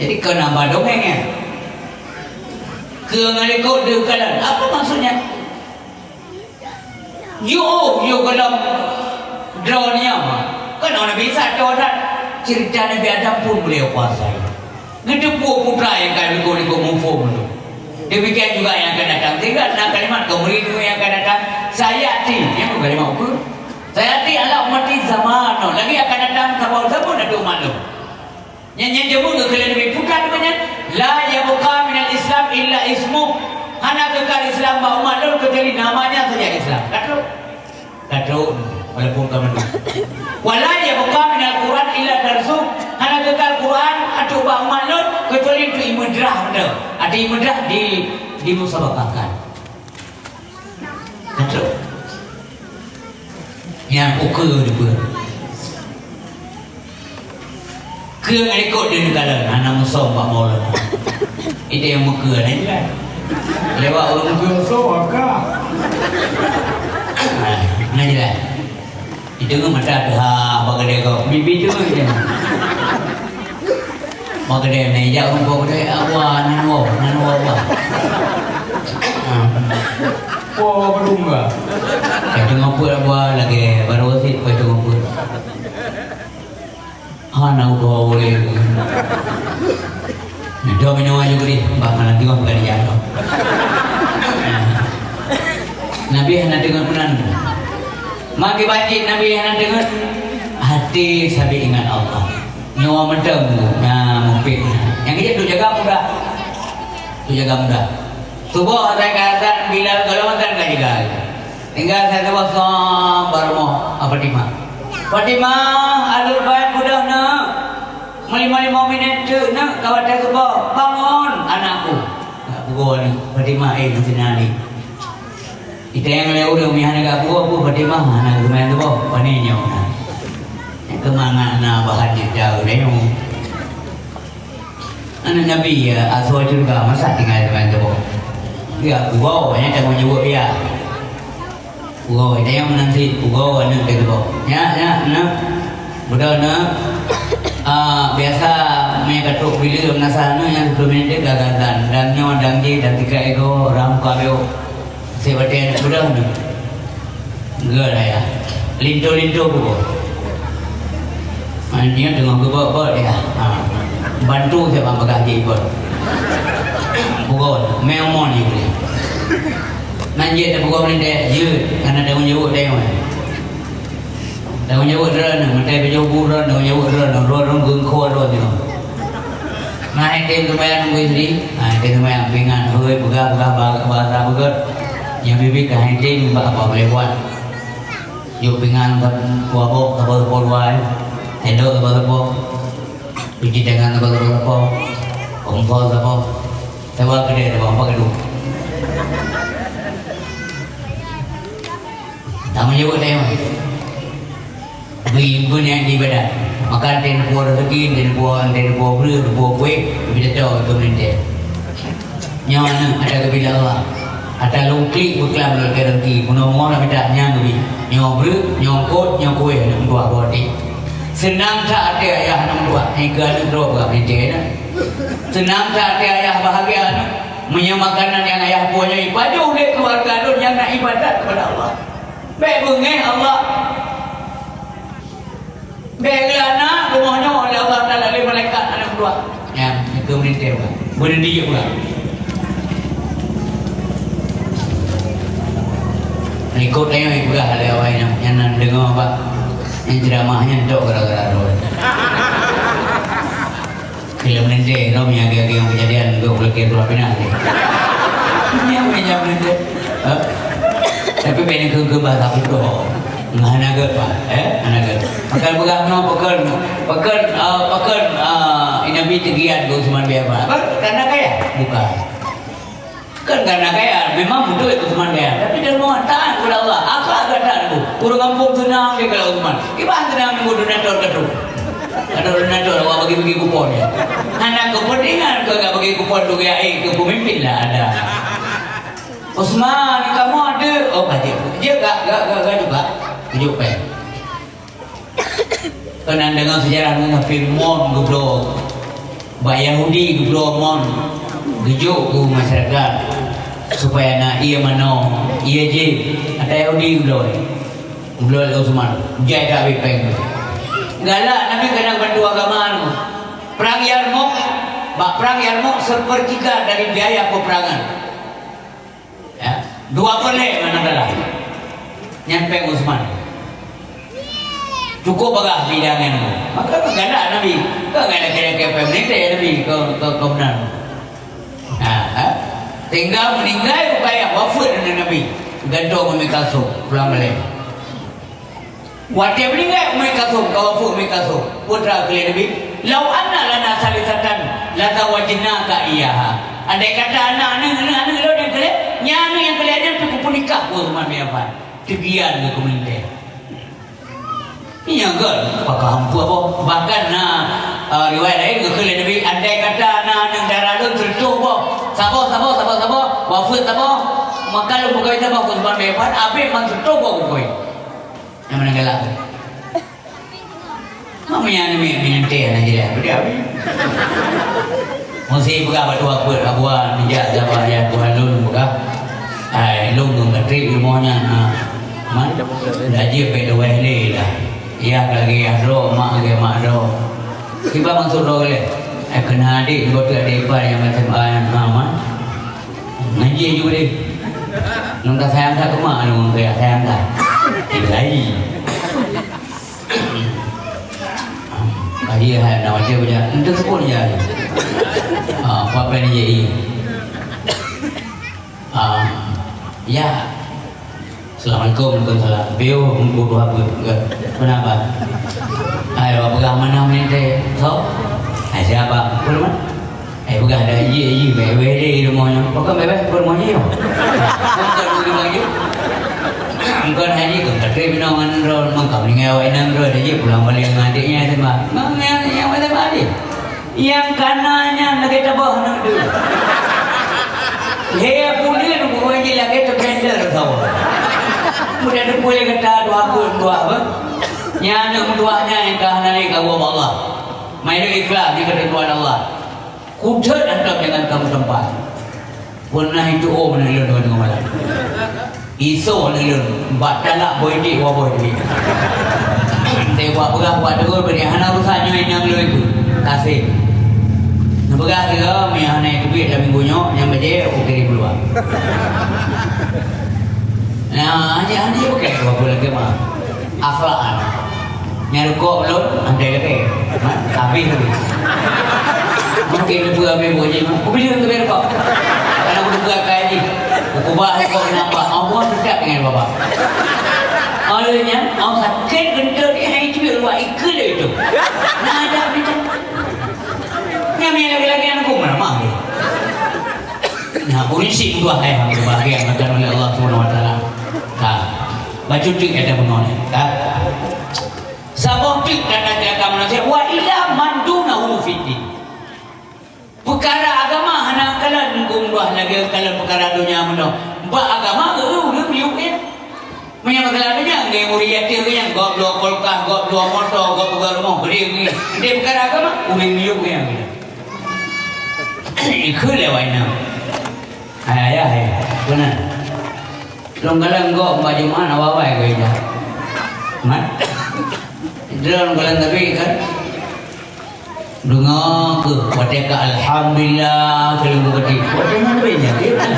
Jadi keu nambah dongeng ya. Keu ngalikot deuh kalan. Apa maksudnya? Yôh, yôh gohlom droe nyoe, kan Nabi Isa tho that cerita Nabi Adam pun beliau kuasai. Geuteupeue putra nyang ka likot-likot muphom tu. Demikian juga yang akan datang. Sehingga na kalimat kemudian yang akan datang, sayati, nyang kalimat apa? Sayati ala ummati zaman. Lagi akan datang saboh zaman ada umat lôn. Nyan, nyan jameun keu keuleuen Nabi putra tu nyan, "La yabqa minal Islam illa ismu." Hana kekal Islam bak umat lôn kecuali namanya saja Islam. Ka trok? Ka trok, walaupun ka mandum. "Wa la yabqa minal Quran illa darsu." Hana kekal Quran ateueh bak umat lôn kecuali untuk imedrah benda. Ateueh imedrah di, dimusabaqahkan. Betul. Nyang ukeue dibuat. Keu ngelikot di negara, hana musong bak maulana. Itu yang mukeue ni jelas. Lewat ureueng mukeue musong, maka. Nah, nah jelas. Itu kan mata dah, bak kedai kau. Bibi tu je. Bak kedai ni, jak rumpok kedai, "Abah, nan woe, nan woe, Abah." Ha. Oh, belum, Abah. Kata ngopot, Abah, lagi baru wasit, kata ngopot. Hana udah boleh. Nah, dua minum aja boleh. Bang, malam tiga bukan dia. Nabi hana dengar penan. Maki banjir Nabi hana dengar. Hati sabe ingat Allah. Nyawa mantong. Nah, mungkin. Yang dia tu jaga muda. Tu jaga muda. Suboh asai ka azan, Bilal golom azan ka jigai. Tinggai asai suboh som bak rumoh Fatimah. "Fatimah, alur baet beudôh neuk. Meulimong-limong minét teuk neuk ka watèe suboh. Bangon, anakku." Ka pugoe neuk. Fatimah, eh, meusinan ni. Itanyong lé ureueng, "Mi hana ka pugoe, peue Fatimah hana geumeu'en suboh?" Pane nyoe na. Nyang keumangat na bahan jeuet jauh lé nyoe. Aneuk Nabi, ya, asoe syeuruga, masa tinggai teuma teuboh? Ya, pugoe, nyan tanggong jaweueb ya. Pugoe, tanyoe meunan cit, pugoe aneuk teuboh. Ya, ya, aneuk. Beudôh aneuk. Ah, biasa meunan ka trok bileue meunasah aneuk nyang siplôh minét ka gazan. Dan nyoe, dan jih, dan tika ego, ram ka beuk. Seb watèe aneuk muda nyoe. Geu raya. Linto-linto buku. Nyoe teungoh geubot-bot ya. Ha. Bantu seb bang peugah jih bot. Buku. Meu'en mon jih boleh. Nan jeuet tapeugah meulintèe, jeuet. Karena tanggong jaweueb tanyoe. Tanggong jaweueb droeneuh, meutai beujoh bu droeneuh, tanggong jaweueb droeneuh, droeneuh geunkho droeneuh. Na hai tem seumayang nunggu istri, na hai tem seumayang pingan, hôi, peugah-peugah ba-, bahasa beugöt. Nyang bibi ka hai tem bak apa boleh buat. Yuk pingan sab-, dua boh, saboh-saboh dua, eh. Sendok saboh-saboh. Cuci tangan saboh-saboh. Kompol saboh. Sewa kedai saboh, empat gedung. Tanggong jaweueb tanyoe. Bri beuniat di badan. Maka teupeue rezeki, teupeue, teupeue breueh, teupeue kueh, lebih tetap untuk meulintèe. Nyoe aneuk ata geubri lé Allah. Ata lôn klik beuklam lôn keu rezeki. Bunoe-bunoe na mita nyang geubri. Nyoe breueh, nyoe kot, nyoe kueh, aneuk meutuah beuti. Seunang that até ayah aneuk meutuah. Nyan keu aneuk droe bak meulintèe na. Seunang that até ayah bahagia aneuk. Meunyoe makanan nyang ayah puwoe nyoe ipajoh lé keuluwarga lôn nyang na ibadat keupada Allah. Bèk beungèh Allah. Bèk lé aneuk rumoh nyoe lé Allah Taala lé malaikat aneuk dua. Nyan, itu meulintèe, Pak. Beuneudiek, Pak. Likot tanyoe peugah lé awai nyoe, nyan nan deungoe, Pak. Ceramah nyan tok gara-gara droe. Film nende, rom nyang agi-agi nyang kejadian dua puluh tiga bulan pinah ni. Nyang meunyo nende. Ha? Tapi bèk keu-keu bahasa putôh. Hana gèt, Pak. Eh? Hana gèt. Pakon peugah nyoe, pakon, pakon, eh, pakon, eh, Nabi teugiat keu Utsman bin Affan. Apa? Karena kaya? Bukan. Kan karena kaya, memang beutôi Utsman kaya, tapi dermawan, taat kepada Allah. Akhlak gata tu. Ureueng gampông seunang lé keu Utsman. Kiban seunang nunggu donatur ka troh. Ada donatur awak bagi-bagi kupon ya. Hana kepentingan keu ka bagi kupon tu ya, eh, keu pemimpin lah ada. Utsman, kamu ada? Oh, ka jeuet. Jeuet ka, ka, ka, ka juga. Tujuh pèng. Keunan deungon seujarah ngon, tapi mon geubloe, bak Yahudi geubloe mon, geujok keu masyarakat supaya na ié manoe, ié jih. Ata Yahudi geubloe, geubloe lé Utsman, jai that habéh péng. Galak Nabi keunan bantu agama nyoe. Perang Yarmuk, bak perang Yarmuk sepertiga dari biaya peperangan. Ya, dua peureulèe mana dalam. Nyan péng Utsman. Cukup bagah bidang nyan. Maka galak Nabi. Kan galak kira-kira péng meunitée Nabi ke, ke, ke meunan. Ha, ha? Tinggal meninggal Ruqayyah, wafat dengan Nabi. Gantung Ummi Kalsum, pulang balik. Watée meuninggai Ummi Kalsum, ka wafeuet Ummi Kalsum, peue teuma keu lé Nabi, "Lau anna lana salisatan lazawajnaka iyyaha." Andai kata na aneuk, aneuk, aneuk lôn nyang keu lhèe, nyan aneuk nyang keu lhèe nyan pih kupeunikah keu Utsman bin Affan. Teugiat keu keumeulintèe. Nyan kan, pakon hampeue boh. Bahkan na, eh, riwayat laén geukheun lé Nabi, "Andai kata na aneuk dara lôn sireutôh boh, saboh, saboh, saboh, saboh, wafeuet saboh, maka lôn peukawén saboh keu Utsman bin Affan, abéh ban sireutôh boh kukawén." Nyang mana galak tu? Mak meunyan mi, mi nanti anak jadi apa dia, mi? Mesti peugah bak tuha peuet, Abuan, nijak zaman ya Tuhan lôn peugah. Ai, lôn ngon Patrick rumoh nyan, ha. Man, dah jeuet bèk laweh lé lah. Yah lagèe yah droe, mak lagèe mak droe. Kiban maksud droe lé? Ai, keunan adék, nibak adék ipar nyang macam, ah, nyang, ha, man. Ngaji juga deh. Nang tak sayang tak kemak, nang tak sayang tak. Lain. Kaji hai nak baca baca. Entah sepun je. Ah, apa apa ni jadi. Ah, ya. Assalamualaikum, waalaikumsalam. Biu, mungku dua pun. Kenapa? Hai, apa pegang mana ni teh? So? Hai, siapa? Apa nama? Eh, peugah dah, "Jih, jih, bèk, bèk, di rumoh nyoe." Pakon bèk, bèk, rumoh jih nyoe. Bukan di rumoh jih. Bukan haji tu, tapi bina ngan droe, mangkam ni ngai awak inong droe, dah jih pulang balik ngan adiknya sembah. Ngan, ngan, ngan, ngan, ngan, ngan. Nyang kana nyan lagèe tabah aneuk deuh. He, buleuen buku jih lagèe teublender sawa. Mudah teupeue lé gata dua pun dua apa? Nyan aneuk meutuah nyan nyang ka hana lé ka Allah. Mai lé ikhlas di ketentuan Allah. Kudeuet hantom jangan kamu tempat. Pernah itu, oh, aneuk lôn deungon malam. Isoe aneuk lôn, bak talak boh idik, dua boh idik. Teuka buat peugah, buat tegur, beri hana urusan nyoe inong lôn itu. Kasih. Neupeugah sigoe, meunyo hana teubiet lam minggu nyoe, nyang bajèe, oke, di keuluwa. Nah, hanya, hanya oke, dua boh lagi mah. Akhlak aneuk. Nyang rukok lôn, andai lagèe. Mat, habéh lagèe. Mungkin leubeh habéh buet jih, mat. Kubileung leubeh rukok. Karena kubuka kai jih. Kukubah rukok nampak. Allah tetap dengan bapak. Oleh nyan, Allah sakét keuneuk ni hai cuy luar ikeu lé itu. Nah, ada berita. Nyang lagèe-lagèe aneuk ku meurama dia. Nah, polisi dua hai hamba bahagia mata oleh Allah Subhanahu wa Taala. Ha. Bacut tu kata pengawa ni. Ha. Saboh teuk tanda cilaka manusia, wa ila man dunahu fid din. Peukara agama hana kalon geumbah lagèe kalon peukara donya meunoe. Bak agama geu ureueng miyueb ya. Meunyoe masalah donya, ngai murit yatim nyan, gob bloe kulkas, gob bloe moto, gob peugah rumoh, bri ngi. Di peukara agama, ureueng miyueb ya. Ikheun lewat inong. Hai ayah, hai. Beuna. Lôn galak gob bak Jumat awai-awai keu ija. Mat. Lôn galak tapi kan. Deungoe keuh, watèe ka alhamdulillah, keu lôn geuti. Watèe nyan bèk nyan, dia kan.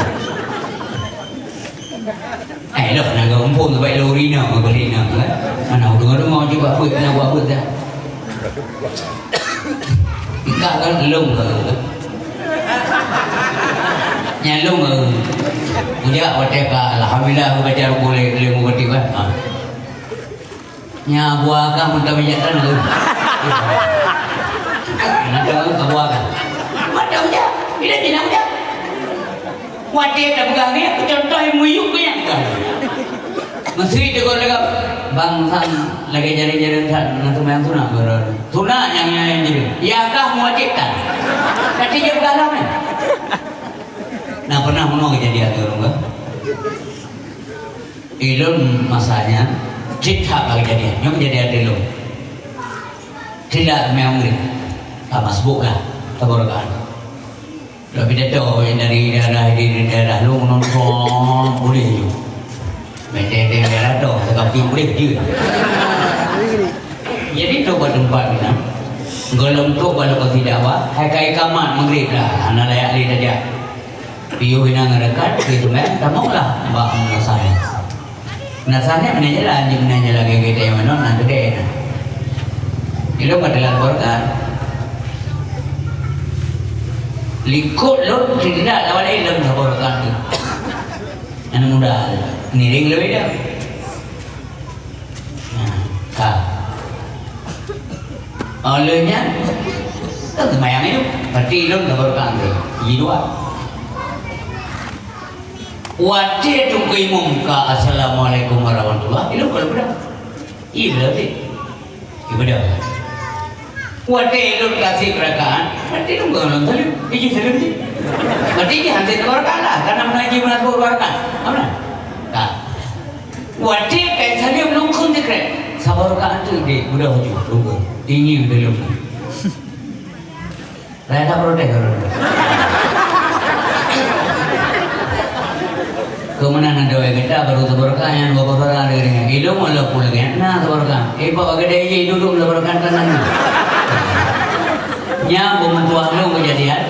Eh, Lok na geumpung keubai lori na, meukeuli na, kan? Mana ureueng-ureueng mau jibak buet, na buat buet dah. Ikak kan lông ke? Nyang lông ke? Kujak watèe ka, alhamdulillah, aku baca rukun lé, lé mubati kan. Ha. Nya buah ka meuntah bijak tan lagèe. Nah, tahu ka buah ka. Mantap bijak. Bila jinang bijak. Watèe tapeugah nyan, contoh muyup nyan. Meuseuti teugor lagèe bangsa lagèe jaring-jaring that, na seumayang sunat baru. Sunat nyang, nyang, nyang jadi. Ya kah mewajibkan. Tapi dia peugah lom kan. Nah, pernah meunoe kejadian tu, kan? Ilôn masa nyan, cit that bak keujadian. Nyoe keujadian di lôn. Tidak memang ka masbuk lah, tabaraka. Tapi datang dari daerah, dari daerah lôn nonton boleh ju. Mete daerah tu, tetapi boleh je. Jadi tu buat tempat ni. Golom tu kalau kau tidak buat, hai kai kamat maghrib lah, hana layak lé tajak. Piôh inong rakan, piôh teumèe, tamong lah bak meunasah nyan. Meunasah nyan meunan jalan, di meunan jalan gét-gét nyang meunan, na keudè na. Ilôn ka teulat barokah. Likot lôn teulat lawat ilôn saboh barokah tu. Aneuk muda, ngiring lé beda. Nah, ka. Óh lheueh nyan, kan seumayang nyoe. Berarti ilôn ka barokah tu. Ji dua. Watèe teungku imum ka, "Assalamualaikum warahmatullah," ilôn ka lôn peugah. Iya, berarti. Iya, betul. Watèe ilôn ka seb rakaat, berarti ilôn ka lôn saleuem. Iji saleuem ji. Berarti iji hana seb barokah lah. Karena meunan iji meunan barokah. Apa? Ka. Watèe kai saleuem lôn kheun sikrek. Sabar ka anteuk dek, mudah uju, tunggu. Ingin belum. Raya tak protes kalau. Kemana nak doa kita baru sabar ka yang dua perkara ada dengan ilmu walaupun lagi na sabar ka. Eh, pak bagi dia je duduk sabar ka tangan. Nya pemetuah lu kejadian.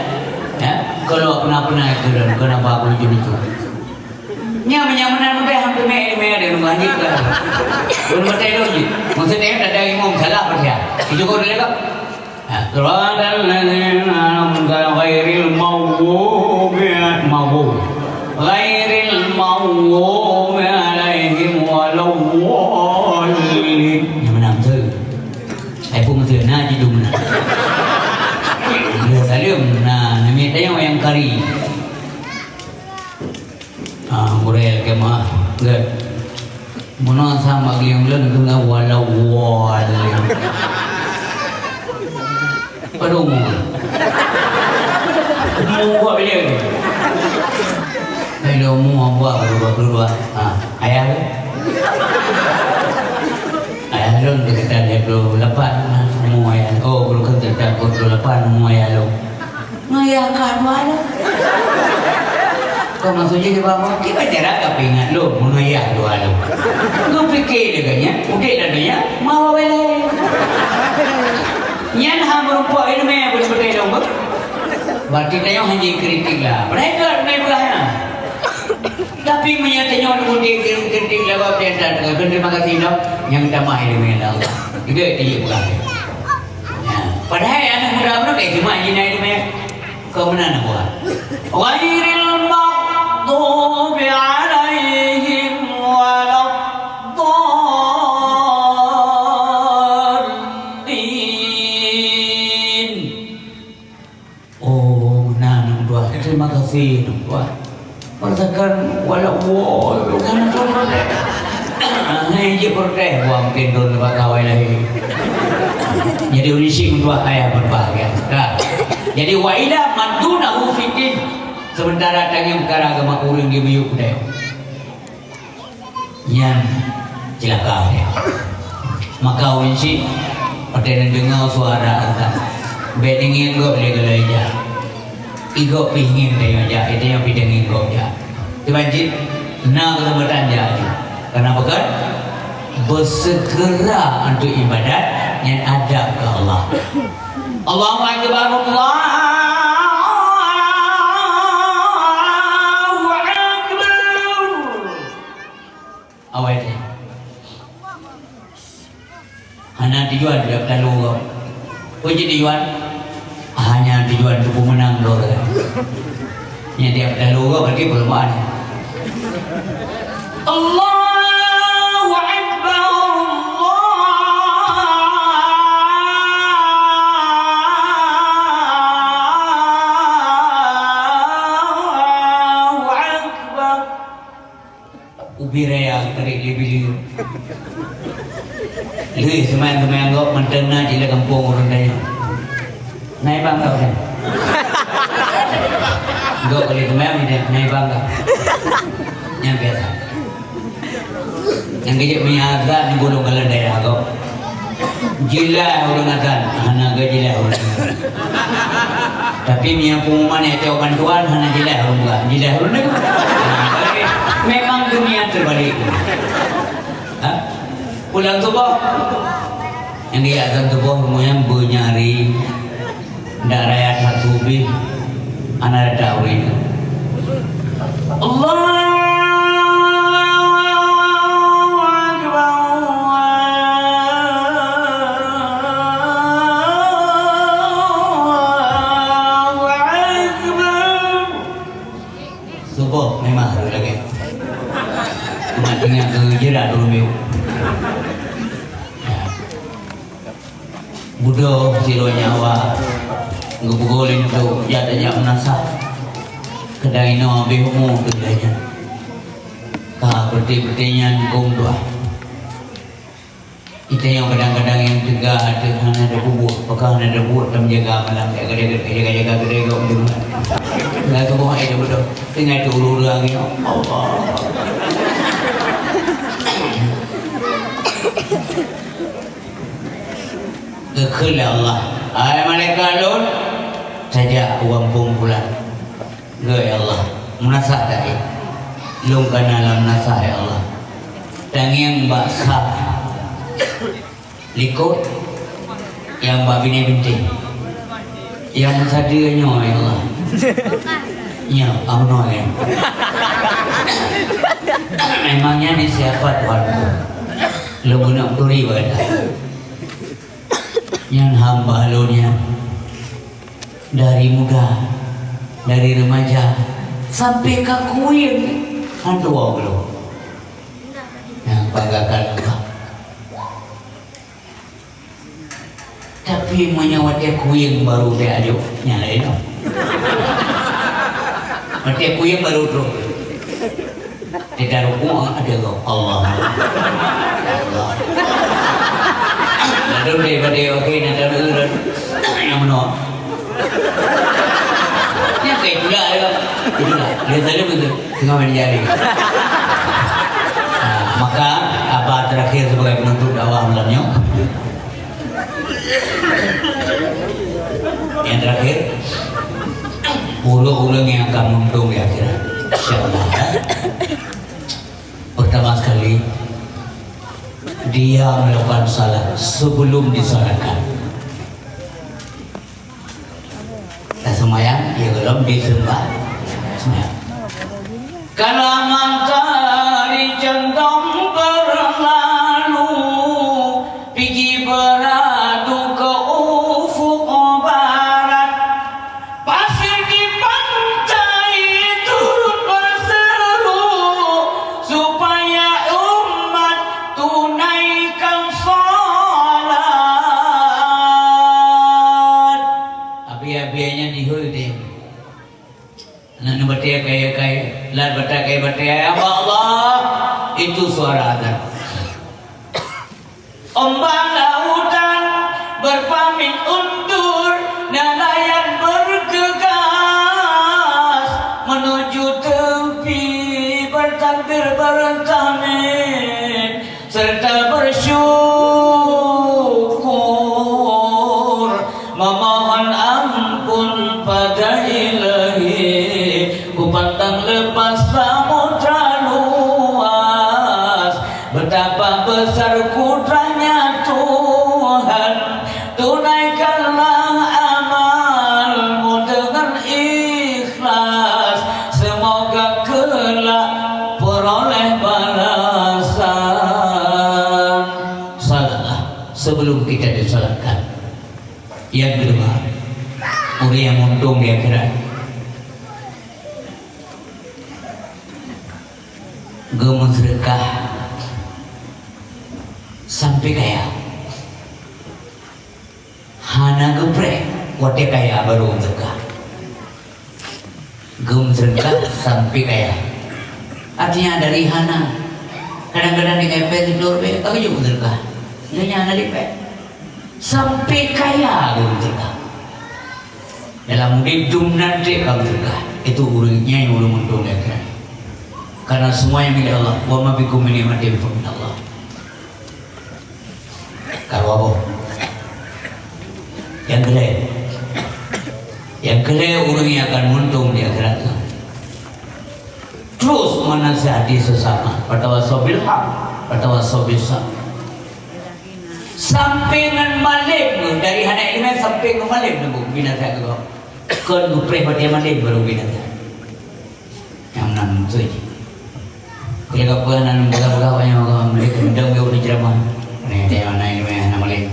Ya, kalau pernah-pernah itu dan kenapa aku lucu-lucu. Nyan meunyo meunan udeh, han teumé ileumèe, ada nunggu hanjeuet ka. Ulôn batèe lôn jih. Maksud nyan, ada imum salah Fatihah. Itu kau boleh kau. Ha, siratal ladzina an'amta ghairil maghdubi, maghdubi, ghairil maghdubi alaihim waladdallin. Nyan meunan beutôi. Ai pun beutôi, na jidum na. Dia saleuem, na, namiet tayong ayam kari. Ah, gurèe keumaah, gèt. Meunoe sama geulieng lôn keu ngawala wal. Aduh, mu. Mu buat bila ni? Hello, mu buat berdua-berdua. Ah, ayah ke? Ayah lôn sekitar dua puluh lapan, umur ayah. Oh, bukan sekitar dua puluh lapan, umur ayah lôn. Ngayah ka dua lom. Kau maksud jih di bawah, kiban cara ka peuingat lom, meungayah dua lom. Kau pikir lé kan, ya? Udép lam dunia, mau awai lain. Nyan ha meurumpok ileumèe beutôi-beutôi lom, beuh. Berarti tanyoe hana jikritik lah. Padahai ka ileumèe peugah nyan. Tapi meunyo tanyoe neumudép kritik lewat biasa, terima kasih lom. Nyang tamah ileumèe lé Allah. Juga dia peugah. Padahai aneuk muda beudôh ka cuma jih na ileumèe. Keu meunan buet. Ghairil maghdubi alaihim waladdallin. Oh, meunan, Nong Tuan. Terima kasih, Nong Tuan. Merasakan walau wow, bukan Nong Tuan protes. Hei, jeuet protes, wah, mungkin Nong Tuan bak kawai lagi. Jadi, ureueng syik Nong Tuan ayah berbahagia. Dah. Jadi, wa ila man dunahu fiddin. Sementara tangieng peukara agama ureueng di miyueb budaya. Nyan cilaka dia. Maka ureueng syik, watèe neudeungoe suara azan, bèk deungieng gob lé galak ija. Igob pih ngieng tanyoe jak, tanyoe pih deungieng gob jak. Kiban cit, na keuseumpatan jak aju. Karena peugah, beuseugeura untuk ibadat nyan adab keu Allah. Allahu Akbar, Allahu Akbar. Tujuan dia beutalu gob. Peue jih tujuan? Hanya tujuan untuk pemenang gob. Nyang dia beutalu gob berarti perlombaan. Allahu Akbar, Allahu Akbar. Ubé raya tarék lé bileue. Lheueh seumayang-seumayang gob mantong na jih lam gampông ureueng tanyoe. Nai bang gob nyan. Gob lé seumayang nyan, nai bang gob. Nyang biasa. Nyang geujak meunyo azan nyang golom galak daerah gob. Jeulaih ureueng azan, hana geujeulaih ureueng azan. Tapi meunyo pengumuman nyang cok bantuan hana jeulaih ureueng buka, jeulaih ureueng deungoe. Memang dunia terbalik. Ha? Pulang suboh. Nyang geujak azan suboh rumoh nyan beunyari. Ndak raya that subi, hana rata ureueng. Allahu Akbar, Allahu Akbar. Suboh memang harus lagèe. Cuma tinggal keu jerat dulu, yuk. Budok sidroe nyawa, geupeugöt lé neutôk, jak tajak meunasah. Kadang inoe habéh umu teuh lagèe nyan. Ka peuté-peuté nyan kông tuah. Geutanyoe kadang-kadang nyang teuga ateueh hana teupeubeuet, pakon hana teupeubeuet, tameujaga malam, jak keudè, jaga-jaga keudè gob di rumoh. Tinggai tuboh hai teubeudôh, tinggai teu ureueng-ureueng nyoe. Allah. Geukheun lé Allah, "Hai malaikat Lôn, tajak u gampông pulan." "Geu, ya Allah, meunasah that, eh? Lôn ka na lam meunasah, ya Allah. Tangieng bak saf likot, nyang bak binéh bintéh. Nyang meusadeue nyoe, ya Allah." "Nyoe, Abah nyoe, ya." "Memangnya ni siapa, Tuhanku? Lôn keuneuk turi bak gata." Nyan hamba lôn nyan. Dari muda, dari remaja, sampai ka kuyeng, han tuwoe gohlom. Nyan bagakan Allah. Tapi meunyoe watèe kuyeng baru teuajoh, nyan laén lom. Watèe kuyeng baru troh. Teuka rukuk, ada kau. Allah. Allah. Lalu daripada okey, nak tahu urut. Yang mana? Ni okey, pula dia. Itulah. Dia selalu begitu. Tengah main jari. Ah, maka, Abah terakhir sebagai penutup dakwah malam nyoe. Yang terakhir, ureueng-ureueng nyang akan meuuntông di akhirat. Insya Allah. Pertama sekali, dia melakukan salat sebelum disalatkan. Taseumayang, ya, belum disembah. Semayang. Kala matahari condong berlalu, pigi beradu ke ufuk barat. Pasir di pantai turut berseru, supaya umat tunaikan salat. Abi-abi nyan dihôi deh. Aneuk batèe kayèe-kayèe, lat batèe kayèe batèe, ya Allah, itu suara azan. Ombak lautan berpamit undur, nelayan bergegas menuju tepi, bertakbir bertahmid serta bersyukur, memohon ampun pada Ilahi. Kupandang lepas samudra luas, betapa besar kudratnya Tuhan. Tunaikanlah amalmu dengan ikhlas, semoga kelak peroleh balasan. Salatlah sebelum kita Nyang keudua, ureuëng nyang meuuntông di akhirat, geumeuseudeukah sampai kaya. Hana geupreh watée kaya barô meuseudeukah. Geumeuseudeukah sampai kaya. Artinya dari hana. Kadang-kadang tinggai péng siplôh ribèe, ka geujok meuseudeukah. Nyoe nyan hana lipék. Sampai kaya geumeuseudeukah. Dalam udép dum nan treb ka meuseudeukah. Itu ureuëng nyan ureuëng meuuntông di akhirat. Karena semuanya milik Allah. Wa ma bikum min ni'matin fa minallah. Ka dua boh. Nyang keulhèe. Nyang keulhèe ureuëng nyang akan meuuntông di akhirat nyoe. Terus menasihati sesama. Watawasau bil haq, watawasau bis sabr. Sampai ngon malém, dari hana ileumèe sampai ngon malém nunggu binasa keu kau. Kon geupreh watèe malém baru binasa. Nyang meunan beutôi jih. Keu lagèe peue hana peugah-peugah awak nyoe, awak malém, keudong geuh ureueng ceuramah. Neh, dia hana ileumèe, hana malém.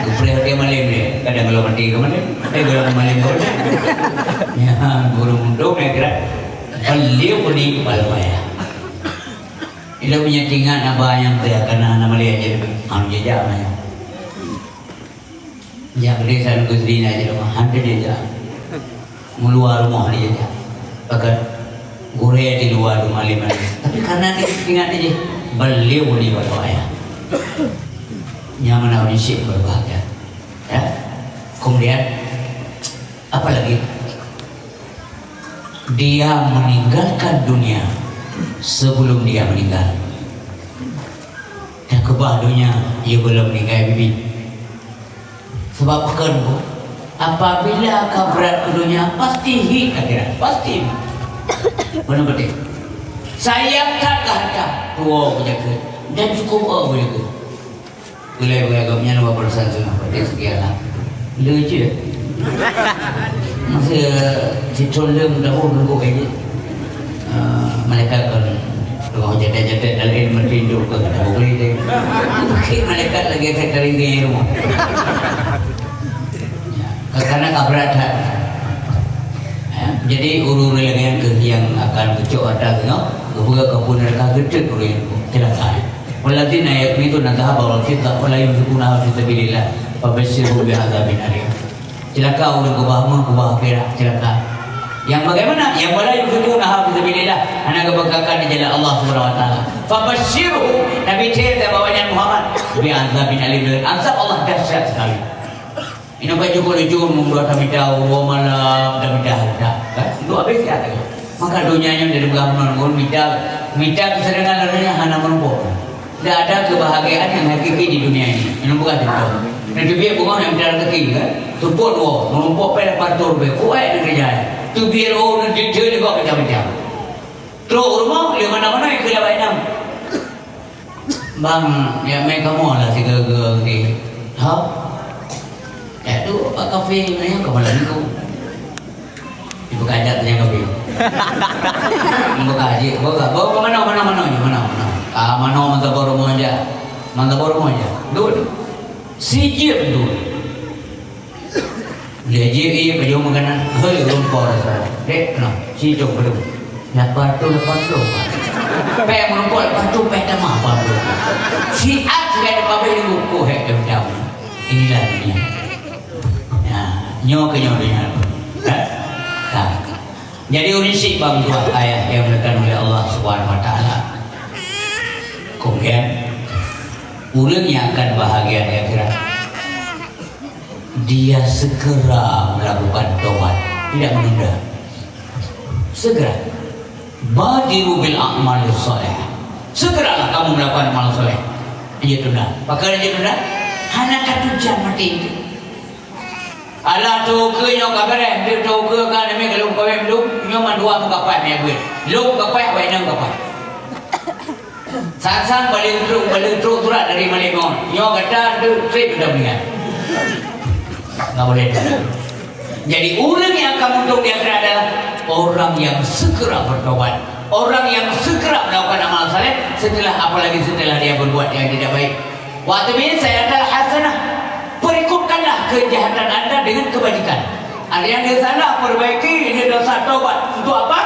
Geupreh watèe malém dia, kadang kalau mati ka malém, tapi kalau malém ka malém. Ya, guru mudong ya kira. Beliau ni kepala payah. Ilôn meunyo teuingat haba nyang teuh kana hana malém aja, anu jejak manyang. Jak keudeh sabe keu sidina jih leumah, han teudeungoe. Meuluwa rumoh dijak. Pakat gurèe di luwa teuma lé malam. Tapi karena teuingat jih, beliau ni walau ayah. Nyan meunan ureueng syik berbahagia. Ya. Kemudian, apa lagi? Dia meninggalkan dunia sebelum dia meninggal. Takeubah donya, ie gohlom ninggai bibi. Sabab pakon, Bu? Apabila ka brat keu donya, pasti hik akhirat, pasti. Beuna beutôi. Sayang that keu hareuta, tuwoe beujakeue, dan cukôp woe beujakeue. Ulèe beugai gobnyan dua puluh satu, berarti sekian lah. Le cit. Masa cit thon leuem dahulu nunggu aja. Ah, malaikat kan tengah jatet-jatet dalam menteri duduk ke kata boleh deh. Mungkin malaikat lagi akan teringgi rumah. Ya, karena kabrat hat. Ya, jadi ureueng-ureueng lagèe nyan keuh nyang akan geucok atra geuh, geupeugah keu neraka geuteuk ureueng nyan celaka. Walladzina yaknizuna dzahaba wal fiddah wa la yunfiqunaha fi sabilillah, fabasyirhum bi'adzabin alim. Celaka ureueng keubah meuh, keubah pirak, celaka. Yang bagaimana? Yang wala yunfiqunaha fi sabilillah, hana geubeukakan di jalan Allah Subhanahu wa taala. Fabasyirhum, Nabi thèe bak awaknyan Muhammad, bi'adzabin alim, dengan azab Allah dahsyat sekali. Inong ka jukul-jukul meudua tamita, uroe malam tamita, tamita. Kan? Untuk habéh siat lagi. Maka donya nyoe dari beurah meunan ngon mita, mita keuseudeuengan lagèe nyan hana meurumpok. Tidak ada kebahagiaan yang hakiki di dunia ini. Inong bukan contoh. Neuteubiet beungoh nyang mita kaki, kan? Seupôt woe, meurumpok pèng lapan reutôh leubeh. Kuat neuteubiet. Teubiet woe neuteubiet juga macam-macam. Trok rumoh, lé mana-mana ikeu lawai nam. Bang, ya mé kamoe lah sigoe-goe di. Ha? Ya tu, Pak Kafe, nanya ke malam minggu. Ibu kajak tanya kafe. Ibu kaji, ibu ka, ibu ka mana, mana, mana, mana, mana. Ah, mana mantap baru mau aja. Mantap baru mau aja. Dulu. Si Jim dulu. Dia jih, "Eh, bajèe makanan." "Hei, rumpok rasa." "Dek, nah, si Jong belum." "Lapan ratus, lapan puluh." "Pèng rumpok lapan ratus, pèng tamah lapan puluh." Si Ak sudah ada pabrik di buku, hek, dendam. Inilah dunia. Nah, nyoe keu nyoe dunia. Kan? Nah. Jadi, ureueng syiek bang dua ayat yang dimuliakan oleh Allah Subhanahu wa Taala. Kemudian, ureueng yang akan bahagia di akhirat, dia segera melakukan tobat, tidak menunda. Segera. Badiru bil a'malis shalihah. Segeralah kamu melakukan amal soleh. Aja tunda. Pakon aja tunda? Hana ka tujan maté. Alah, toke nyoe ka beureh, deuh toke ka, namé ka lôn kawén lôn, nyoe mandua meukapai mé beuet. Lôn kapai, awak inong kapai. Sang-sang baleueng trok, baleueng trok surat dari malaikat maut. Nyoe gata deuh trép gata meuninggai. Enggak boleh. Jadi, ureueng yang akan untung di akhirat adalah orang yang segera bertobat, orang yang segera melakukan amal saleh setelah, apalagi setelah dia berbuat yang tidak baik. Wa atbi'is sayyi'atal hasanah, perikutkanlah kejahatan dengan kebajikan. Ada yang dia salah, perbaiki, dia dosa, tobat. Untuk apa?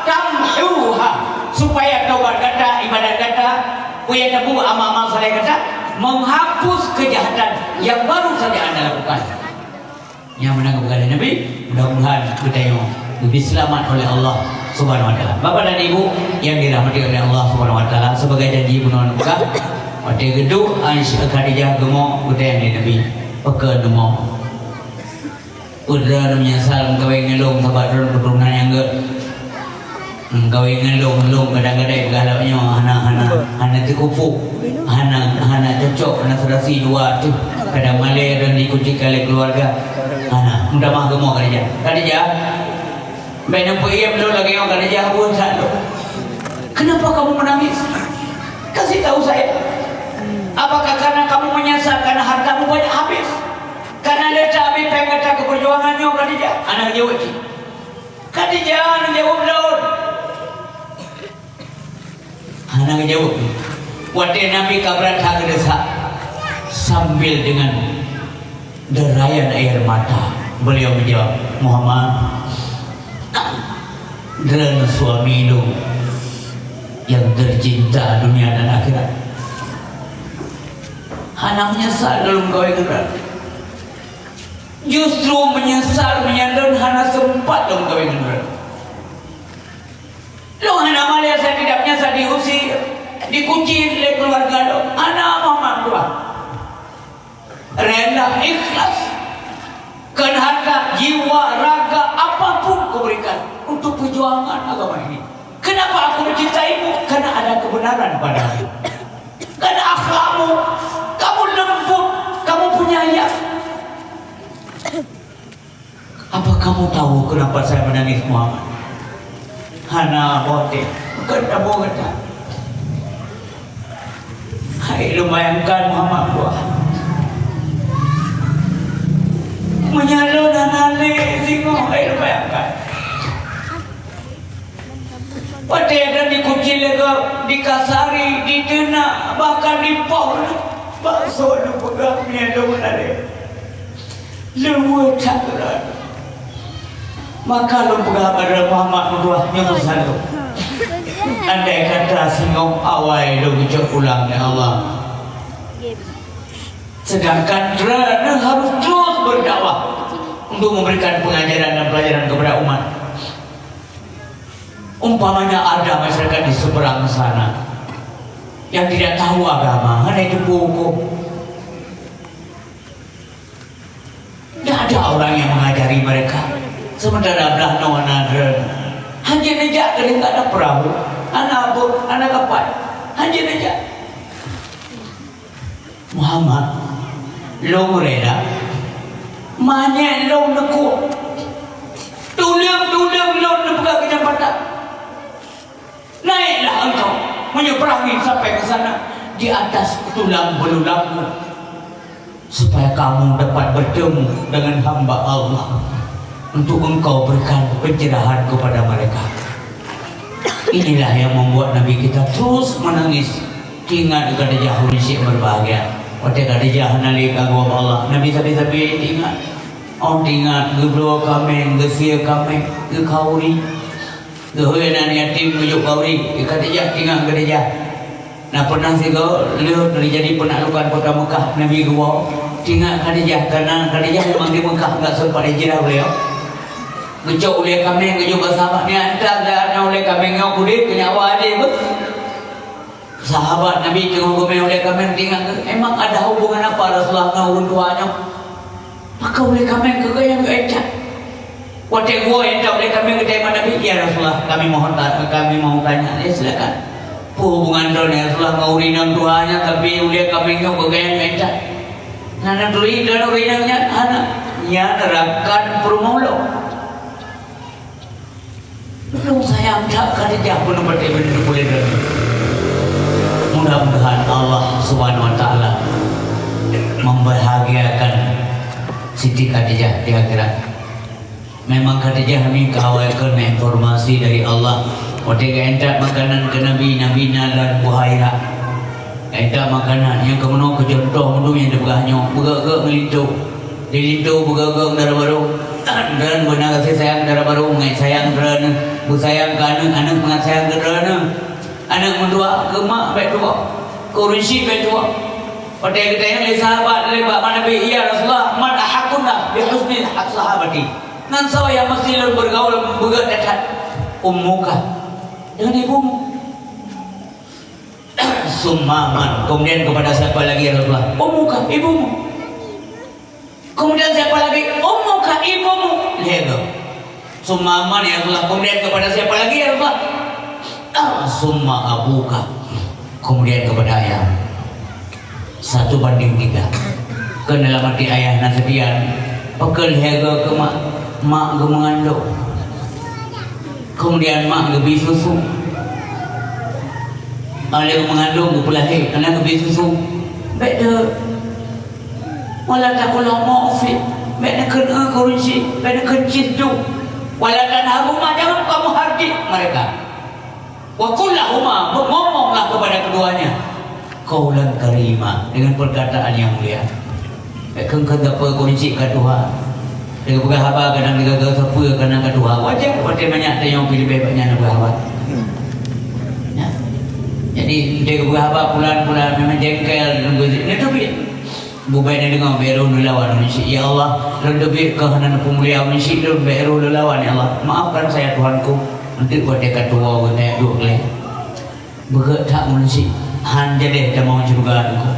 Tamhuha. Supaya tobat gata, ibadat gata, peue nyang tabu, amal-amal saleh gata, menghapus kejahatan yang baru saja anda lakukan. Nyang meunan geupeugah lé Nabi, mudah-mudahan geutanyoe geubri seulamat oleh Allah Subhanahu wa Taala. Bapak dan Ibu yang dirahmati oleh Allah Subhanahu wa Taala, sebagai janji bunoe neupeugah, watée geuduek Aisyah Khadijah geumoe geutanyong lé Nabi, "Pakon neumoe?" Peue droeneuh meunyeusal meukawén ngon lôn sabab droeneuh keuturonan nyang gét? Meukawén ngon lôn, lôn kadang-kadang peugah lagée nyoe, hana, hana, hana teukupu, hana, hana cocok, hana serasi dua tu. Kadang malée dan dikucilkan lé keluarga. Hana, mudah mah geumoe Khadijah. Khadijah, bèk neupeuiem lôn lagée nyoe Khadijah, buet that lôn. Kenapa kamu menangis? Kasih tahu saya. Apakah karena kamu menyesal karena hartamu banyak habis? Karena lé that habéh péng gata keu peujuangan nyoe Khadijah? Hana geujaweueb cit. Khadijah, hana geujaweueb lôn. Hana geujaweueb. Watée Nabi ka brat that geudesya, sambil dengan derayan air mata, beliau menjawab, "Muhammad, droeneuh suami lôn yang tercinta dunia dan akhirat. Hana meunyeusal lôn kawén ngon droeneuh. Justru meunyeusal meunyo lôn hana seumpat lôn kawén ngon droeneuh. Lôn hana malée, saya tidak meunyeusal diusir, dikucil lé keuluwarga lôn. Hana, Muhammad, dua. Rela ikhlas, kon harta, jiwa, raga, apapun kuberikan untuk perjuangan agama ini. Kenapa aku mencintaimu? Karena ada kebenaran padamu. Karena akhlakmu, kamu lembut, kamu penyayang. Apa kamu tahu kenapa saya menangis, Muhammad?" "Hana, Boh, teuh. Bukan kamu kata." "Hai, lôn bayangkan, Muhammad, Boh. Meunyo lôn hana lé singoh, hai, lôn bayangkan." Watée dan dikucil lé gob, dikasari, diteunak, bahkan dipoh, bakso neupeugah meunyo lôn hana lé. Leuweue that uroe. Maka lôn peugah bak Muhammad meutuah nyoe peusan lôn. Andai kata singoh awai lôn geucok pulang, ya Allah. Sedangkan droeneuh harus terus berdakwah untuk memberikan pengajaran dan pelajaran kepada umat. Umpamanya ada masyarakat di seberang sana yang tidak tahu agama, hana teupeue huköm. Tidak ada orang yang mengajari mereka. Sementara blah noe na droeneuh. Hana neujak keuneuk, hana peurahô, hana bot, hana kapai. Hana neujak. Muhammad, lôn rela. Manyét lôn neukôt. Tuleueng-tuleueng lôn neupeugah keu jambatan. Naiklah engkau menyeberangi sampai ke sana di atas tulang belulangku, supaya kamu dapat bertemu dengan hamba Allah, untuk engkau berikan pencerahan kepada mereka. Inilah yang membuat Nabi kita terus menangis. Teuingat Khadijah, ureueng syik berbahagia. Watée Khadijah hana lé ka geuwoe bak Allah, Nabi sabe-sabe teuingat. Oh, teuingat, geubloe kaméng, geusie kaméng, geukhauri. Geuhôi nan yatim geujok khauri, Khadijah, teuingat Khadijah. Na pernah sigoe lheueh teujadi peunaklukan kota Meukah, Nabi geuwoe, teuingat Khadijah, karena Khadijah memang di Meukah, enggak sempat hijrah beliau. Geucok ulée kaméng, geujok bak sahabat, "Nyan, enta ulée kaméng nyoe keu udeb, keu nyawa adé beuh." Sahabat Nabi teungoh geumé ulée kaméng, teuingat, "Memang ada hubungan apa Rasulullah ngon ureueng tuha nyoe?" Maka ulée kaméng keu geuh nyang geuéntat. Watée geuwoe éntat ulée kaméng geutanyong bak Nabi, "Ya Rasulullah, kami mohon ta-, kami mau tanya." "Ya, silakan." "Peue hubungan droeneuh, ya Rasulullah, ngon ureueng inong tuha nyan, tapi ulée kaméng nyoe keu geuh nyang geuéntat?" "Hana turi droeneuh ureueng inong nyan?" "Hana." "Nyan rakan peurumoh lôn." Lôn sayang that Khadijah bunoe batée bunoe puléh droeneuh. Mudah-mudahan Allah Subhanahu wa Taala membahagiakan Siti Khadijah di akhirat. Memang Khadijah ni ka awai keu informasi dari Allah. Watée geuéntat makanan keu Nabi, Nabi na lam Buhaira. Geuéntat makanan nyang keunoe keu cuntoh meunurot nyang teupeugah nyoe, beugét-gét ngon linto. Di linto beugöt-göt dara barô. Droeneuh beuna gaséh sayang dara barô, mangat sayang droeneuh. Beusayang keu aneuk, aneuk mangat sayang keu droeneuh. Aneuk meutuah keu mak bèk tuwoe, keu ureueng chik bèk tuwoe. Watèe geutanyong lé sahabat lé bak Nabi, "Ya Rasulullah, man ahaqqun nas bi husni sahabati?" Ngon soe nyang meusti lôn beugaul beugöt that-that? Ummuka, deungon ibumu. Summa man, kemudian kepada siapa lagi ya Rasulullah? Ummuka, ibumu. Kemudian siapa lagi? Ummuka, ibumu. Lhèe goe. Summa man ya Rasulullah, kemudian kepada siapa lagi ya Rasulullah? Ah, summa abuka, kemudian kepada ayah. Satu banding tiga. Keu dalam hati ayah na seukian, pakon lhèe goe keu mak, mak geumeungandong. Kemudian mak geubri susu. Oleh mengandung geupeulahé, keunan geubri susu. Bèk deuh. Wala taqul lahuma uffin. Bèk neukheun eu keu ureueng chik, bèk neukheun cit ju. Wala tanharhuma, jangan kamu hardik mereka. Wa qul lahuma, berngomonglah kepada keduanya qaulan karima, dengan perkataan yang mulia. Bèk kheun-kheun sapeue keu ureueng chik ka tuha. Lé geupeugah haba kadang lé geupeugah sapeue kadang ka tuha. Wajar watèe manyak tanyoe pih leubeh banyak neupeugah haba. Ya. Jadi, lé geupeugah haba pulan-pulan memang jengkel nunggu jih. Nyan teubiet. Bubèe neudeungö bèk roh neulawan ureueng chik. Ya Allah, lôn teubiet keu hana neupeumulia ureueng chik lôn, bèk roh neulawan, ya Allah. Maafkan saya, Tuhanku. Eunteuk watèe ka tuwoe geutanyoe duek lé. Beugöt that ureueng chik, han jadèh tamong syeuruga Teungku.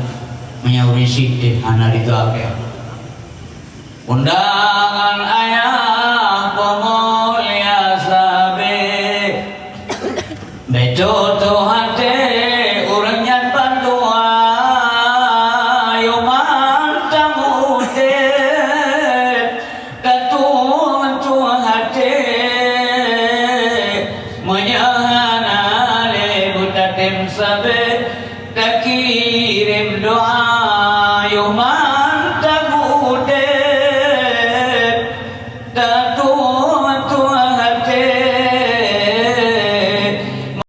Meunyoe ureueng chik teuh hana ridha keu. Undangan